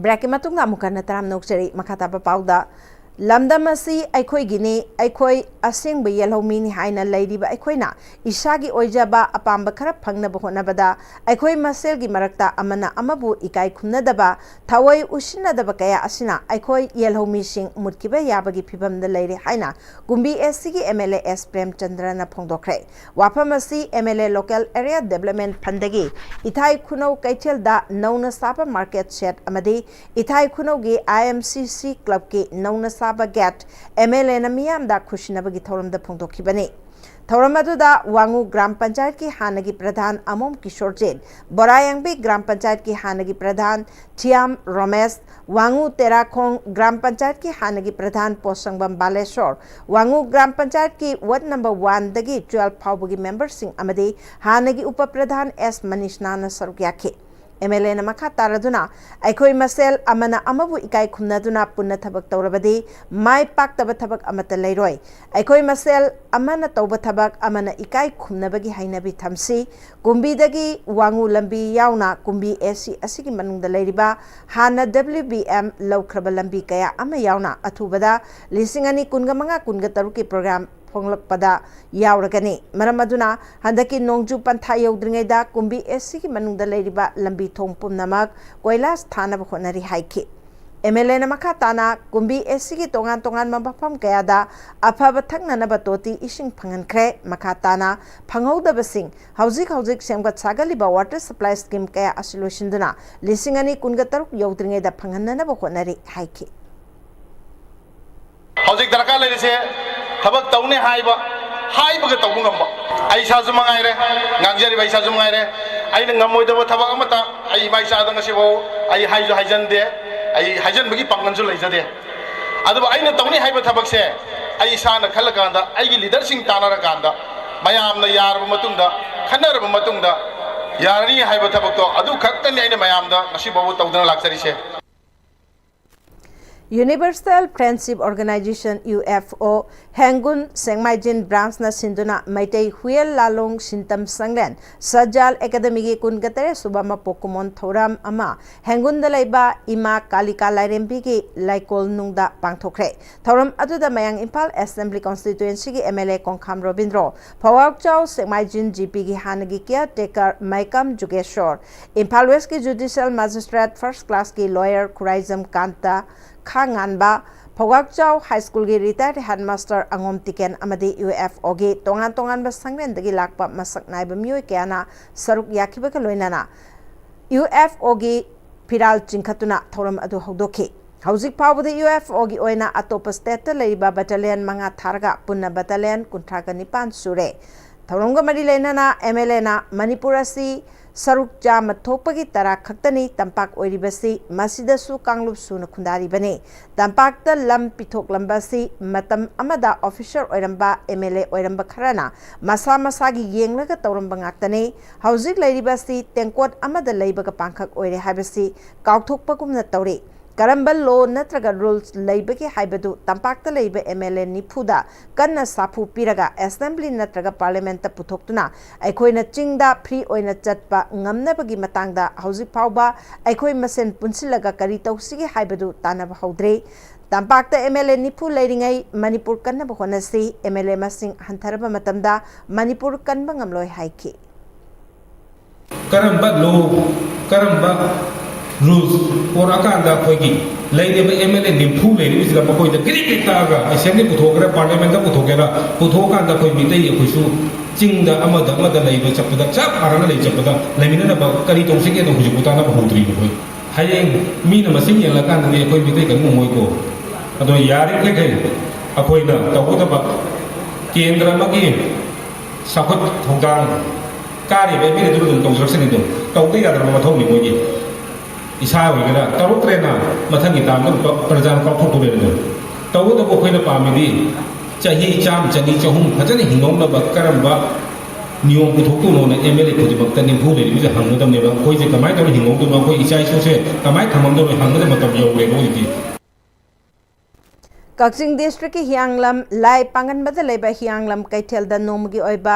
ꯕ꯭ꯔꯦꯛꯀꯤ ꯃꯇꯨꯡꯗ ꯑꯃꯨꯛ ꯍꯟꯅ ꯇꯔꯥꯝꯅ ꯑꯣꯛꯆꯔꯤ꯫ ꯃꯈꯥ ꯇꯥꯕ ꯄꯥꯎꯗ ꯂꯝꯗꯝ ꯑꯁꯤ ꯑꯩꯈꯣꯏꯒꯤꯅꯤ, ꯑꯩꯈꯣꯏ ꯑꯁꯦꯡꯕ ꯌꯦꯜꯍꯧꯃꯤꯅꯤ ꯍꯥꯏꯅ ꯂꯩꯔꯤꯕ ꯑꯩꯈꯣꯏꯅ ꯏꯁꯥꯒꯤ ꯑꯣꯏꯖꯕ ꯑꯄꯥꯝꯕ ꯈꯔ ꯐꯪꯅꯕ ꯍꯣꯠꯅꯕꯗ ꯑꯩꯈꯣꯏ ꯃꯁꯦꯜꯒꯤ ꯃꯔꯛꯇ ꯑꯃꯅ ꯑꯃꯕꯨ ꯏꯀꯥꯏ ꯈꯨꯝꯅꯗꯕ, ꯊꯑꯣꯏ ꯎꯁꯤꯟꯅꯗꯕ ꯀꯌꯥ ꯑꯁꯤꯅ ꯑꯩꯈꯣꯏ ꯌꯦꯜꯍꯧꯃꯤꯁꯤꯡ ꯃꯨꯠꯈꯤꯕ ꯌꯥꯕꯒꯤ ꯐꯤꯚꯝꯗ ꯂꯩꯔꯦ ꯍꯥꯏꯅ ꯀꯨꯝꯕꯤ ꯑꯦꯁ ꯁꯤꯒꯤ ꯑꯦꯝ ꯑꯦꯜ ꯑꯦ ꯑꯦꯁ ꯄ꯭ꯔꯦꯝꯆꯟꯗ꯭ꯔꯅ ꯐꯣꯡꯗꯣꯛꯈ꯭ꯔꯦ꯫ ꯋꯥꯐꯝ ꯑꯁꯤ M L A local area development ꯐꯟꯗꯒꯤ ꯏꯊꯥꯏ ꯈꯨꯅꯧ ꯀꯩꯊꯦꯜꯗ ꯅꯧꯅ ꯁꯥꯕ ꯃꯥꯔꯀꯦꯠ ꯁꯦꯠ ꯑꯃꯗꯤ ꯏꯊꯥꯏ ꯈꯨꯅꯧꯒꯤ ꯑꯥꯏ ꯑꯦꯝ ꯁꯤ ꯁꯤ ꯀ꯭ꯂꯕꯀꯤ ꯅꯧꯅ ꯁꯥꯕ ꯒꯦꯠ ꯑꯦꯝ ꯑꯦꯜ ꯑꯦꯅ ꯃꯤꯌꯥꯝꯗ ꯈꯨꯠꯁꯤꯟꯅꯕꯒꯤ ꯊꯧꯔꯝꯗ ꯐꯣꯡꯗꯣꯛꯈꯤꯕꯅꯤ꯫ ꯊꯧꯔꯝ ꯑꯗꯨꯗ ꯋꯥꯉꯨ ꯒ꯭ꯔꯥꯝ ꯄꯟꯆꯥꯌꯠꯀꯤ ꯍꯥꯟꯅꯒꯤ ꯄ꯭ꯔꯙꯥꯟ ꯑꯃꯣꯝ ꯀꯤꯁꯣꯔꯖꯤꯠ, ꯕꯣꯔꯥꯌꯥꯡꯕꯤ ꯒ꯭ꯔꯥꯝ ꯄꯟꯆꯥꯌꯠꯀꯤ ꯍꯥꯟꯅꯒꯤ ꯄ꯭ꯔꯙꯥꯟ ꯊꯤꯌꯥꯝ ꯔꯣꯃꯦꯁ, ꯋꯥꯉꯨ ꯇꯦꯔꯥꯈꯣꯡ ꯒ꯭ꯔꯥꯝ ꯄꯟꯆꯥꯌꯠꯀꯤ ꯍꯥꯟꯅꯒꯤ ꯄ꯭ꯔꯙꯥꯟ ꯄꯣꯁꯪꯕꯝ ꯕꯥꯂꯦꯁꯣꯔ, ꯋꯥꯉꯨ ꯒ꯭ꯔꯥꯝ ꯄꯟꯆꯥꯌꯠꯀꯤ ꯋꯥꯔꯗ ꯅꯝꯕꯔ ꯋꯥꯟꯗꯒꯤ ꯇꯨꯋꯦꯜꯐ ꯐꯥꯎꯕꯒꯤ ꯃꯦꯝꯕꯔꯁꯤꯡ ꯑꯃꯗꯤ ꯍꯥꯟꯅꯒꯤ ꯎꯄ ꯄ꯭ꯔꯙꯥꯟ ꯑꯦꯁ ꯃꯅꯤꯁꯅꯥꯅ ꯁꯔꯨꯛ ꯌꯥꯈꯤ꯫ ꯑꯦꯝ ꯑꯦꯜ ꯑꯦꯅ ꯃꯈꯥ ꯇꯥꯔꯗꯨꯅ, ꯑꯩꯈꯣꯏ ꯃꯁꯦꯜ ꯑꯃꯅ ꯑꯃꯕꯨ ꯏꯀꯥꯏ ꯈꯨꯝꯅꯗꯨꯅ ꯄꯨꯟꯅ ꯊꯕꯛ ꯇꯧꯔꯕꯗꯤ ꯃꯥꯏ ꯄꯥꯛꯇꯕ ꯊꯕꯛ ꯑꯃꯠꯇ ꯂꯩꯔꯣꯏ꯫ ꯑꯩꯈꯣꯏ ꯃꯁꯦꯜ ꯑꯃꯅ ꯇꯧꯕ ꯊꯕꯛ ꯑꯃꯅ ꯏꯀꯥꯏ ꯈꯨꯝꯅꯕꯒꯤ ꯍꯩꯅꯕꯤ ꯊꯝꯁꯤ꯫ ꯀꯨꯝꯕꯤꯗꯒꯤ ꯋꯥꯉꯨ ꯂꯝꯕꯤ ꯌꯥꯎꯅ ꯀꯨꯝꯕꯤ ꯑꯦ ꯁꯤ ꯑꯁꯤꯒꯤ ꯃꯅꯨꯡꯗ ꯂꯩꯔꯤꯕ ꯍꯥꯟꯅ ꯗꯕ꯭ꯂꯤꯎ ꯕꯤ ꯑꯦꯝ ꯂꯧꯈ꯭ꯔꯕ ꯂꯝꯕꯤ ꯀꯌꯥ ꯑꯃ ꯌꯥꯎꯅ ꯑꯊꯨꯕꯗ ꯂꯤꯁꯤꯡ ꯑꯅꯤ ꯀꯨꯟꯒ ꯃꯉꯥ ꯀꯨꯟꯒ ꯇꯔꯨꯛꯀꯤ ꯄ꯭ꯔꯣꯒ꯭ꯔꯥꯝ ꯐꯣꯡꯂꯛꯄꯗ ꯌꯥꯎꯔꯒꯅꯤ꯫ ꯃꯔꯝ ꯑꯗꯨꯅ ꯍꯟꯗꯛꯀꯤ ꯅꯣꯡꯖꯨ ꯄꯟꯊꯥ ꯌꯧꯗ꯭ꯔꯤꯉꯩꯗ ꯀꯨꯝꯕꯤ ꯑꯦ ꯁꯤꯒꯤ ꯃꯅꯨꯡꯗ ꯂꯩꯔꯤꯕ ꯂꯝꯕꯤ ꯊꯣꯡ ꯄꯨꯝꯅꯃꯛ ꯀꯣꯏꯂꯥꯁ ꯊꯥꯅꯕ ꯍꯣꯠꯅꯔꯤ ꯍꯥꯏꯈꯤ꯫ ꯑꯦꯝ ꯑꯦꯜ ꯑꯦꯅ ꯃꯈꯥ ꯇꯥꯅ ꯀꯨꯝꯕꯤ ꯑꯦ ꯁꯤꯒꯤ ꯇꯣꯉꯥꯟ ꯇꯣꯉꯥꯟꯕ ꯃꯐꯝ ꯀꯌꯥꯗ ꯑꯐꯕ ꯊꯛꯅꯅꯕ ꯇꯣꯇꯤ ꯏꯁꯤꯡ ꯐꯪꯍꯟꯈ꯭ꯔꯦ꯫ ꯃꯈꯥ ꯇꯥꯅ ꯐꯪꯍꯧꯗꯕꯁꯤꯡ ꯍꯧꯖꯤꯛ ꯍꯧꯖꯤꯛ ꯁꯦꯝꯒꯠ ꯁꯥꯒꯠꯂꯤꯕ ꯋꯥꯇꯔ ꯁꯄ꯭ꯂꯥꯏ ꯁ꯭ꯀꯤꯝ ꯀꯌꯥ ꯑꯁꯤ ꯂꯣꯏꯁꯤꯟꯗꯨꯅ ꯂꯤꯁꯤꯡ ꯑꯅꯤ ꯀꯨꯟꯒ ꯇꯔꯨꯛ ꯌꯧꯗ꯭ꯔꯤꯉꯩꯗ ꯐꯪꯍꯟꯅꯅꯕ ꯍꯣꯠꯅꯔꯤ ꯍꯥꯏꯈꯤ꯫ ꯍꯧꯖꯤꯛ ꯗꯔꯀꯥꯔ ꯂꯩꯔꯤꯁꯦ ꯊꯕꯛ ꯇꯧꯅꯤ ꯍꯥꯏꯕ, ꯍꯥꯏꯕꯒ ꯇꯧꯕ ꯉꯝꯕ꯫ ꯑꯩ ꯏꯁꯥꯁꯨ ꯃꯉꯥꯏꯔꯦ, ꯉꯥꯡꯖꯔꯤꯕ ꯑꯩ ꯏꯁꯥꯁꯨ ꯃꯉꯥꯏꯔꯦ, ꯑꯩꯅ ꯉꯝꯃꯣꯏꯗꯕ ꯊꯕꯛ ꯑꯃꯠꯇ ꯑꯩ ꯏꯃꯥ ꯏꯆꯥꯗ ꯉꯁꯤꯐꯥꯎ ꯑꯩ ꯍꯥꯏꯁꯨ ꯍꯥꯏꯖꯟꯗꯦ, ꯑꯩ ꯍꯥꯏꯖꯟꯕꯒꯤ ꯄꯥꯡꯒꯜꯁꯨ ꯂꯩꯖꯗꯦ꯫ ꯑꯗꯨꯕꯨ ꯑꯩꯅ ꯇꯧꯅꯤ ꯍꯥꯏꯕ ꯊꯕꯛꯁꯦ ꯑꯩ ꯏꯁꯥꯅ ꯈꯜꯂꯀꯥꯟꯗ, ꯑꯩꯒꯤ ꯂꯤꯗꯔꯁꯤꯡ ꯇꯥꯟꯅꯔꯀꯥꯟꯗ, ꯃꯌꯥꯝꯅ ꯌꯥꯔꯕ ꯃꯇꯨꯡꯗ, ꯈꯟꯅꯔꯕ ꯃꯇꯨꯡꯗ ꯌꯥꯔꯅꯤ ꯍꯥꯏꯕ ꯊꯕꯛꯇꯣ ꯑꯗꯨ ꯈꯛꯇꯅꯤ ꯑꯩꯅ ꯃꯌꯥꯝꯗ ꯉꯁꯤꯐꯥꯎꯕ ꯇꯧꯗꯨꯅ ꯂꯥꯛꯆꯔꯤꯁꯦ꯫ Universal Friendship Organization, U F O, ꯍꯦꯡꯒꯨꯟ ꯁꯦꯡꯃꯥꯏꯖꯤꯟ branchꯅ ꯁꯤꯟꯗꯨꯅ ꯃꯩꯇꯩ ꯍꯨꯌꯦꯜ ꯂꯥꯂꯣꯡ ꯁꯤꯟꯇꯝ ꯁꯪꯂꯦꯟ ꯁꯖꯥꯜ ꯑꯦꯀꯥꯗꯃꯤꯒꯤ ꯀꯨꯟꯒ ꯇꯔꯦꯠ ꯁꯨꯕ ꯃꯄꯣꯛ ꯀꯨꯝꯑꯣꯟ ꯊꯧꯔꯝ ꯑꯃ ꯍꯦꯡꯒꯨꯟꯗ ꯂꯩꯕ ꯏꯃꯥ ꯀꯥꯂꯤꯀꯥ ꯂꯥꯏꯔꯦꯝꯕꯤꯒꯤ ꯂꯥꯏꯀꯣꯜꯅꯨꯡꯗ ꯄꯥꯡꯊꯣꯛꯈ꯭ꯔꯦ꯫ ꯊꯧꯔꯝ ꯑꯗꯨꯗ ꯃꯌꯥꯡ Imphal Assembly Constituencyꯒꯤ M L A ꯀꯣꯡꯈꯥꯝ Robindro, ꯐꯧꯋꯥꯛꯆꯥꯎ ꯁꯦꯛꯃꯥꯏꯖꯤꯟ G Pꯒꯤ ꯍꯥꯟꯅꯒꯤ caretaker ꯃꯩꯀꯝ Jugeshor, Imphal Westꯀꯤ Judicial Magistrate First Classꯀꯤ lawyer Khuraijam ꯀꯥꯟꯇ, ꯈꯥ ꯉꯥꯟꯕ, ꯐꯧꯋꯥꯛꯆꯥꯎ High Schoolꯒꯤ retired headmaster ꯑꯉꯣꯝ ꯇꯤꯀꯦꯟ ꯑꯃꯗꯤ U F Oꯒꯤ ꯇꯣꯉꯥꯟ ꯇꯣꯉꯥꯟꯕ ꯁꯪꯂꯦꯟꯗꯒꯤ ꯂꯥꯛꯄ ꯃꯁꯛ ꯅꯥꯏꯕ ꯃꯤꯑꯣꯏ ꯀꯌꯥꯅ ꯁꯔꯨꯛ ꯌꯥꯈꯤꯕꯒ ꯂꯣꯏꯅꯅ U F Oꯒꯤ ꯐꯤꯔꯥꯜ ꯆꯤꯡꯈꯠꯇꯨꯅ ꯊꯧꯔꯝ ꯑꯗꯨ ꯍꯧꯗꯣꯛꯈꯤ꯫ ꯍꯧꯖꯤꯛ ꯐꯥꯎꯕꯗ U F Oꯒꯤ ꯑꯣꯏꯅ ꯑꯇꯣꯞꯄ stateꯇ ꯂꯩꯔꯤꯕ battalion ꯃꯉꯥ ꯊꯥꯔꯒ ꯄꯨꯟꯅ battalion ꯀꯨꯟꯊ꯭ꯔꯥꯒ ꯅꯤꯄꯥꯟ ꯁꯨꯔꯦ꯫ ꯊꯧꯔꯝꯒ ꯃꯔꯤ ꯂꯩꯅꯅ M L Aꯅ ꯃꯅꯤꯄꯨꯔ ꯑꯁꯤ ꯁꯔꯨꯛ ꯆꯥꯝꯃ ꯊꯣꯛꯄꯒꯤ ꯇꯔꯥ ꯈꯛꯇꯅꯤ ꯇꯝꯄꯥꯛ ꯑꯣꯏꯔꯤꯕꯁꯤ, ꯃꯁꯤꯗꯁꯨ ꯀꯥꯡꯂꯨꯞ ꯁꯨꯅ ꯈꯨꯟꯗꯥꯔꯤꯕꯅꯤ꯫ ꯇꯝꯄꯥꯛꯇ ꯂꯝ ꯄꯤꯊꯣꯛꯂꯝꯕ ꯑꯁꯤ ꯃꯇꯝ ꯑꯃꯗ officer ꯑꯣꯏꯔꯝꯕ M L A ꯑꯣꯏꯔꯝꯕ ꯈꯔꯅ ꯃꯁꯥ ꯃꯁꯥꯒꯤ ꯌꯦꯡꯂꯒ ꯇꯧꯔꯝꯕ ꯉꯥꯛꯇꯅꯤ꯫ ꯍꯧꯖꯤꯛ ꯂꯩꯔꯤꯕ ꯑꯁꯤ ꯇꯦꯡꯀꯣꯠ ꯑꯃꯗ ꯂꯩꯕꯒ ꯄꯥꯡꯈꯛ ꯑꯣꯏꯔꯦ ꯍꯥꯏꯕꯁꯤ ꯀꯥꯎꯊꯣꯛꯄꯒꯨꯝꯅ ꯇꯧꯔꯤ꯫ ꯀꯔꯝꯕ law ꯅꯠꯇ꯭ꯔꯒ rules ꯂꯩꯕꯒꯦ ꯍꯥꯏꯕꯗꯨ ꯇꯝꯄꯥꯛꯇ ꯂꯩꯕ M L A ꯅꯤꯐꯨꯗ ꯀꯟꯅ ꯁꯥꯐꯨ ꯄꯤꯔꯒ Assembly ꯅꯠꯇ꯭ꯔꯒ Parliamentꯇ ꯄꯨꯊꯣꯛꯇꯨꯅ ꯑꯩꯈꯣꯏꯅ ꯆꯤꯡꯗ free ꯑꯣꯏꯅ ꯆꯠꯄ ꯉꯝꯅꯕꯒꯤ ꯃꯇꯥꯡꯗ ꯍꯧꯖꯤꯛ ꯐꯥꯎꯕ ꯑꯩꯈꯣꯏ ꯃꯁꯦꯟ ꯄꯨꯟꯁꯤꯜꯂꯒ ꯀꯔꯤ ꯇꯧꯁꯤꯒꯦ ꯍꯥꯏꯕꯗꯨ ꯇꯥꯟꯅꯕ ꯍꯧꯗ꯭ꯔꯤ꯫ ꯇꯝꯄꯥꯛꯇ M L A ꯅꯤꯐꯨ ꯂꯩꯔꯤꯉꯩ ꯃꯅꯤꯄꯨꯔ ꯀꯟꯅꯕ ꯍꯣꯠꯅꯁꯤ, M L A ꯃꯁꯤꯡ ꯍꯟꯊꯔꯕ ꯃꯇꯝꯗ ꯃꯅꯤꯄꯨꯔ ꯀꯟꯕ ꯉꯝꯂꯣꯏ ꯍꯥꯏꯈꯤ꯫ ꯀꯔꯝꯕ law, ꯀꯔꯝꯕ rules ꯄꯣꯔꯛꯑꯀꯥꯟꯗ ꯑꯩꯈꯣꯏꯒꯤ ꯂꯩꯔꯤꯕ M L A ꯅꯤꯐꯨ ꯂꯩꯔꯤꯕꯁꯤꯗ ꯃꯈꯣꯏꯗ ꯀꯔꯤ ꯀꯔꯤ ꯇꯥꯛꯑꯒ Assembly ꯄꯨꯊꯣꯛꯀꯦꯔꯥ, Parliamentꯇ ꯄꯨꯊꯣꯛꯀꯦꯔꯥ, ꯄꯨꯊꯣꯛꯑꯀꯥꯟꯗ ꯑꯩꯈꯣꯏ ꯃꯤꯇꯩ ꯑꯩꯈꯣꯏꯁꯨ ꯆꯤꯡꯗ ꯑꯃꯗ ꯑꯃꯗ ꯂꯩꯕ ꯆꯠꯄꯗ ꯆꯞ ꯃꯥꯟꯅꯅ ꯂꯩ ꯆꯠꯄꯗ ꯂꯩꯃꯤꯟꯅꯅꯕ ꯀꯔꯤ ꯇꯧꯁꯤꯒꯦ ꯑꯗꯣ ꯍꯧꯖꯤꯛꯐꯥꯎ ꯇꯥꯟꯅꯕ ꯍꯧꯗ꯭ꯔꯤꯕ ꯑꯩꯈꯣꯏ꯫ ꯍꯌꯦꯡ ꯃꯤꯅ ꯃꯁꯤꯡ ꯌꯦꯡꯂꯀꯥꯟꯗꯗꯤ ꯑꯩꯈꯣꯏ ꯃꯤꯇꯩ ꯀꯔꯤꯝ ꯉꯝꯃꯣꯏꯀꯣ꯫ ꯑꯗꯣ ꯌꯥꯔꯤꯈꯩ ꯑꯩꯈꯣꯏꯅ ꯇꯧꯒꯗꯕ ꯀꯦꯟꯗ꯭ꯔ ꯑꯃꯒꯤ ꯆꯥꯎꯈꯠ ꯊꯧꯗꯥꯡ ꯀꯥꯔꯤꯕ M L A ꯗꯨꯅ ꯑꯗꯨꯝ ꯇꯧꯖꯔꯛꯁꯅꯤ, ꯑꯗꯨꯝ ꯇꯧꯗ ꯌꯥꯗ꯭ꯔꯕ ꯃꯊꯧꯅꯤ ꯃꯣꯏꯒꯤ꯫ ꯏꯁꯥ ꯑꯣꯏꯒꯦꯔꯥ ꯇꯧꯔꯛꯇ꯭ꯔꯦꯅ ꯃꯊꯪꯒꯤ ꯇꯥꯝꯗ ꯄ꯭ꯔꯖꯥꯅ ꯀꯥꯎꯊꯣꯛꯇꯣꯔꯦ꯫ ꯑꯗꯨꯝ ꯇꯧꯕꯇꯕꯨ ꯑꯩꯈꯣꯏꯅ ꯄꯥꯝꯃꯤꯗꯤ ꯆꯍꯤ ꯆꯥꯝꯃ, ꯆꯅꯤ, ꯆꯍꯨꯝ ꯐꯖꯅ ꯍꯤꯡꯍꯧꯅꯕ ꯀꯔꯝꯕ ꯅꯤꯌꯣꯝ ꯄꯨꯊꯣꯛꯇꯣꯏꯅꯣꯅ M L A ꯈꯨꯗꯤꯡꯃꯛꯇ ꯅꯤꯐꯨ ꯂꯩꯔꯤꯕꯁꯦ ꯍꯪꯒꯗꯕꯅꯦꯕ꯫ ꯑꯩꯈꯣꯏꯁꯦ ꯀꯃꯥꯏꯅ ꯇꯧꯔ ꯍꯤꯡꯍꯧꯗꯣꯏꯅꯣ, ꯑꯩꯈꯣꯏ ꯏꯆꯥ ꯏꯁꯨꯁꯦ ꯀꯃꯥꯏꯅ ꯊꯝꯃꯝꯗꯣꯏꯅꯣ ꯍꯪꯒꯗꯕ ꯃꯇꯝ ꯌꯧꯔꯦꯕ ꯍꯧꯖꯤꯛꯇꯤ꯫ ꯀꯛꯆꯤꯡ ꯗꯤꯁꯇ꯭ꯔꯤꯛꯀꯤ ꯍꯤꯌꯥꯡꯂꯝ ꯂꯥꯏ ꯄꯥꯡꯒꯟꯕꯗ ꯂꯩꯕ ꯍꯤꯌꯥꯡꯂꯝ ꯀꯩꯊꯦꯜꯗ ꯅꯣꯡꯃꯒꯤ ꯑꯣꯏꯕ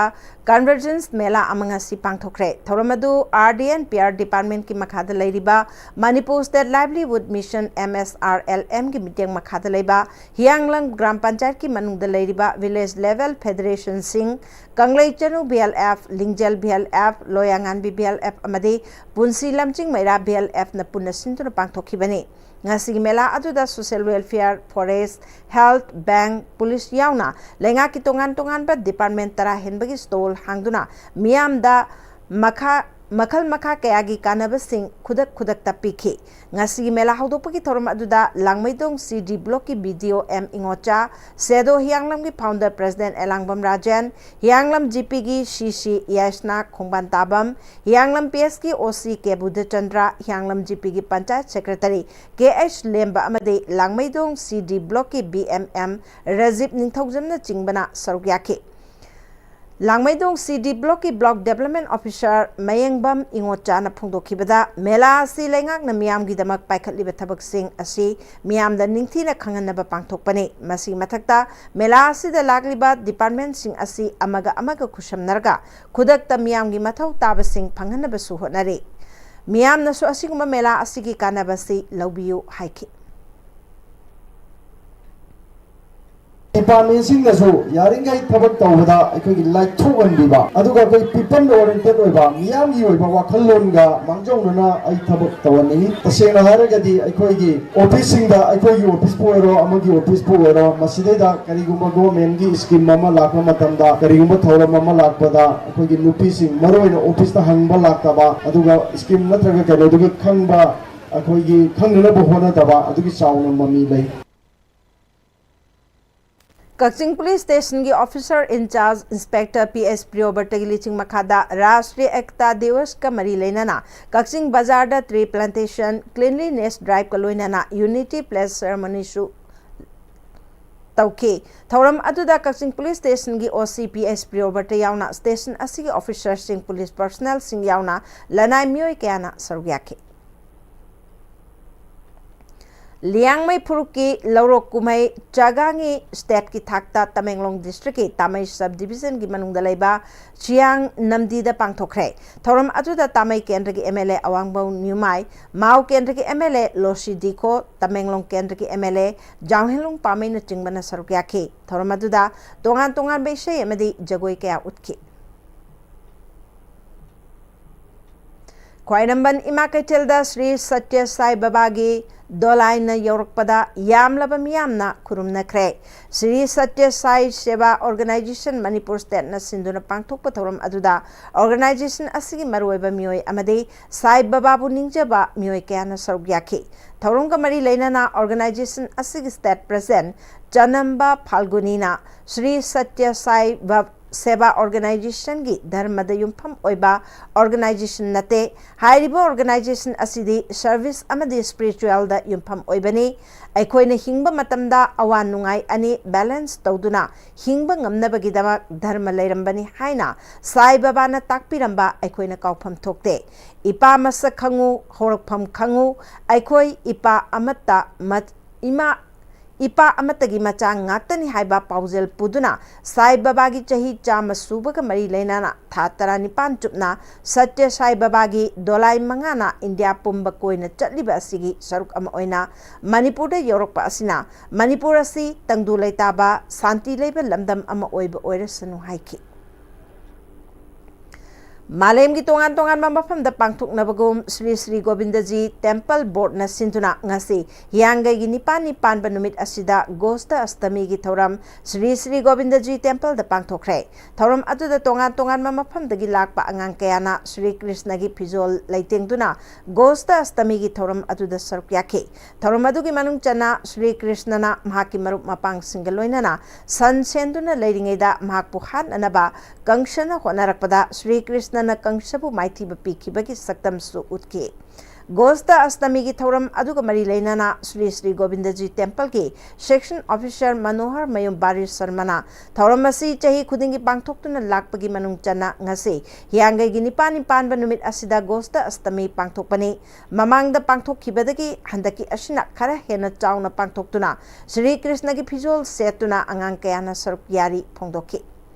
ꯀꯟꯚꯔꯖꯦꯟꯁ ꯃꯦꯂꯥ ꯑꯃ ꯉꯁꯤ ꯄꯥꯡꯊꯣꯛꯈ꯭ꯔꯦ꯫ ꯊꯧꯔꯝ ꯑꯗꯨ R D N P R ꯗꯤꯄꯥꯔꯠꯃꯦꯟꯠꯀꯤ ꯃꯈꯥꯗ ꯂꯩꯔꯤꯕ Manipur state livelihood mission, M S R L ꯑꯦꯝꯒꯤ ꯃꯤꯠꯌꯦꯡ ꯃꯈꯥꯗ ꯂꯩꯕ ꯍꯤꯌꯥꯡꯂꯝ ꯒ꯭ꯔꯥꯝ ꯄꯟꯆꯥꯌꯠꯀꯤ ꯃꯅꯨꯡꯗ ꯂꯩꯔꯤꯕ ꯚꯤꯂꯦꯖ ꯂꯦꯚꯦꯜ ꯐꯦꯗꯔꯦꯁꯟꯁꯤꯡ, Kangleichanu V L F, Lingjel V L F, Loyanganbi V L F ꯑꯃꯗꯤ ꯄꯨꯟꯁꯤ ꯂꯝꯖꯤꯡ ꯃꯩꯔꯥ ꯚꯤ ꯑꯦꯜ ꯑꯦꯐꯅ ꯄꯨꯟꯅ ꯁꯤꯟꯗꯨꯅ ꯄꯥꯡꯊꯣꯛꯈꯤꯕꯅꯤ꯫ ꯉꯁꯤꯒꯤ ꯃꯦꯂꯥ ꯑꯗꯨꯗ social welfare, forest, health, bank, police ꯌꯥꯎꯅ ꯂꯩꯉꯥꯛꯀꯤ ꯇꯣꯉꯥꯟ ꯇꯣꯉꯥꯟꯕ ꯗꯤꯄꯥꯔꯠꯃꯦꯟꯠ ꯇꯔꯥ ꯍꯦꯟꯕꯒꯤ ꯁ꯭ꯇꯣꯜ ꯍꯥꯡꯗꯨꯅ ꯃꯤꯌꯥꯝꯗ ꯃꯈꯥ, ꯃꯈꯜ ꯃꯈꯥ ꯀꯌꯥꯒꯤ ꯀꯥꯟꯅꯕꯁꯤꯡ ꯈꯨꯗꯛ ꯈꯨꯗꯛꯇ ꯄꯤꯈꯤ꯫ ꯉꯁꯤꯒꯤ ꯃꯦꯂꯥ ꯍꯧꯗꯣꯛꯄꯒꯤ ꯊꯧꯔꯝ ꯑꯗꯨꯗ ꯂꯥꯡꯃꯩꯗꯣꯡ ꯁꯤ ꯗꯤ ꯕ꯭ꯂꯣꯛꯀꯤ B D O M Ingocha, ꯁꯦꯗꯣ ꯍꯤꯌꯥꯡꯂꯝꯒꯤ founder president Elangbam Rajen, Hiyanglam G ꯄꯤꯒꯤ ꯁꯤ ꯁꯤ ꯌꯥꯏꯁꯅꯥ ꯈꯣꯡꯕꯥꯟ ꯇꯥꯕꯝ, ꯍꯤꯌꯥꯡꯂꯝ ꯄꯤ ꯑꯦꯁꯀꯤ ꯑꯣ ꯁꯤ ꯀꯦ ꯕꯨꯙꯆꯟꯗ꯭ꯔ, ꯍꯤꯌꯥꯡꯂꯝ ꯖꯤ ꯄꯤꯒꯤ ꯄꯟꯆꯥꯌꯠ ꯁꯦꯀ꯭ꯔꯦꯇꯔꯤ ꯀꯦ ꯑꯩꯆ ꯂꯦꯝꯕ ꯑꯃꯗꯤ ꯂꯥꯡꯃꯩꯗꯣꯡ ꯁꯤ ꯗꯤ ꯕ꯭ꯂꯣꯛꯀꯤ ꯕꯤ ꯑꯦꯝ ꯑꯦꯝ ꯔꯖꯤꯕ ꯅꯤꯡꯊꯧꯖꯝꯅꯆꯤꯡꯕꯅ ꯁꯔꯨꯛ ꯌꯥꯈꯤ꯫ ꯂꯥꯡꯃꯩꯗꯣꯡ ꯁꯤ ꯗꯤ ꯕ꯭ꯂꯣꯛꯀꯤ ꯕ꯭ꯂꯣꯛ ꯗꯦꯕꯂꯞꯃꯦꯟꯠ ꯑꯣꯐꯤꯁꯥꯔ ꯃꯌꯦꯡꯕꯝ ꯏꯉꯣꯆꯥꯅ ꯐꯣꯡꯗꯣꯛꯈꯤꯕꯗ, ꯃꯦꯂꯥ ꯑꯁꯤ ꯂꯩꯉꯥꯛꯅ ꯃꯤꯌꯥꯝꯒꯤꯗꯃꯛ ꯄꯥꯏꯈꯠꯂꯤꯕ ꯊꯕꯛꯁꯤꯡ ꯑꯁꯤ ꯃꯤꯌꯥꯝꯗ ꯅꯤꯡꯊꯤꯅ ꯈꯪꯍꯟꯅꯕ ꯄꯥꯡꯊꯣꯛꯄꯅꯤ꯫ ꯃꯁꯤꯒꯤ ꯃꯊꯛꯇ, ꯃꯦꯂꯥ ꯑꯁꯤꯗ ꯂꯥꯛꯂꯤꯕ ꯗꯤꯄꯥꯔꯠꯃꯦꯟꯠꯁꯤꯡ ꯑꯁꯤ ꯑꯃꯒ ꯑꯃꯒ ꯈꯨꯠꯁꯝꯅꯔꯒ ꯈꯨꯗꯛꯇ ꯃꯤꯌꯥꯝꯒꯤ ꯃꯊꯧ ꯇꯥꯕꯁꯤꯡ ꯐꯪꯍꯟꯅꯕꯁꯨ ꯍꯣꯠꯅꯔꯤ꯫ ꯃꯤꯌꯥꯝꯅꯁꯨ ꯑꯁꯤꯒꯨꯝꯕ ꯃꯦꯂꯥ ꯑꯁꯤꯒꯤ ꯀꯥꯟꯅꯕꯁꯤ ꯂꯧꯕꯤꯌꯨ ꯍꯥꯏꯈꯤ꯫ ꯗꯤꯄꯥꯔꯠꯃꯦꯟꯁꯤꯡꯅꯁꯨ ꯌꯥꯔꯤꯈꯩ ꯊꯕꯛ ꯇꯧꯕꯗ ꯑꯩꯈꯣꯏꯒꯤ ꯂꯥꯏꯊꯣꯛꯍꯟꯕꯤꯕ, ꯑꯗꯨꯒ ꯑꯩꯈꯣꯏ ꯄꯤꯄꯜ ꯑꯣꯔꯤꯌꯦꯟꯇꯦꯠ ꯑꯣꯏꯕ, ꯃꯤꯌꯥꯝꯒꯤ ꯑꯣꯏꯕ ꯋꯥꯈꯜꯂꯣꯟꯒ ꯃꯥꯡꯖꯧꯅꯅ ꯑꯩ ꯊꯕꯛ ꯇꯧꯍꯟꯅꯤꯡꯉꯤ꯫ ꯇꯁꯦꯡꯅ ꯍꯥꯏꯔꯒꯗꯤ ꯑꯩꯈꯣꯏꯒꯤ ꯑꯣꯐꯤꯁꯁꯤꯡꯗ, ꯑꯩꯈꯣꯏꯒꯤ ꯑꯣꯐꯤꯁꯄꯨ ꯑꯣꯏꯔꯣ, ꯑꯃꯒꯤ ꯑꯣꯐꯤꯁꯄꯨ ꯑꯣꯏꯔꯣ, ꯃꯁꯤꯗꯩꯗ ꯀꯔꯤꯒꯨꯝꯕ ꯒꯣꯔꯃꯦꯟꯒꯤ ꯁ꯭ꯀꯤꯝ ꯑꯃ ꯂꯥꯛꯄ ꯃꯇꯝꯗ, ꯀꯔꯤꯒꯨꯝꯕ ꯊꯧꯔꯝ ꯑꯃ ꯂꯥꯛꯄꯗ ꯑꯩꯈꯣꯏꯒꯤ ꯅꯨꯄꯤꯁꯤꯡ ꯃꯔꯨꯑꯣꯏꯅ ꯑꯣꯐꯤꯁꯇ ꯍꯪꯕ ꯂꯥꯛꯇꯕ, ꯑꯗꯨꯒ ꯁ꯭ꯀꯤꯝ ꯅꯠꯇ꯭ꯔꯒ ꯀꯩꯅꯣꯗꯨꯒꯤ ꯈꯪꯕ, ꯑꯩꯈꯣꯏꯒꯤ ꯈꯪꯅꯅꯕ ꯍꯣꯠꯅꯗꯕ ꯑꯗꯨꯒꯤ ꯆꯥꯎꯅ ꯃꯃꯤ ꯂꯩ꯫ ꯀꯛꯆꯤꯡ ꯄꯨꯂꯤꯁ ꯁ꯭ꯇꯦꯁꯟꯒꯤ officer in charge inspector P S ꯄ꯭ꯔꯤꯌꯣꯕ꯭ꯔꯇꯒꯤ ꯂꯤꯆꯤꯡ ꯃꯈꯥꯗ ꯔꯥꯁꯇ꯭ꯔꯤꯌ ꯑꯦꯛꯇꯥ ꯗꯤꯋꯁꯀ ꯃꯔꯤ ꯂꯩꯅꯅ ꯀꯛꯆꯤꯡ ꯕꯖꯥꯔꯗ ꯇ꯭ꯔꯤ ꯄ꯭ꯂꯥꯟꯇꯦꯁꯟ ꯀ꯭ꯂꯤꯟꯂꯤꯅꯦꯁ ꯗ꯭ꯔꯥꯏꯚꯀ ꯂꯣꯏꯅꯅ ꯌꯨꯅꯤꯇꯤ ꯄ꯭ꯂꯦꯖ ꯁꯦꯔꯦꯃꯣꯅꯤꯁꯨ ꯇꯧꯈꯤ꯫ ꯊꯧꯔꯝ ꯑꯗꯨꯗ ꯀꯛꯆꯤꯡ ꯄꯨꯂꯤꯁ ꯁ꯭ꯇꯦꯁꯟꯒꯤ ꯑꯣ ꯁꯤ ꯄꯤ ꯑꯦꯁ ꯄ꯭ꯔꯤꯌꯣꯕ꯭ꯔꯇ ꯌꯥꯎꯅ ꯁ꯭ꯇꯦꯁꯟ ꯑꯁꯤꯒꯤ ꯑꯣꯐꯤꯁꯥꯔꯁꯤꯡ, ꯄꯨꯂꯤꯁ ꯄꯔꯁꯅꯦꯜꯁꯤꯡ ꯌꯥꯎꯅ ꯂꯅꯥꯏ ꯃꯤꯑꯣꯏ ꯀꯌꯥꯅ ꯁꯔꯨꯛ ꯌꯥꯈꯤ꯫ ꯂꯤꯌꯥꯡꯃꯩ ꯐꯨꯔꯨꯞꯀꯤ ꯂꯧꯔꯣꯛ ꯀꯨꯝꯍꯩ ꯆꯥꯒꯥꯡꯒꯤ ꯁ꯭ꯇꯦꯠꯀꯤ ꯊꯥꯛꯇ ꯇꯃꯦꯡꯂꯣꯡ ꯗꯤꯁꯇ꯭ꯔꯤꯛꯀꯤ ꯇꯥꯃꯩ ꯁꯕ ꯗꯤꯕꯤꯖꯟꯒꯤ ꯃꯅꯨꯡꯗ ꯂꯩꯕ ꯆꯤꯌꯥꯡ ꯅꯝꯗꯤꯗ ꯄꯥꯡꯊꯣꯛꯈ꯭ꯔꯦ꯫ ꯊꯧꯔꯝ ꯑꯗꯨꯗ ꯇꯥꯃꯩ ꯀꯦꯟꯗ꯭ꯔꯒꯤ ꯑꯦꯝ ꯑꯦꯜ ꯑꯦ ꯑꯋꯥꯡꯕꯧ ꯅ꯭ꯌꯨꯃꯥꯏ, ꯃꯥꯎ ꯀꯦꯟꯗ꯭ꯔꯒꯤ ꯑꯦꯝ ꯑꯦꯜ ꯑꯦ ꯂꯣꯁꯤ ꯗꯤꯈꯣ, ꯇꯃꯦꯡꯂꯣꯡ ꯀꯦꯟꯗ꯭ꯔꯒꯤ ꯑꯦꯝ ꯑꯦꯜ ꯑꯦ ꯖꯥꯎꯍꯦꯟꯂꯨꯡ ꯄꯥꯃꯩꯅꯆꯤꯡꯕꯅ ꯁꯔꯨꯛ ꯌꯥꯈꯤ꯫ ꯊꯧꯔꯝ ꯑꯗꯨꯗ ꯇꯣꯉꯥꯟ ꯇꯣꯉꯥꯟꯕ ꯏꯁꯩ ꯑꯃꯗꯤ ꯖꯒꯣꯏ ꯀꯌꯥ ꯎꯠꯈꯤ꯫ ꯈ꯭ꯋꯥꯏꯔꯝꯕꯟ ꯏꯃꯥ ꯀꯩꯊꯦꯜꯗ ꯁ꯭ꯔꯤ ꯁꯇ꯭ꯌ ꯁꯥꯏ ꯕꯕꯥꯒꯤ ꯗꯣꯂꯥꯏꯅ ꯌꯧꯔꯛꯄꯗ ꯌꯥꯝꯂꯕ ꯃꯤꯌꯥꯝꯅ ꯈꯨꯔꯨꯝꯅꯈ꯭ꯔꯦ꯫ ꯁ꯭ꯔꯤ ꯁꯇ꯭ꯌ ꯁꯥꯏ ꯁꯦꯕꯥ ꯑꯣꯔꯒꯅꯥꯏꯖꯦꯁꯟ ꯃꯅꯤꯄꯨꯔ ꯁ꯭ꯇꯦꯠꯅ ꯁꯤꯟꯗꯨꯅ ꯄꯥꯡꯊꯣꯛꯄ ꯊꯧꯔꯝ ꯑꯗꯨꯗ ꯑꯣꯔꯒꯅꯥꯏꯖꯦꯁꯟ ꯑꯁꯤꯒꯤ ꯃꯔꯨꯑꯣꯏꯕ ꯃꯤꯑꯣꯏ ꯑꯃꯗꯤ ꯁꯥꯏ ꯕꯕꯥꯕꯨ ꯅꯤꯡꯖꯕ ꯃꯤꯑꯣꯏ ꯀꯌꯥꯅ ꯁꯔꯨꯛ ꯌꯥꯈꯤ꯫ ꯊꯧꯔꯝꯒ ꯃꯔꯤ ꯂꯩꯅꯅ ꯑꯣꯔꯒꯅꯥꯏꯖꯦꯁꯟ ꯑꯁꯤꯒꯤ ꯁ꯭ꯇꯦꯠ ꯄ꯭ꯔꯦꯁꯤꯗꯦꯟꯠ ꯆꯅꯝꯕ ꯐꯥꯜꯒꯨꯅꯤꯅ ꯁ꯭ꯔꯤ ꯁꯇ꯭ꯌ ꯁꯥꯏ ꯕ-, ꯁꯦꯕꯥ ꯑꯣꯔꯒꯅꯥꯏꯖꯦꯁꯟꯒꯤ ꯙꯔꯃꯗ ꯌꯨꯝꯐꯝ ꯑꯣꯏꯕ ꯑꯣꯔꯒꯅꯥꯏꯖꯦꯁꯟ ꯅꯠꯇꯦ꯫ ꯍꯥꯏꯔꯤꯕ ꯑꯣꯔꯒꯅꯥꯏꯖꯦꯁꯟ ꯑꯁꯤꯗꯤ ꯁꯔꯚꯤꯁ ꯑꯃꯗꯤ ꯁ꯭ꯄꯤꯔꯤꯆꯨꯋꯦꯜꯗ ꯌꯨꯝꯐꯝ ꯑꯣꯏꯕꯅꯤ꯫ ꯑꯩꯈꯣꯏꯅ ꯍꯤꯡꯕ ꯃꯇꯝꯗ ꯑꯋꯥ ꯅꯨꯡꯉꯥꯏ ꯑꯅꯤ ꯕꯦꯂꯦꯟꯁ ꯇꯧꯗꯨꯅ ꯍꯤꯡꯕ ꯉꯝꯅꯕꯒꯤꯗꯃꯛ ꯙꯔꯃ ꯂꯩꯔꯝꯕꯅꯤ ꯍꯥꯏꯅ ꯁꯥꯏ ꯕꯕꯥꯅ ꯇꯥꯛꯄꯤꯔꯝꯕ ꯑꯩꯈꯣꯏꯅ ꯀꯥꯎꯐꯝ ꯊꯣꯛꯇꯦ꯫ ꯏꯄꯥ ꯃꯁꯛ ꯈꯪꯉꯨ, ꯍꯧꯔꯛꯐꯝ ꯈꯪꯉꯨ, ꯑꯩꯈꯣꯏ ꯏꯄꯥ ꯑꯃꯠꯇ ꯃ-, ꯏꯃꯥ, ꯏꯄꯥ ꯑꯃꯠꯇꯒꯤ ꯃꯆꯥ ꯉꯥꯛꯇꯅꯤ ꯍꯥꯏꯕ ꯄꯥꯎꯖꯦꯜ ꯄꯨꯗꯨꯅ ꯁꯥꯏ ꯕꯕꯥꯒꯤ ꯆꯍꯤ ꯆꯥꯝꯃ ꯁꯨꯕꯒ ꯃꯔꯤ ꯂꯩꯅꯅ ꯊꯥ ꯇꯔꯥꯅꯤꯄꯥꯟ ꯆꯨꯞꯅ ꯁꯇ꯭ꯌ ꯁꯥꯏ ꯕꯕꯥꯒꯤ ꯗꯣꯂꯥꯏ ꯃꯉꯥꯅ ꯏꯟꯗꯤꯌꯥ ꯄꯨꯝꯕ ꯀꯣꯏꯅ ꯆꯠꯂꯤꯕ ꯑꯁꯤꯒꯤ ꯁꯔꯨꯛ ꯑꯃ ꯑꯣꯏꯅ ꯃꯅꯤꯄꯨꯔꯗ ꯌꯧꯔꯛꯄ ꯑꯁꯤꯅ ꯃꯅꯤꯄꯨꯔ ꯑꯁꯤ ꯇꯪꯗꯨ ꯂꯩꯇꯥꯕ, ꯁꯥꯟꯇꯤ ꯂꯩꯕ ꯂꯝꯗꯝ ꯑꯃ ꯑꯣꯏꯕ ꯑꯣꯏꯔꯁꯅꯨ ꯍꯥꯏꯈꯤ꯫ ꯃꯥꯂꯦꯝꯒꯤ ꯇꯣꯉꯥꯟ ꯇꯣꯉꯥꯟꯕ ꯃꯐꯝꯗ ꯄꯥꯡꯊꯣꯛꯅꯕꯒꯨꯝ ꯁ꯭ꯔꯤ ꯁ꯭ꯔꯤ ꯒꯣꯕꯤꯟꯗꯖꯤ ꯇꯦꯝꯄꯜ ꯕꯣꯔꯗꯅ ꯁꯤꯟꯗꯨꯅ ꯉꯁꯤ ꯍꯤꯌꯥꯡꯒꯩꯒꯤ ꯅꯤꯄꯥꯜꯅꯤ ꯄꯥꯟꯕ ꯅꯨꯃꯤꯠ ꯑꯁꯤꯗ ꯒꯣꯁꯇ ꯑꯁꯇꯃꯤꯒꯤ ꯊꯧꯔꯝ ꯁ꯭ꯔꯤ ꯁ꯭ꯔꯤ ꯒꯣꯕꯤꯟꯗꯖꯤ ꯇꯦꯝꯄꯜꯗ ꯄꯥꯡꯊꯣꯛꯈ꯭ꯔꯦ꯫ ꯊꯧꯔꯝ ꯑꯗꯨꯗ ꯇꯣꯉꯥꯟ ꯇꯣꯉꯥꯟꯕ ꯃꯐꯝꯗꯒꯤ ꯂꯥꯛꯄ ꯑꯉꯥꯡ ꯀꯌꯥꯅ ꯁ꯭ꯔꯤ ꯀ꯭ꯔꯤꯁꯅꯒꯤ ꯐꯤꯖꯣꯜ ꯂꯩꯇꯦꯡꯗꯨꯅ ꯒꯣꯁꯇ ꯑꯁꯇꯃꯤꯒꯤ ꯊꯧꯔꯝ ꯑꯗꯨꯗ ꯁꯔꯨꯛ ꯌꯥꯈꯤ꯫ ꯊꯧꯔꯝ ꯑꯗꯨꯒꯤ ꯃꯅꯨꯡ ꯆꯟꯅ ꯁ꯭ꯔꯤ ꯀ꯭ꯔꯤꯁꯅꯅ ꯃꯍꯥꯛꯀꯤ ꯃꯔꯨꯞ ꯃꯄꯥꯡꯁꯤꯡꯒ ꯂꯣꯏꯅꯅ ꯁꯟ ꯁꯦꯟꯗꯨꯅ ꯂꯩꯔꯤꯉꯩꯗ ꯃꯍꯥꯛꯄꯨ ꯍꯥꯠꯅꯅꯕ ꯀꯪꯁꯅ ꯍꯣꯠꯅꯔꯛꯄꯗ ꯁ꯭ꯔꯤ ꯀ꯭ꯔꯤꯁꯅꯅ ꯀꯪꯁꯕꯨ ꯃꯥꯏꯊꯤꯕ ꯄꯤꯈꯤꯕꯒꯤ ꯁꯛꯇꯝꯁꯨ ꯎꯠꯈꯤ꯫ ꯒꯣꯁꯇ ꯑꯁꯇꯃꯤꯒꯤ ꯊꯧꯔꯝ ꯑꯗꯨꯒ ꯃꯔꯤ ꯂꯩꯅꯅ ꯁ꯭ꯔꯤ ꯁ꯭ꯔꯤ ꯒꯣꯕꯤꯟꯗꯖꯤ ꯇꯦꯝꯄꯜꯒꯤ ꯁꯦꯛꯁꯟ ꯑꯣꯐꯤꯁꯔ ꯃꯅꯣꯍꯔ ꯃꯌꯨꯝ ꯕꯥꯔꯤ ꯁꯔꯃꯅ ꯊꯧꯔꯝ ꯑꯁꯤ ꯆꯍꯤ ꯈꯨꯗꯤꯡꯒꯤ ꯄꯥꯡꯊꯣꯛꯇꯨꯅ ꯂꯥꯛꯄꯒꯤ ꯃꯅꯨꯡ ꯆꯟꯅ ꯉꯁꯤ ꯍꯤꯌꯥꯡꯒꯩꯒꯤ ꯅꯤꯄꯥꯜꯅꯤ ꯄꯥꯟꯕ ꯅꯨꯃꯤꯠ ꯑꯁꯤꯗ ꯒꯣꯁꯇ ꯑꯁꯇꯃꯤ ꯄꯥꯡꯊꯣꯛꯄꯅꯤ꯫ ꯃꯃꯥꯡꯗ ꯄꯥꯡꯊꯣꯛꯈꯤꯕꯗꯒꯤ ꯍꯟꯗꯛꯀꯤ ꯑꯁꯤꯅ ꯈꯔ ꯍꯦꯟꯅ ꯆꯥꯎꯅ ꯄꯥꯡꯊꯣꯛꯇꯨꯅ ꯁ꯭ꯔꯤ ꯀ꯭ꯔꯤꯁꯅꯒꯤ ꯐꯤꯖꯣꯜ ꯁꯦꯠꯇꯨꯅ ꯑꯉꯥꯡ ꯀꯌꯥꯅ ꯁꯔꯨꯛ ꯌꯥꯔꯤ ꯐꯣꯡꯗꯣꯛꯈꯤ꯫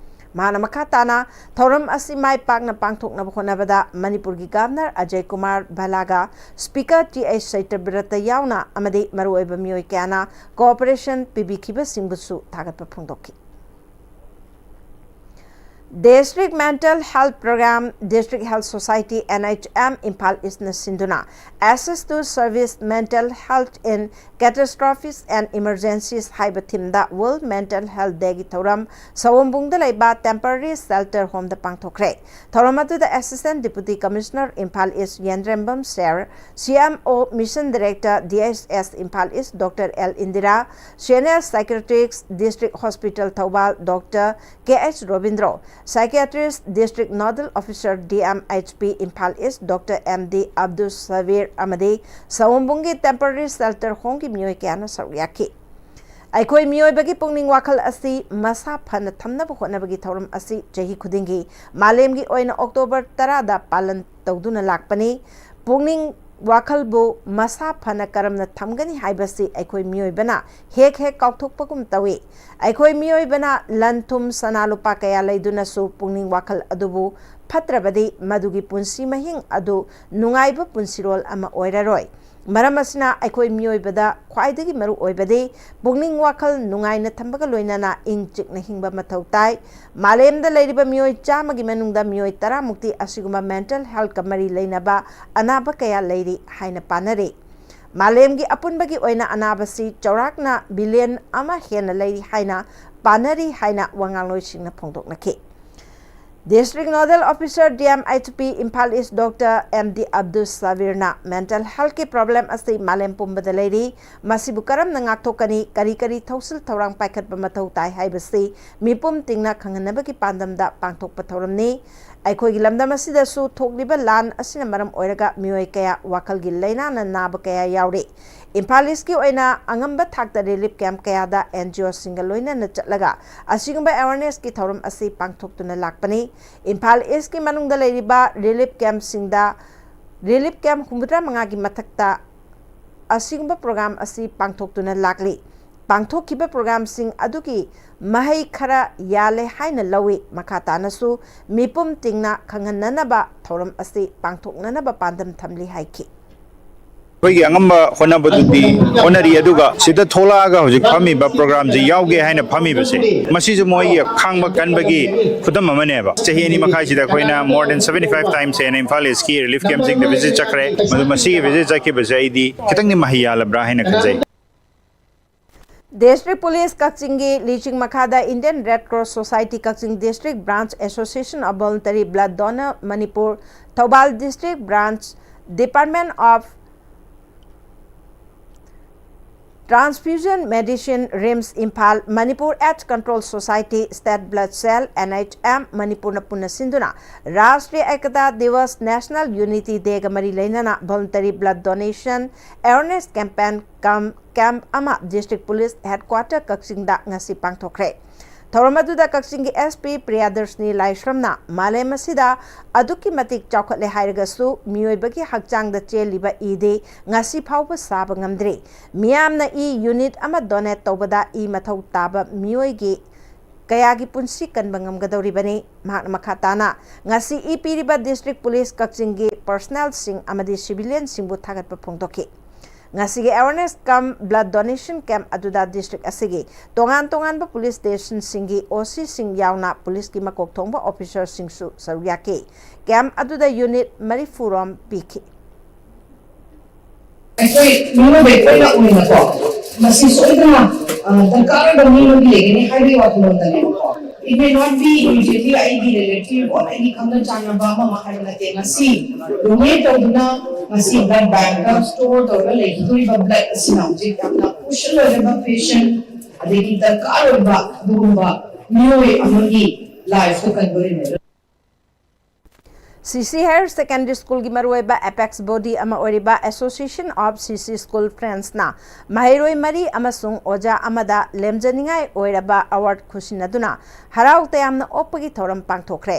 ꯃꯍꯥꯛꯅ ꯃꯈꯥ ꯇꯥꯅ ꯊꯧꯔꯝ ꯑꯁꯤ ꯃꯥꯏ ꯄꯥꯛꯅ ꯄꯥꯡꯊꯣꯛꯅꯕ ꯍꯣꯠꯅꯕꯗ ꯃꯅꯤꯄꯨꯔꯒꯤ ꯒꯚꯔꯅꯔ ꯑꯖꯌ ꯀꯨꯃꯥꯔ ꯚꯜꯂꯥꯒ ꯁ꯭ꯄꯤꯀꯔ ꯇꯤ ꯑꯩꯆ ꯁꯇ꯭ꯌꯕ꯭ꯔꯇ ꯌꯥꯎꯅ ꯑꯃꯗꯤ ꯃꯔꯨꯑꯣꯏꯕ ꯃꯤꯑꯣꯏ ꯀꯌꯥꯅ ꯀꯣꯑꯣꯄꯔꯦꯁꯟ ꯄꯤꯕꯤꯈꯤꯕꯁꯤꯡꯕꯨꯁꯨ ꯊꯥꯒꯠꯄ ꯐꯣꯡꯗꯣꯛꯈꯤ꯫ District Mental Health Program, District Health Society, N H M, Imphal ꯏꯁꯅ ꯁꯤꯟꯗꯨꯅ Access to Service, Mental Health in Catastrophes and Emergencies ꯍꯥꯏꯕ ꯊꯤꯝꯗ World Mental Health Dayꯒꯤ ꯊꯧꯔꯝ ꯁꯑꯣꯝꯕꯨꯡꯗ ꯂꯩꯕ Temporary Shelter Homeꯗ ꯄꯥꯡꯊꯣꯛꯈ꯭ꯔꯦ꯫ ꯊꯧꯔꯝ ꯑꯗꯨꯗ Assistant Deputy Commissioner Imphal east Yendrembam ꯁꯦꯔ, C M O Mission Director D H S Imphal east doctor L Indira, Senior Psychiatrist District Hospital Thoubal doctor K H Robindro, Psychiatrist District Nodal Officer D M H P Imphal east doctor M D Abdul Sabir ꯑꯃꯗꯤ ꯁꯑꯣꯝꯕꯨꯡꯒꯤ Temporary Shelter Homeꯒꯤ ꯃꯤꯑꯣꯏ ꯀꯌꯥꯅ ꯁꯔꯨꯛ ꯌꯥꯈꯤ꯫ ꯑꯩꯈꯣꯏ ꯃꯤꯑꯣꯏꯕꯒꯤ ꯄꯨꯛꯅꯤꯡ ꯋꯥꯈꯜ ꯑꯁꯤ ꯃꯁꯥ ꯐꯅ ꯊꯝꯅꯕ ꯍꯣꯠꯅꯕꯒꯤ ꯊꯧꯔꯝ ꯑꯁꯤ ꯆꯍꯤ ꯈꯨꯗꯤꯡꯒꯤ ꯃꯥꯂꯦꯝꯒꯤ ꯑꯣꯏꯅ ꯑꯣꯛꯇꯣꯕꯔ ꯇꯔꯥꯗ ꯄꯥꯂꯟ ꯇꯧꯗꯨꯅ ꯂꯥꯛꯄꯅꯤ꯫ ꯄꯨꯛꯅꯤꯡ ꯋꯥꯈꯜꯕꯨ ꯃꯁꯥ ꯐꯅ ꯀꯔꯝꯅ ꯊꯝꯒꯅꯤ ꯍꯥꯏꯕꯁꯤ ꯑꯩꯈꯣꯏ ꯃꯤꯑꯣꯏꯕꯅ ꯍꯦꯛ ꯍꯦꯛ ꯀꯥꯎꯊꯣꯛꯄꯒꯨꯝ ꯇꯧꯏ꯫ ꯑꯩꯈꯣꯏ ꯃꯤꯑꯣꯏꯕꯅ ꯂꯟ ꯊꯨꯝ, ꯁꯅꯥ ꯂꯨꯄꯥ ꯀꯌꯥ ꯂꯩꯗꯨꯅꯁꯨ ꯄꯨꯛꯅꯤꯡ ꯋꯥꯈꯜ ꯑꯗꯨꯕꯨ ꯐꯠꯇ꯭ꯔꯕꯗꯤ ꯃꯗꯨꯒꯤ ꯄꯨꯟꯁꯤ ꯃꯍꯤꯡ ꯑꯗꯨ ꯅꯨꯡꯉꯥꯏꯕ ꯄꯨꯟꯁꯤꯔꯣꯜ ꯑꯃ ꯑꯣꯏꯔꯔꯣꯏ꯫ ꯃꯔꯝ ꯑꯁꯤꯅ ꯑꯩꯈꯣꯏ ꯃꯤꯑꯣꯏꯕꯗ ꯈ꯭ꯋꯥꯏꯗꯒꯤ ꯃꯔꯨ ꯑꯣꯏꯕꯗꯤ ꯄꯨꯛꯅꯤꯡ ꯋꯥꯈꯜ ꯅꯨꯡꯉꯥꯏꯅ ꯊꯝꯕꯒ ꯂꯣꯏꯅꯅ ꯏꯪ ꯆꯤꯛꯅ ꯍꯤꯡꯕ ꯃꯊꯧ ꯇꯥꯏ꯫ ꯃꯥꯂꯦꯝꯗ ꯂꯩꯔꯤꯕ ꯃꯤꯑꯣꯏ ꯆꯥꯝꯃꯒꯤ ꯃꯅꯨꯡꯗ ꯃꯤꯑꯣꯏ ꯇꯔꯥꯃꯨꯛꯇꯤ ꯑꯁꯤꯒꯨꯝꯕ mental healthꯀ ꯃꯔꯤ ꯂꯩꯅꯕ ꯑꯅꯥꯕ ꯀꯌꯥ ꯂꯩꯔꯤ ꯍꯥꯏꯅ ꯄꯥꯅꯔꯤ꯫ ꯃꯥꯂꯦꯝꯒꯤ ꯑꯄꯨꯟꯕꯒꯤ ꯑꯣꯏꯅ ꯑꯅꯥꯕꯁꯤ ꯆꯥꯎꯔꯥꯛꯅ billion ꯑꯃ ꯍꯦꯟꯅ ꯂꯩꯔꯤ ꯍꯥꯏꯅ ꯄꯥꯅꯔꯤ ꯍꯥꯏꯅ ꯋꯥꯉꯥꯡꯂꯣꯏꯁꯤꯡꯅ ꯐꯣꯡꯗꯣꯛꯅꯈꯤ꯫ District Nodal Officer D M H P Imphal East Doctor M D Abdul Sabirna mental healthꯀꯤ problem ꯑꯁꯤ ꯃꯥꯂꯦꯝ ꯄꯨꯝꯕꯗ ꯂꯩꯔꯤ, ꯃꯁꯤꯕꯨ ꯀꯔꯝꯅ ꯉꯥꯛꯊꯣꯛꯀꯅꯤ, ꯀꯔꯤ ꯀꯔꯤ ꯊꯧꯁꯤꯜ ꯊꯧꯔꯥꯡ ꯄꯥꯏꯈꯠꯄ ꯃꯊꯧ ꯇꯥꯏ ꯍꯥꯏꯕꯁꯤ ꯃꯤꯄꯨꯝ ꯇꯤꯡꯅ ꯈꯪꯍꯟꯅꯕꯒꯤ ꯄꯥꯟꯗꯝꯗ ꯄꯥꯡꯊꯣꯛꯄ ꯊꯧꯔꯝꯅꯤ꯫ ꯑꯩꯈꯣꯏꯒꯤ ꯂꯝꯗꯝ ꯑꯁꯤꯗꯁꯨ ꯊꯣꯛꯂꯤꯕ ꯂꯥꯟ ꯑꯁꯤꯅ ꯃꯔꯝ ꯑꯣꯏꯔꯒ ꯃꯤꯑꯣꯏ ꯀꯌꯥ ꯋꯥꯈꯜꯒꯤ ꯂꯥꯏꯅꯥꯅ ꯅꯥꯕ ꯀꯌꯥ ꯌꯥꯎꯔꯤ꯫ ꯏꯝꯐꯥꯜ ꯏꯁꯀꯤ ꯑꯣꯏꯅ ꯑꯉꯝꯕ ꯊꯥꯛꯇ relief camp ꯀꯌꯥꯗ N G O ꯁꯤꯡꯒ ꯂꯣꯏꯅꯅ ꯆꯠꯂꯒ ꯑꯁꯤꯒꯨꯝꯕ awarenessꯀꯤ ꯊꯧꯔꯝ ꯑꯁꯤ ꯄꯥꯡꯊꯣꯛꯇꯨꯅ ꯂꯥꯛꯄꯅꯤ꯫ ꯏꯝꯐꯥꯜ ꯏꯁꯀꯤ ꯃꯅꯨꯡꯗ ꯂꯩꯔꯤꯕ relief campꯁꯤꯡꯗ relief camp ꯍꯨꯝꯐꯨꯇꯔꯥ ꯃꯉꯥꯒꯤ ꯃꯊꯛꯇ ꯑꯁꯤꯒꯨꯝꯕ program ꯑꯁꯤ ꯄꯥꯡꯊꯣꯛꯇꯨꯅ ꯂꯥꯛꯂꯤ꯫ ꯄꯥꯡꯊꯣꯛꯈꯤꯕ programꯁꯤꯡ ꯑꯗꯨꯒꯤ ꯃꯍꯩ ꯈꯔ ꯌꯥꯜꯂꯦ ꯍꯥꯏꯅ ꯂꯧꯏ꯫ ꯃꯈꯥ ꯇꯥꯅꯁꯨ ꯃꯤꯄꯨꯝ ꯇꯤꯡꯅ ꯈꯪꯍꯟꯅꯅꯕ ꯊꯧꯔꯝ ꯑꯁꯤ ꯄꯥꯡꯊꯣꯛꯅꯅꯕ ꯄꯥꯟꯗꯝ ꯊꯝꯂꯤ ꯍꯥꯏꯈꯤ꯫ ꯑꯩꯈꯣꯏꯒꯤ ꯑꯉꯝꯕ ꯍꯣꯠꯅꯕꯗꯨꯗꯤ ꯍꯣꯠꯅꯔꯤ, ꯑꯗꯨꯒ ꯁꯤꯗ ꯊꯣꯛꯂꯛꯑꯒ ꯍꯧꯖꯤꯛ ꯐꯝꯃꯤꯕ programꯁꯤ ꯌꯥꯎꯒꯦ ꯍꯥꯏꯅ ꯐꯝꯃꯤꯕꯁꯦ, ꯃꯁꯤꯁꯨ ꯃꯣꯏꯒꯤ ꯈꯥꯡꯕ ꯀꯟꯕꯒꯤ ꯈꯨꯗꯝ ꯑꯃꯅꯦꯕ꯫ ꯆꯍꯤ ꯑꯅꯤ ꯃꯈꯥꯏꯁꯤꯗ ꯑꯩꯈꯣꯏꯅ more than seventy five times ꯍꯦꯟꯅ ꯏꯝꯐꯥꯜ ꯏꯁꯀꯤ relief campꯁꯤꯡꯗ visit ꯆꯠꯈ꯭ꯔꯦ꯫ ꯃꯗꯨ ꯃꯁꯤꯒꯤ visit ꯆꯠꯈꯤꯕꯁꯦ ꯑꯩꯗꯤ ꯈꯤꯇꯪꯗꯤ ꯃꯍꯩ ꯌꯥꯜꯂꯕ꯭ꯔꯥ ꯍꯥꯏꯅ ꯈꯟꯖꯩ꯫ District Police ꯀꯛꯆꯤꯡꯒꯤ ꯂꯨꯆꯤꯡ ꯃꯈꯥꯗ Indian Red Cross Society Kakching District Branch, Association of Voluntary Blood Donor Manipur, Thoubal District Branch, Department of Transfusion Medicine, RIMS Imphal, Manipur AIDS Control Society, State Blood Cell, N H M, ꯃꯅꯤꯄꯨꯔꯅ ꯄꯨꯟꯅ ꯁꯤꯟꯗꯨꯅ ꯔꯥꯁꯇ꯭ꯔꯤꯌ ꯑꯦꯀꯇꯥ ꯗꯤꯋꯁ, National Unity Dayꯒ ꯃꯔꯤ ꯂꯩꯅꯅ voluntary blood donation awareness campaign cum camp ꯑꯃ District Police Headquarter ꯀꯛꯆꯤꯡꯗ ꯉꯁꯤ ꯄꯥꯡꯊꯣꯛꯈ꯭ꯔꯦ꯫ ꯊꯧꯔꯝ ꯑꯗꯨꯗ ꯀꯛꯆꯤꯡꯒꯤ S P ꯄ꯭ꯔꯤꯌꯥꯗꯔꯁꯤꯅꯤ ꯂꯥꯏꯁ꯭ꯔꯝꯅ ꯃꯥꯂꯦꯝ ꯑꯁꯤꯗ ꯑꯗꯨꯛꯀꯤ ꯃꯇꯤꯛ ꯆꯥꯎꯈꯠꯂꯦ ꯍꯥꯏꯔꯒꯁꯨ ꯃꯤꯑꯣꯏꯕꯒꯤ ꯍꯛꯆꯥꯡꯗ ꯆꯦꯜꯂꯤꯕ ꯏꯗꯤ ꯉꯁꯤ ꯐꯥꯎꯕ ꯁꯥꯕ ꯉꯝꯗ꯭ꯔꯤ꯫ ꯃꯤꯌꯥꯝꯅ ꯏ unit ꯑꯃ donate ꯇꯧꯕꯗ ꯏ ꯃꯊꯧ ꯇꯥꯕ ꯃꯤꯑꯣꯏꯒꯤ ꯀꯌꯥꯒꯤ ꯄꯨꯟꯁꯤ ꯀꯟꯕ ꯉꯝꯒꯗꯧꯔꯤꯕꯅꯤ꯫ ꯃꯍꯥꯛꯅ ꯃꯈꯥ ꯇꯥꯅ ꯉꯁꯤ ꯏ ꯄꯤꯔꯤꯕ District Police ꯀꯛꯆꯤꯡꯒꯤ personnelꯁꯤꯡ ꯑꯃꯗꯤ civilianꯁꯤꯡꯕꯨ ꯊꯥꯒꯠꯄ ꯐꯣꯡꯗꯣꯛꯈꯤ꯫ ꯉꯁꯤꯒꯤ awareness cum blood donation camp ꯑꯗꯨꯗ district ꯑꯁꯤꯒꯤ ꯇꯣꯉꯥꯟ ꯇꯣꯉꯥꯟꯕ police stationꯁꯤꯡꯒꯤ OCꯁꯤꯡ ꯌꯥꯎꯅ policeꯀꯤ ꯃꯀꯣꯛ ꯊꯣꯡꯕ officerꯁꯤꯡꯁꯨ ꯁꯔꯨꯛ ꯌꯥꯈꯤ꯫ Camp ꯑꯗꯨꯗ unit ꯃꯔꯤꯐꯨ ꯔꯣꯝ ꯄꯤꯈꯤ꯫ ꯑꯩꯈꯣꯏ ꯃꯤꯑꯣꯏꯕ ꯑꯩꯈꯣꯏꯅ ꯑꯣꯏꯅꯀꯣ ꯃꯁꯤ ꯁꯣꯏꯗꯅ ꯑ, ꯗꯔꯀꯥꯔ ꯑꯣꯏꯕ ꯃꯤ ꯑꯃꯗꯤ ꯂꯩꯒꯅꯤ ꯍꯥꯏꯕꯒꯤ ꯋꯥꯈꯜꯂꯣꯟꯗꯅꯦꯕꯀꯣ꯫ It may not be immediately ꯑꯩꯒꯤ relative or ꯑꯩꯒꯤ ꯈꯪꯅ ꯆꯥꯟꯅꯕ ꯑꯃ ꯑꯃ ꯍꯥꯏꯕ ꯅꯠꯇꯦ꯫ ꯉꯁꯤ donate ꯇꯧꯗꯨꯅ ꯉꯁꯤ blood bank ꯇ store ꯇꯧꯔꯒ ꯂꯩꯈꯤꯗꯣꯔꯤꯕ blood ꯑꯁꯤꯅ ꯍꯧꯖꯤꯛ ꯌꯥꯝꯅ crucial ꯑꯣꯏꯔꯕ patient ꯑꯗꯒꯤ ꯗꯔꯀꯥꯔ ꯑꯣꯏꯕ ꯑꯗꯨꯒꯨꯝꯕ ꯃꯤꯑꯣꯏ ꯑꯃꯒꯤ life ꯇ ꯀꯟꯕ ꯉꯝꯒꯗꯣꯔꯤꯕꯅꯤ꯫ ꯁꯤ ꯁꯤ Higher Secondary School ꯒꯤ ꯃꯔꯨꯑꯣꯏꯕ apex body ꯑꯃ ꯑꯣꯏꯔꯤꯕ Association of C C School Friends ꯅ ꯃꯍꯩꯔꯣꯏ ꯃꯔꯤ ꯑꯃꯁꯨꯡ ꯑꯣꯖꯥ ꯑꯃꯗ ꯂꯦꯝꯖꯅꯤꯡꯉꯥꯏ ꯑꯣꯏꯔꯕ award ꯈꯨꯠꯁꯤꯟꯅꯗꯨꯅ ꯍꯔꯥꯎ ꯇꯌꯥꯝꯅ ꯑꯣꯛꯄꯒꯤ ꯊꯧꯔꯝ ꯄꯥꯡꯊꯣꯛꯈ꯭ꯔꯦ꯫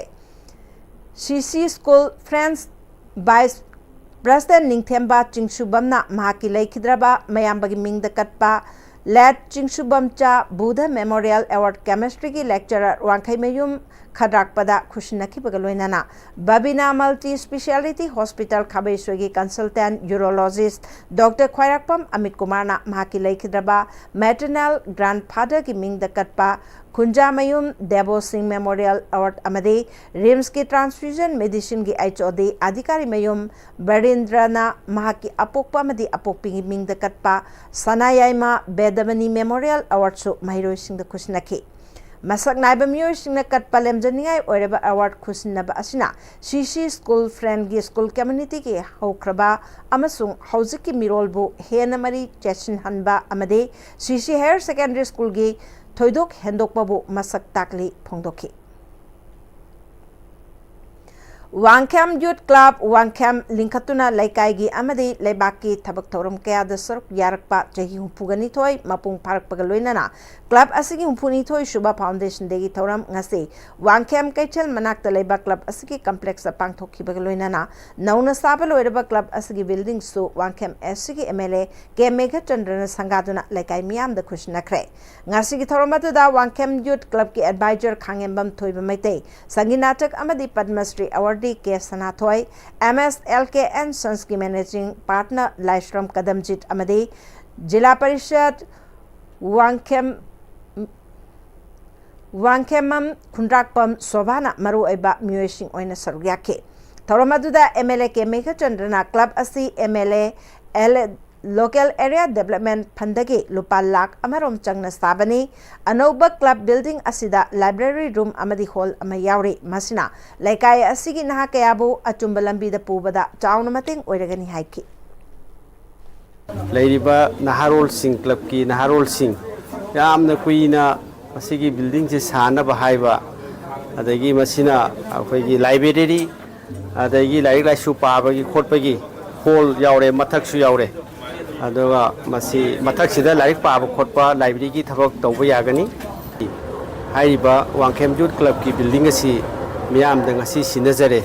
C C School Friends Vice President ꯅꯤꯡꯊꯦꯝꯕ ꯆꯤꯡꯁꯨꯕꯝꯅ ꯃꯍꯥꯛꯀꯤ ꯂꯩꯈꯤꯗ꯭ꯔꯕ ꯃꯌꯥꯝꯕꯒꯤ ꯃꯤꯡꯗ ꯀꯠꯄ Late ꯆꯤꯡꯁꯨꯕꯝꯆꯥ Buddha Memorial Award Chemistry ꯒꯤ lecturer ꯋꯥꯡꯈꯩꯃꯌꯨꯝ ꯈꯗ꯭ꯔꯥꯛꯄꯗ ꯈꯨꯠꯁꯤꯟꯅꯈꯤꯕꯒ ꯂꯣꯏꯅꯅ Babina Multi Speciality Hospital ꯈꯥꯕꯩꯁꯣꯏꯒꯤ consultant urologist Doctor ꯈ꯭ꯋꯥꯏꯔꯥꯛꯄꯝ ꯑꯃꯤꯠ ꯀꯨꯃꯥꯔꯅ ꯃꯍꯥꯛꯀꯤ ꯂꯩꯈꯤꯗ꯭ꯔꯕ maternal grandfather ꯒꯤ ꯃꯤꯡꯗ ꯀꯠꯄ ꯈꯨꯟꯖꯥꯃꯌꯨꯝ ꯗꯦꯕꯣ ꯁꯤꯡ Memorial Award ꯑꯃꯗꯤ RIMS ꯀꯤ transfusion medicine ꯒꯤ H O D ꯑꯙꯤꯀꯥꯔꯤ ꯃꯌꯨꯝ ꯕꯔꯤꯟꯗ꯭ꯔꯅ ꯃꯍꯥꯛꯀꯤ ꯑꯄꯣꯛꯄ ꯑꯃꯗꯤ ꯑꯄꯣꯛꯄꯤꯒꯤ ꯃꯤꯡꯗ ꯀꯠꯄ ꯁꯅꯥꯌꯥꯏꯃ ꯕꯦꯗꯃꯅꯤ Memorial Award ꯁꯨ ꯃꯍꯩꯔꯣꯏꯁꯤꯡꯗ ꯈꯨꯠꯁꯤꯟꯅꯈꯤ꯫ ꯃꯁꯛ ꯅꯥꯏꯕ ꯃꯤꯑꯣꯏꯁꯤꯡꯅ ꯀꯠꯄ ꯂꯦꯝꯖꯅꯤꯡꯉꯥꯏ ꯑꯣꯏꯔꯕ award ꯈꯨꯠꯁꯤꯟꯅꯕ ꯑꯁꯤꯅ C C School Friend ꯒꯤ school community ꯒꯤ ꯍꯧꯈ꯭ꯔꯕ ꯑꯃꯁꯨꯡ ꯍꯧꯖꯤꯛꯀꯤ ꯃꯤꯔꯣꯜꯕꯨ ꯍꯦꯟꯅ ꯃꯔꯤ ꯆꯦꯠꯁꯤꯟꯍꯟꯕ ꯑꯃꯗꯤ C C Higher Secondary School ꯒꯤ ꯊꯣꯏꯗꯣꯛ ꯍꯦꯟꯗꯣꯛꯄꯕꯨ ꯃꯁꯛ ꯇꯥꯛꯂꯤ ꯐꯣꯡꯗꯣꯛꯈꯤ꯫ ꯋꯥꯡꯈꯦꯝ Youth Club ꯋꯥꯡꯈꯦꯝ ꯂꯤꯡꯈꯠꯇꯨꯅ ꯂꯩꯀꯥꯏꯒꯤ ꯑꯃꯗꯤ ꯂꯩꯕꯥꯛꯀꯤ ꯊꯕꯛ ꯊꯧꯔꯝ ꯀꯌꯥꯗ ꯁꯔꯨꯛ ꯌꯥꯔꯛꯄ ꯆꯍꯤ ꯍꯨꯝꯐꯨꯒ ꯅꯤꯊꯣꯏ ꯃꯄꯨꯡ ꯐꯥꯔꯛꯄꯒ ꯂꯣꯏꯅꯅ club ꯑꯁꯤꯒꯤ ꯍꯨꯝꯐꯨꯅꯤꯊꯣꯏ ꯁꯨꯕ foundation dayꯒꯤ ꯊꯧꯔꯝ ꯉꯁꯤ ꯋꯥꯡꯈꯦꯝ ꯀꯩꯊꯦꯜ ꯃꯅꯥꯛꯇ ꯂꯩꯕ club ꯑꯁꯤꯒꯤ complex ꯇ ꯄꯥꯡꯊꯣꯛꯈꯤꯕꯒ ꯂꯣꯏꯅꯅ ꯅꯧꯅ ꯁꯥꯕ ꯂꯣꯏꯔꯕ club ꯑꯁꯤꯒꯤ building ꯁꯨ ꯋꯥꯡꯈꯦꯝ S C ꯒꯤ M L A ꯀꯦ ꯃꯦꯘꯆꯟꯗ꯭ꯔꯅ ꯁꯪꯒꯥꯗꯨꯅ ꯂꯩꯀꯥꯏ ꯃꯤꯌꯥꯝꯗ ꯈꯨꯠꯁꯤꯟꯅꯈ꯭ꯔꯦ꯫ ꯉꯁꯤꯒꯤ ꯊꯧꯔꯝ ꯑꯗꯨꯗ ꯋꯥꯡꯈꯦꯝ Youth Club ꯀꯤ advisor ꯈꯥꯉꯦꯝꯕꯝ ꯊꯣꯏꯕ ꯃꯩꯇꯩ, ꯁꯪꯒꯤꯠ ꯅꯥꯇꯛ ꯑꯃꯗꯤ Padma Shri awardee K Sanathoi, M S L K and Sons ꯀꯤ managing partner ꯂꯥꯏꯁ꯭ꯔꯝ ꯀꯗꯝꯖꯤꯠ ꯑꯃꯗꯤ ꯖꯤꯂꯥ ꯄꯔꯤꯁꯗ ꯋꯥꯡꯈꯦꯝ ꯋꯥꯡꯈꯦꯝꯃꯝ ꯈꯨꯟꯗ꯭ꯔꯥꯛꯄꯝ ꯁꯣꯚꯥꯅ ꯃꯔꯨꯑꯣꯏꯕ ꯃꯤꯑꯣꯏꯁꯤꯡ ꯑꯣꯏꯅ ꯁꯔꯨꯛ ꯌꯥꯈꯤ꯫ ꯊꯧꯔꯝ ꯑꯗꯨꯗ M L A K ꯃꯦꯘꯆꯟꯗ꯭ꯔꯅ club ꯑꯁꯤ M L A L Local Area Development Fundꯗꯒꯤ ꯂꯨꯄꯥ ꯂꯥꯈ ꯑꯃꯔꯣꯝ ꯆꯪꯅ ꯁꯥꯕꯅꯤ꯫ ꯑꯅꯧꯕ club building ꯑꯁꯤꯗ library room ꯑꯃꯗꯤ hall ꯑꯃ ꯌꯥꯎꯔꯤ꯫ ꯃꯁꯤꯅ ꯂꯩꯀꯥꯏ ꯑꯁꯤꯒꯤ ꯅꯍꯥ ꯀꯌꯥꯕꯨ ꯑꯆꯨꯝꯕ ꯂꯝꯕꯤꯗ ꯄꯨꯕꯗ ꯆꯥꯎꯅ ꯃꯇꯦꯡ ꯑꯣꯏꯔꯒꯅꯤ ꯍꯥꯏꯈꯤ꯫ ꯂꯩꯔꯤꯕ ꯅꯍꯥꯔꯣꯜꯁꯤꯡ, clubꯀꯤ ꯅꯍꯥꯔꯣꯜꯁꯤꯡ ꯌꯥꯝꯅ ꯀꯨꯏꯅ ꯃꯁꯤꯒꯤ buildingꯁꯦ ꯁꯥꯅꯕ ꯍꯥꯏꯕ, ꯑꯗꯒꯤ ꯃꯁꯤꯅ ꯑꯩꯈꯣꯏꯒꯤ library, ꯑꯗꯒꯤ ꯂꯥꯏꯔꯤꯛ ꯂꯥꯏꯁꯨ ꯄꯥꯕꯒꯤ ꯈꯣꯠꯄꯒꯤ hall ꯌꯥꯎꯔꯦ, ꯃꯊꯛꯁꯨ ꯌꯥꯎꯔꯦ꯫ ꯑꯗꯨꯒ ꯃꯁꯤ ꯃꯊꯛꯁꯤꯗ ꯂꯥꯏꯔꯤꯛ ꯄꯥꯕ ꯈꯣꯠꯄ, libraryꯒꯤ ꯊꯕꯛ ꯇꯧꯕ ꯌꯥꯒꯅꯤ꯫ ꯍꯥꯏꯔꯤꯕ ꯋꯥꯡꯈꯦꯝ Youth Clubꯀꯤ building ꯑꯁꯤ ꯃꯤꯌꯥꯝꯗ ꯉꯁꯤ ꯁꯤꯟꯅꯖꯔꯦ꯫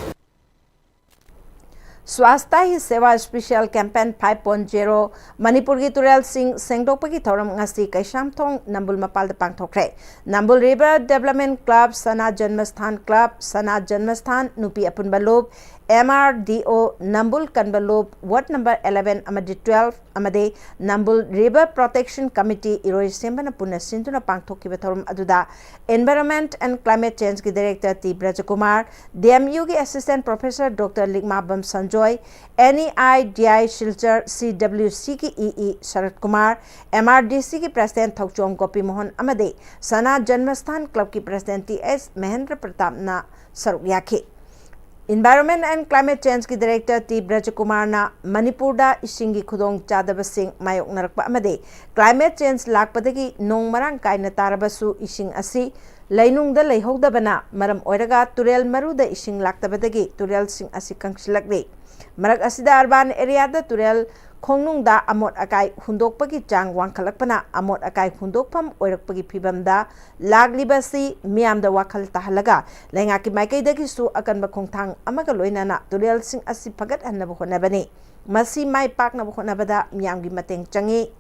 Swachhata Hi Seva Special Campaign five point zero, ꯃꯅꯤꯄꯨꯔꯒꯤ ꯇꯨꯔꯦꯜꯁꯤꯡ ꯁꯦꯡꯗꯣꯛꯄꯒꯤ ꯊꯧꯔꯝ ꯉꯁꯤ ꯀꯩꯁꯥꯝꯊꯣꯡ ꯅꯝꯕꯨꯜ ꯃꯄꯥꯜꯗ ꯄꯥꯡꯊꯣꯛꯈ꯭ꯔꯦ꯫ ꯅꯝꯕꯨꯜ River Development Club, ꯁꯅꯥ ꯖꯟꯃꯁꯊꯥꯟ Club, ꯁꯅꯥ ꯖꯟꯃꯁꯊꯥꯟ ꯅꯨꯄꯤ ꯑꯄꯨꯟꯕ ꯂꯨꯞ, M R D O, ꯅꯝꯕꯨꯜ ꯀꯟꯕ ꯂꯨꯞ, ward number eleven ꯑꯃꯗꯤ twelve, ꯑꯃꯗꯤ ꯅꯝꯕꯨꯜ River Protection Committee ꯏꯔꯣꯏꯁꯦꯝꯕꯅ ꯄꯨꯟꯅ ꯁꯤꯟꯗꯨꯅ ꯄꯥꯡꯊꯣꯛꯈꯤꯕ ꯊꯧꯔꯝ ꯑꯗꯨꯗ Environment and Climate Changeꯀꯤ Director T Brajkumar, D M Uꯒꯤ Assistant Professor Doctor Likmabam Sanjoy, N E I D I Silchar C W Cꯒꯤ E E Sarat Kumar, M R D Cꯒꯤ President ꯊꯧꯆꯣꯝ ꯒꯣꯄꯤ ꯃꯣꯍꯟ ꯑꯃꯗꯤ ꯁꯅꯥ ꯖꯟꯃꯁꯊꯥꯟ Clubꯀꯤ President ꯇꯤ ꯑꯦꯁ ꯃꯍꯦꯟꯗ꯭ꯔ ꯄ꯭ꯔꯇꯥꯞꯅ ꯁꯔꯨꯛ ꯌꯥꯈꯤ꯫ Environment and Climate Changeꯀꯤ Director ꯇꯤ ꯕ꯭ꯔꯖꯀꯨꯃꯥꯔꯅ ꯃꯅꯤꯄꯨꯔꯗ ꯏꯁꯤꯡꯒꯤ ꯈꯨꯗꯣꯡ ꯆꯥꯗꯕꯁꯤꯡ ꯃꯥꯌꯣꯛꯅꯔꯛꯄ ꯑꯃꯗꯤ climate change ꯂꯥꯛꯄꯗꯒꯤ ꯅꯣꯡ ꯃꯔꯥꯡ ꯀꯥꯏꯅ ꯇꯥꯔꯕꯁꯨ ꯏꯁꯤꯡ ꯑꯁꯤ ꯂꯩꯅꯨꯡꯗ ꯂꯩꯍꯧꯗꯕꯅ ꯃꯔꯝ ꯑꯣꯏꯔꯒ ꯇꯨꯔꯦꯜ ꯃꯔꯨꯗ ꯏꯁꯤꯡ ꯂꯥꯛꯇꯕꯗꯒꯤ ꯇꯨꯔꯦꯜꯁꯤꯡ ꯑꯁꯤ ꯀꯪꯁꯤꯜꯂꯛꯂꯤ꯫ ꯃꯔꯛ ꯑꯁꯤꯗ urban areaꯗ ꯇꯨꯔꯦꯜ ꯈꯣꯡꯅꯨꯡꯗ ꯑꯃꯣꯠ ꯑꯀꯥꯏ ꯍꯨꯟꯗꯣꯛꯄꯒꯤ ꯆꯥꯡ ꯋꯥꯡꯈꯠꯂꯛꯄꯅ ꯑꯃꯣꯠ ꯑꯀꯥꯏ ꯍꯨꯟꯗꯣꯛꯐꯝ ꯑꯣꯏꯔꯛꯄꯒꯤ ꯐꯤꯚꯝꯗ ꯂꯥꯛꯂꯤꯕ ꯑꯁꯤ ꯃꯤꯌꯥꯝꯗ ꯋꯥꯈꯜ ꯇꯥꯍꯜꯂꯒ ꯂꯩꯉꯥꯛꯀꯤ ꯃꯥꯏꯀꯩꯗꯒꯤꯁꯨ ꯑꯀꯟꯕ ꯈꯣꯡꯊꯥꯡ ꯑꯃꯒ ꯂꯣꯏꯅꯅ ꯇꯨꯔꯦꯜꯁꯤꯡ ꯑꯁꯤ ꯐꯒꯠꯍꯟꯅꯕ ꯍꯣꯠꯅꯕꯅꯤ꯫ ꯃꯁꯤ ꯃꯥꯏ ꯄꯥꯛꯅꯕ ꯍꯣꯠꯅꯕꯗ ꯃꯤꯌꯥꯝꯒꯤ ꯃꯇꯦꯡ ꯆꯪꯏ꯫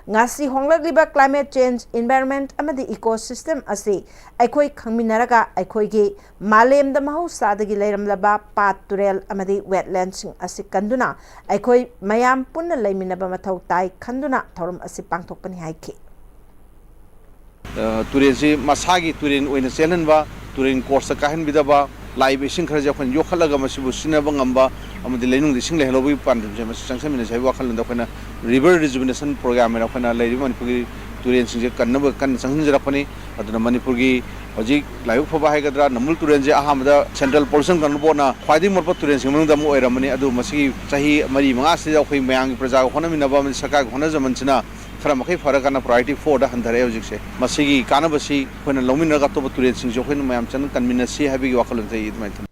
ꯉꯁꯤ ꯍꯣꯡꯂꯛꯂꯤꯕ climate change, environment ꯑꯃꯗꯤ ecosystem ꯑꯁꯤ ꯑꯩꯈꯣꯏ ꯈꯪꯃꯤꯟꯅꯔꯒ ꯑꯩꯈꯣꯏꯒꯤ ꯃꯥꯂꯦꯝꯗ ꯃꯍꯧꯁꯥꯗꯒꯤ ꯂꯩꯔꯝꯂꯕ ꯄꯥꯠ, ꯇꯨꯔꯦꯜ ꯑꯃꯗꯤ wetlandꯁꯤꯡ ꯑꯁꯤ ꯀꯟꯗꯨꯅ ꯑꯩꯈꯣꯏ ꯃꯌꯥꯝ ꯄꯨꯟꯅ ꯂꯩꯃꯤꯟꯅꯕ ꯃꯊꯧ ꯇꯥꯏ ꯈꯟꯗꯨꯅ ꯊꯧꯔꯝ ꯑꯁꯤ ꯄꯥꯡꯊꯣꯛꯄꯅꯤ ꯍꯥꯏꯈꯤ꯫ ꯑ, ꯇꯨꯔꯦꯜꯁꯤ ꯃꯁꯥꯒꯤ ꯇꯨꯔꯦꯜ ꯑꯣꯏꯅ ꯆꯦꯜꯍꯟꯕ, ꯇꯨꯔꯦꯜ courseꯇ ꯀꯥꯏꯍꯟꯕꯤꯗꯕ, ꯂꯥꯛꯏꯕ ꯏꯁꯤꯡ ꯈꯔꯁꯦ ꯑꯩꯈꯣꯏꯅ ꯌꯣꯛꯈꯠꯂꯒ ꯃꯁꯤꯕꯨ ꯁꯤꯖꯤꯟꯅꯕ ꯉꯝꯕ ꯑꯃꯗꯤ ꯂꯩꯅꯨꯡꯗ ꯏꯁꯤꯡ ꯂꯩꯍꯜꯍꯧꯕꯒꯤ ꯄꯥꯟꯗꯝꯁꯦ ꯃꯁꯤ ꯆꯪꯁꯤꯟꯃꯤꯟꯅꯁꯤ ꯍꯥꯏꯕꯒꯤ ꯋꯥꯈꯜꯂꯣꯟꯗ ꯑꯩꯈꯣꯏꯅ River Rejuvenation Program ꯍꯥꯏꯅ ꯑꯩꯈꯣꯏꯅ ꯂꯩꯔꯤꯕ ꯃꯅꯤꯄꯨꯔꯒꯤ ꯇꯨꯔꯦꯜꯁꯤꯡꯁꯦ ꯀꯟꯅꯕ ꯀꯟꯅ ꯆꯪꯁꯤꯟꯖꯔꯛꯄꯅꯤ꯫ ꯑꯗꯨꯅ ꯃꯅꯤꯄꯨꯔꯒꯤ ꯍꯧꯖꯤꯛ ꯂꯥꯏꯕꯛ ꯐꯕ ꯍꯥꯏꯒꯗ꯭ꯔꯥ, ꯅꯝꯕꯨꯜ ꯇꯨꯔꯦꯜꯁꯦ ꯑꯍꯥꯟꯕꯗ Central Pollution Control Boardꯅ ꯈ꯭ꯋꯥꯏꯗꯒꯤ ꯃꯣꯠꯄ ꯇꯨꯔꯦꯜꯁꯤꯡ ꯃꯅꯨꯡꯗ ꯑꯃ ꯑꯣꯏꯔꯝꯕꯅꯤ꯫ ꯑꯗꯨ ꯃꯁꯤꯒꯤ ꯆꯍꯤ ꯃꯔꯤ ꯃꯉꯥꯁꯤꯗ ꯑꯩꯈꯣꯏ ꯃꯌꯥꯝꯒꯤ ꯄ꯭ꯔꯖꯥꯒ ꯍꯣꯠꯅꯃꯤꯟꯅꯕ ꯑꯃꯗꯤ ꯁꯔꯀꯥꯔꯒꯤ ꯍꯣꯠꯅꯖꯃꯟꯁꯤꯅ ꯈꯔ ꯃꯈꯩ ꯐꯔꯀꯥꯟꯗ priority fourꯗ ꯍꯟꯊꯔꯛꯑꯦ꯫ ꯍꯧꯖꯤꯛꯁꯦ ꯃꯁꯤꯒꯤ ꯀꯥꯟꯅꯕꯁꯤ ꯑꯩꯈꯣꯏꯅ ꯂꯧꯃꯤꯟꯅꯔꯒ ꯑꯇꯣꯞꯄ ꯇꯨꯔꯦꯜꯁꯤꯡꯁꯨ ꯑꯩꯈꯣꯏꯅ ꯃꯌꯥꯝ ꯆꯪꯅ ꯀꯟꯃꯤꯟꯅꯁꯤ ꯍꯥꯏꯕꯒꯤ ꯋꯥꯈꯜꯂꯣꯟꯁꯦ ꯑꯩ ꯑꯗꯨꯃꯥꯏꯅ ꯊꯝꯃꯤ꯫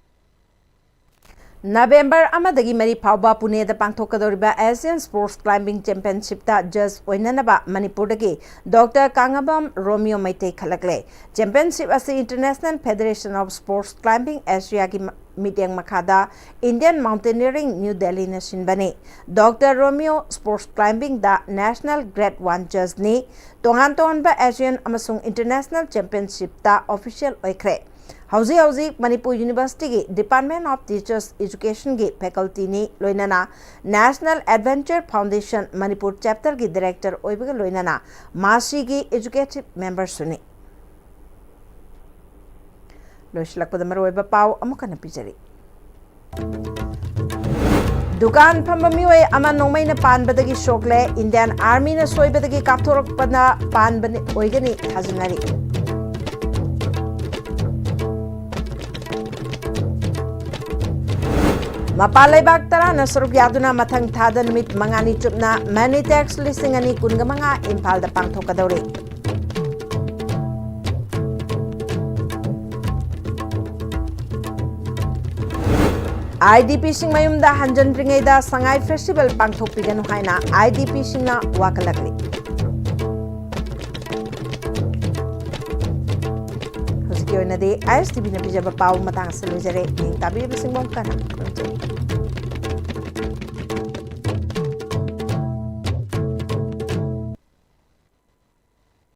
ꯅꯕꯦꯝꯕꯔ ꯑꯃꯗꯒꯤ ꯃꯔꯤ ꯐꯥꯎꯕ ꯄꯨꯅꯦꯗ ꯄꯥꯡꯊꯣꯛꯀꯗꯧꯔꯤꯕ Asian Sports Climbing Championshipꯇ judge ꯑꯣꯏꯅꯅꯕ ꯃꯅꯤꯄꯨꯔꯗꯒꯤ ꯗꯣꯛꯇꯔ ꯀꯥꯉꯕꯝ ꯔꯣꯃꯤꯌꯣ ꯃꯩꯇꯩ ꯈꯜꯂꯛꯂꯦ꯫ Championship ꯑꯁꯤ International Federation of Sports Climbing Asiaꯒꯤ ꯃ-, ꯃꯤꯠꯌꯦꯡ ꯃꯈꯥꯗ Indian Mountaineering New Delhiꯅ ꯁꯤꯟꯕꯅꯤ꯫ ꯗꯣꯛꯇꯔ ꯔꯣꯃꯤꯌꯣ Sports Climbingꯗ National Grade One judgeꯅꯤ꯫ ꯇꯣꯉꯥꯟ ꯇꯣꯉꯥꯟꯕ Asian ꯑꯃꯁꯨꯡ International Championshipꯇ official ꯑꯣꯏꯈ꯭ꯔꯦ꯫ ꯍꯧꯖꯤꯛ ꯍꯧꯖꯤꯛ ꯃꯅꯤꯄꯨꯔ Universityꯒꯤ Department of Teachers Educationꯒꯤ facultyꯅꯤ, ꯂꯣꯏꯅꯅ National Adventure Foundation Manipur chapterꯒꯤ director ꯑꯣꯏꯕꯒ ꯂꯣꯏꯅꯅ ꯃꯥꯁꯤꯒꯤ executive memberꯁꯨꯅꯤ꯫ ꯂꯣꯏꯁꯤꯜꯂꯛꯄꯗ ꯃꯔꯨꯑꯣꯏꯕ ꯄꯥꯎ ꯑꯃꯨꯛ ꯍꯟꯅ ꯄꯤꯖꯔꯤ꯫ ꯗꯨꯀꯥꯟ ꯐꯝꯕ ꯃꯤꯑꯣꯏ ꯑꯃ ꯅꯣꯡꯃꯩꯅ ꯄꯥꯟꯕꯗꯒꯤ ꯁꯣꯛꯂꯦ꯫ Indian Armyꯅ ꯁꯣꯏꯕꯗꯒꯤ ꯀꯥꯞꯊꯣꯔꯛꯄꯅ ꯄꯥꯟꯕꯅꯤ, ꯑꯣꯏꯒꯅꯤ ꯊꯥꯖꯅꯔꯤ꯫ ꯃꯄꯥꯟ ꯂꯩꯕꯥꯛ ꯇꯔꯥꯅ ꯁꯔꯨꯛ ꯌꯥꯗꯨꯅ ꯃꯊꯪ ꯊꯥꯗ ꯅꯨꯃꯤꯠ ꯃꯉꯥꯅꯤ ꯆꯨꯞꯅ Manitax ꯂꯤꯁꯤꯡ ꯑꯅꯤ ꯀꯨꯟꯒ ꯃꯉꯥ ꯏꯝꯐꯥꯜꯗ ꯄꯥꯡꯊꯣꯛꯀꯗꯧꯔꯤ꯫ IDPꯁꯤꯡ ꯃꯌꯨꯝꯗ ꯍꯟꯖꯤꯟꯗ꯭ꯔꯤꯉꯩꯗ ꯁꯉꯥꯏ festival ꯄꯥꯡꯊꯣꯛꯄꯤꯒꯅꯨ ꯍꯥꯏꯅ IDPꯁꯤꯡꯅ ꯋꯥꯀꯠꯂꯛꯂꯤ꯫ ꯍꯧꯖꯤꯛꯀꯤ ꯑꯣꯏꯅꯗꯤ ISTVꯅ ꯄꯤꯖꯕ ꯄꯥꯎ ꯃꯇꯥꯡ ꯑꯁꯤꯗ ꯂꯣꯏꯖꯔꯦ꯫ ꯅꯤꯡ ꯇꯥꯕꯤꯔꯤꯕꯁꯤꯡꯕꯨ ꯑꯃꯨꯛ ꯍꯟꯅ ꯈꯨꯔꯨꯝꯖꯔꯤ꯫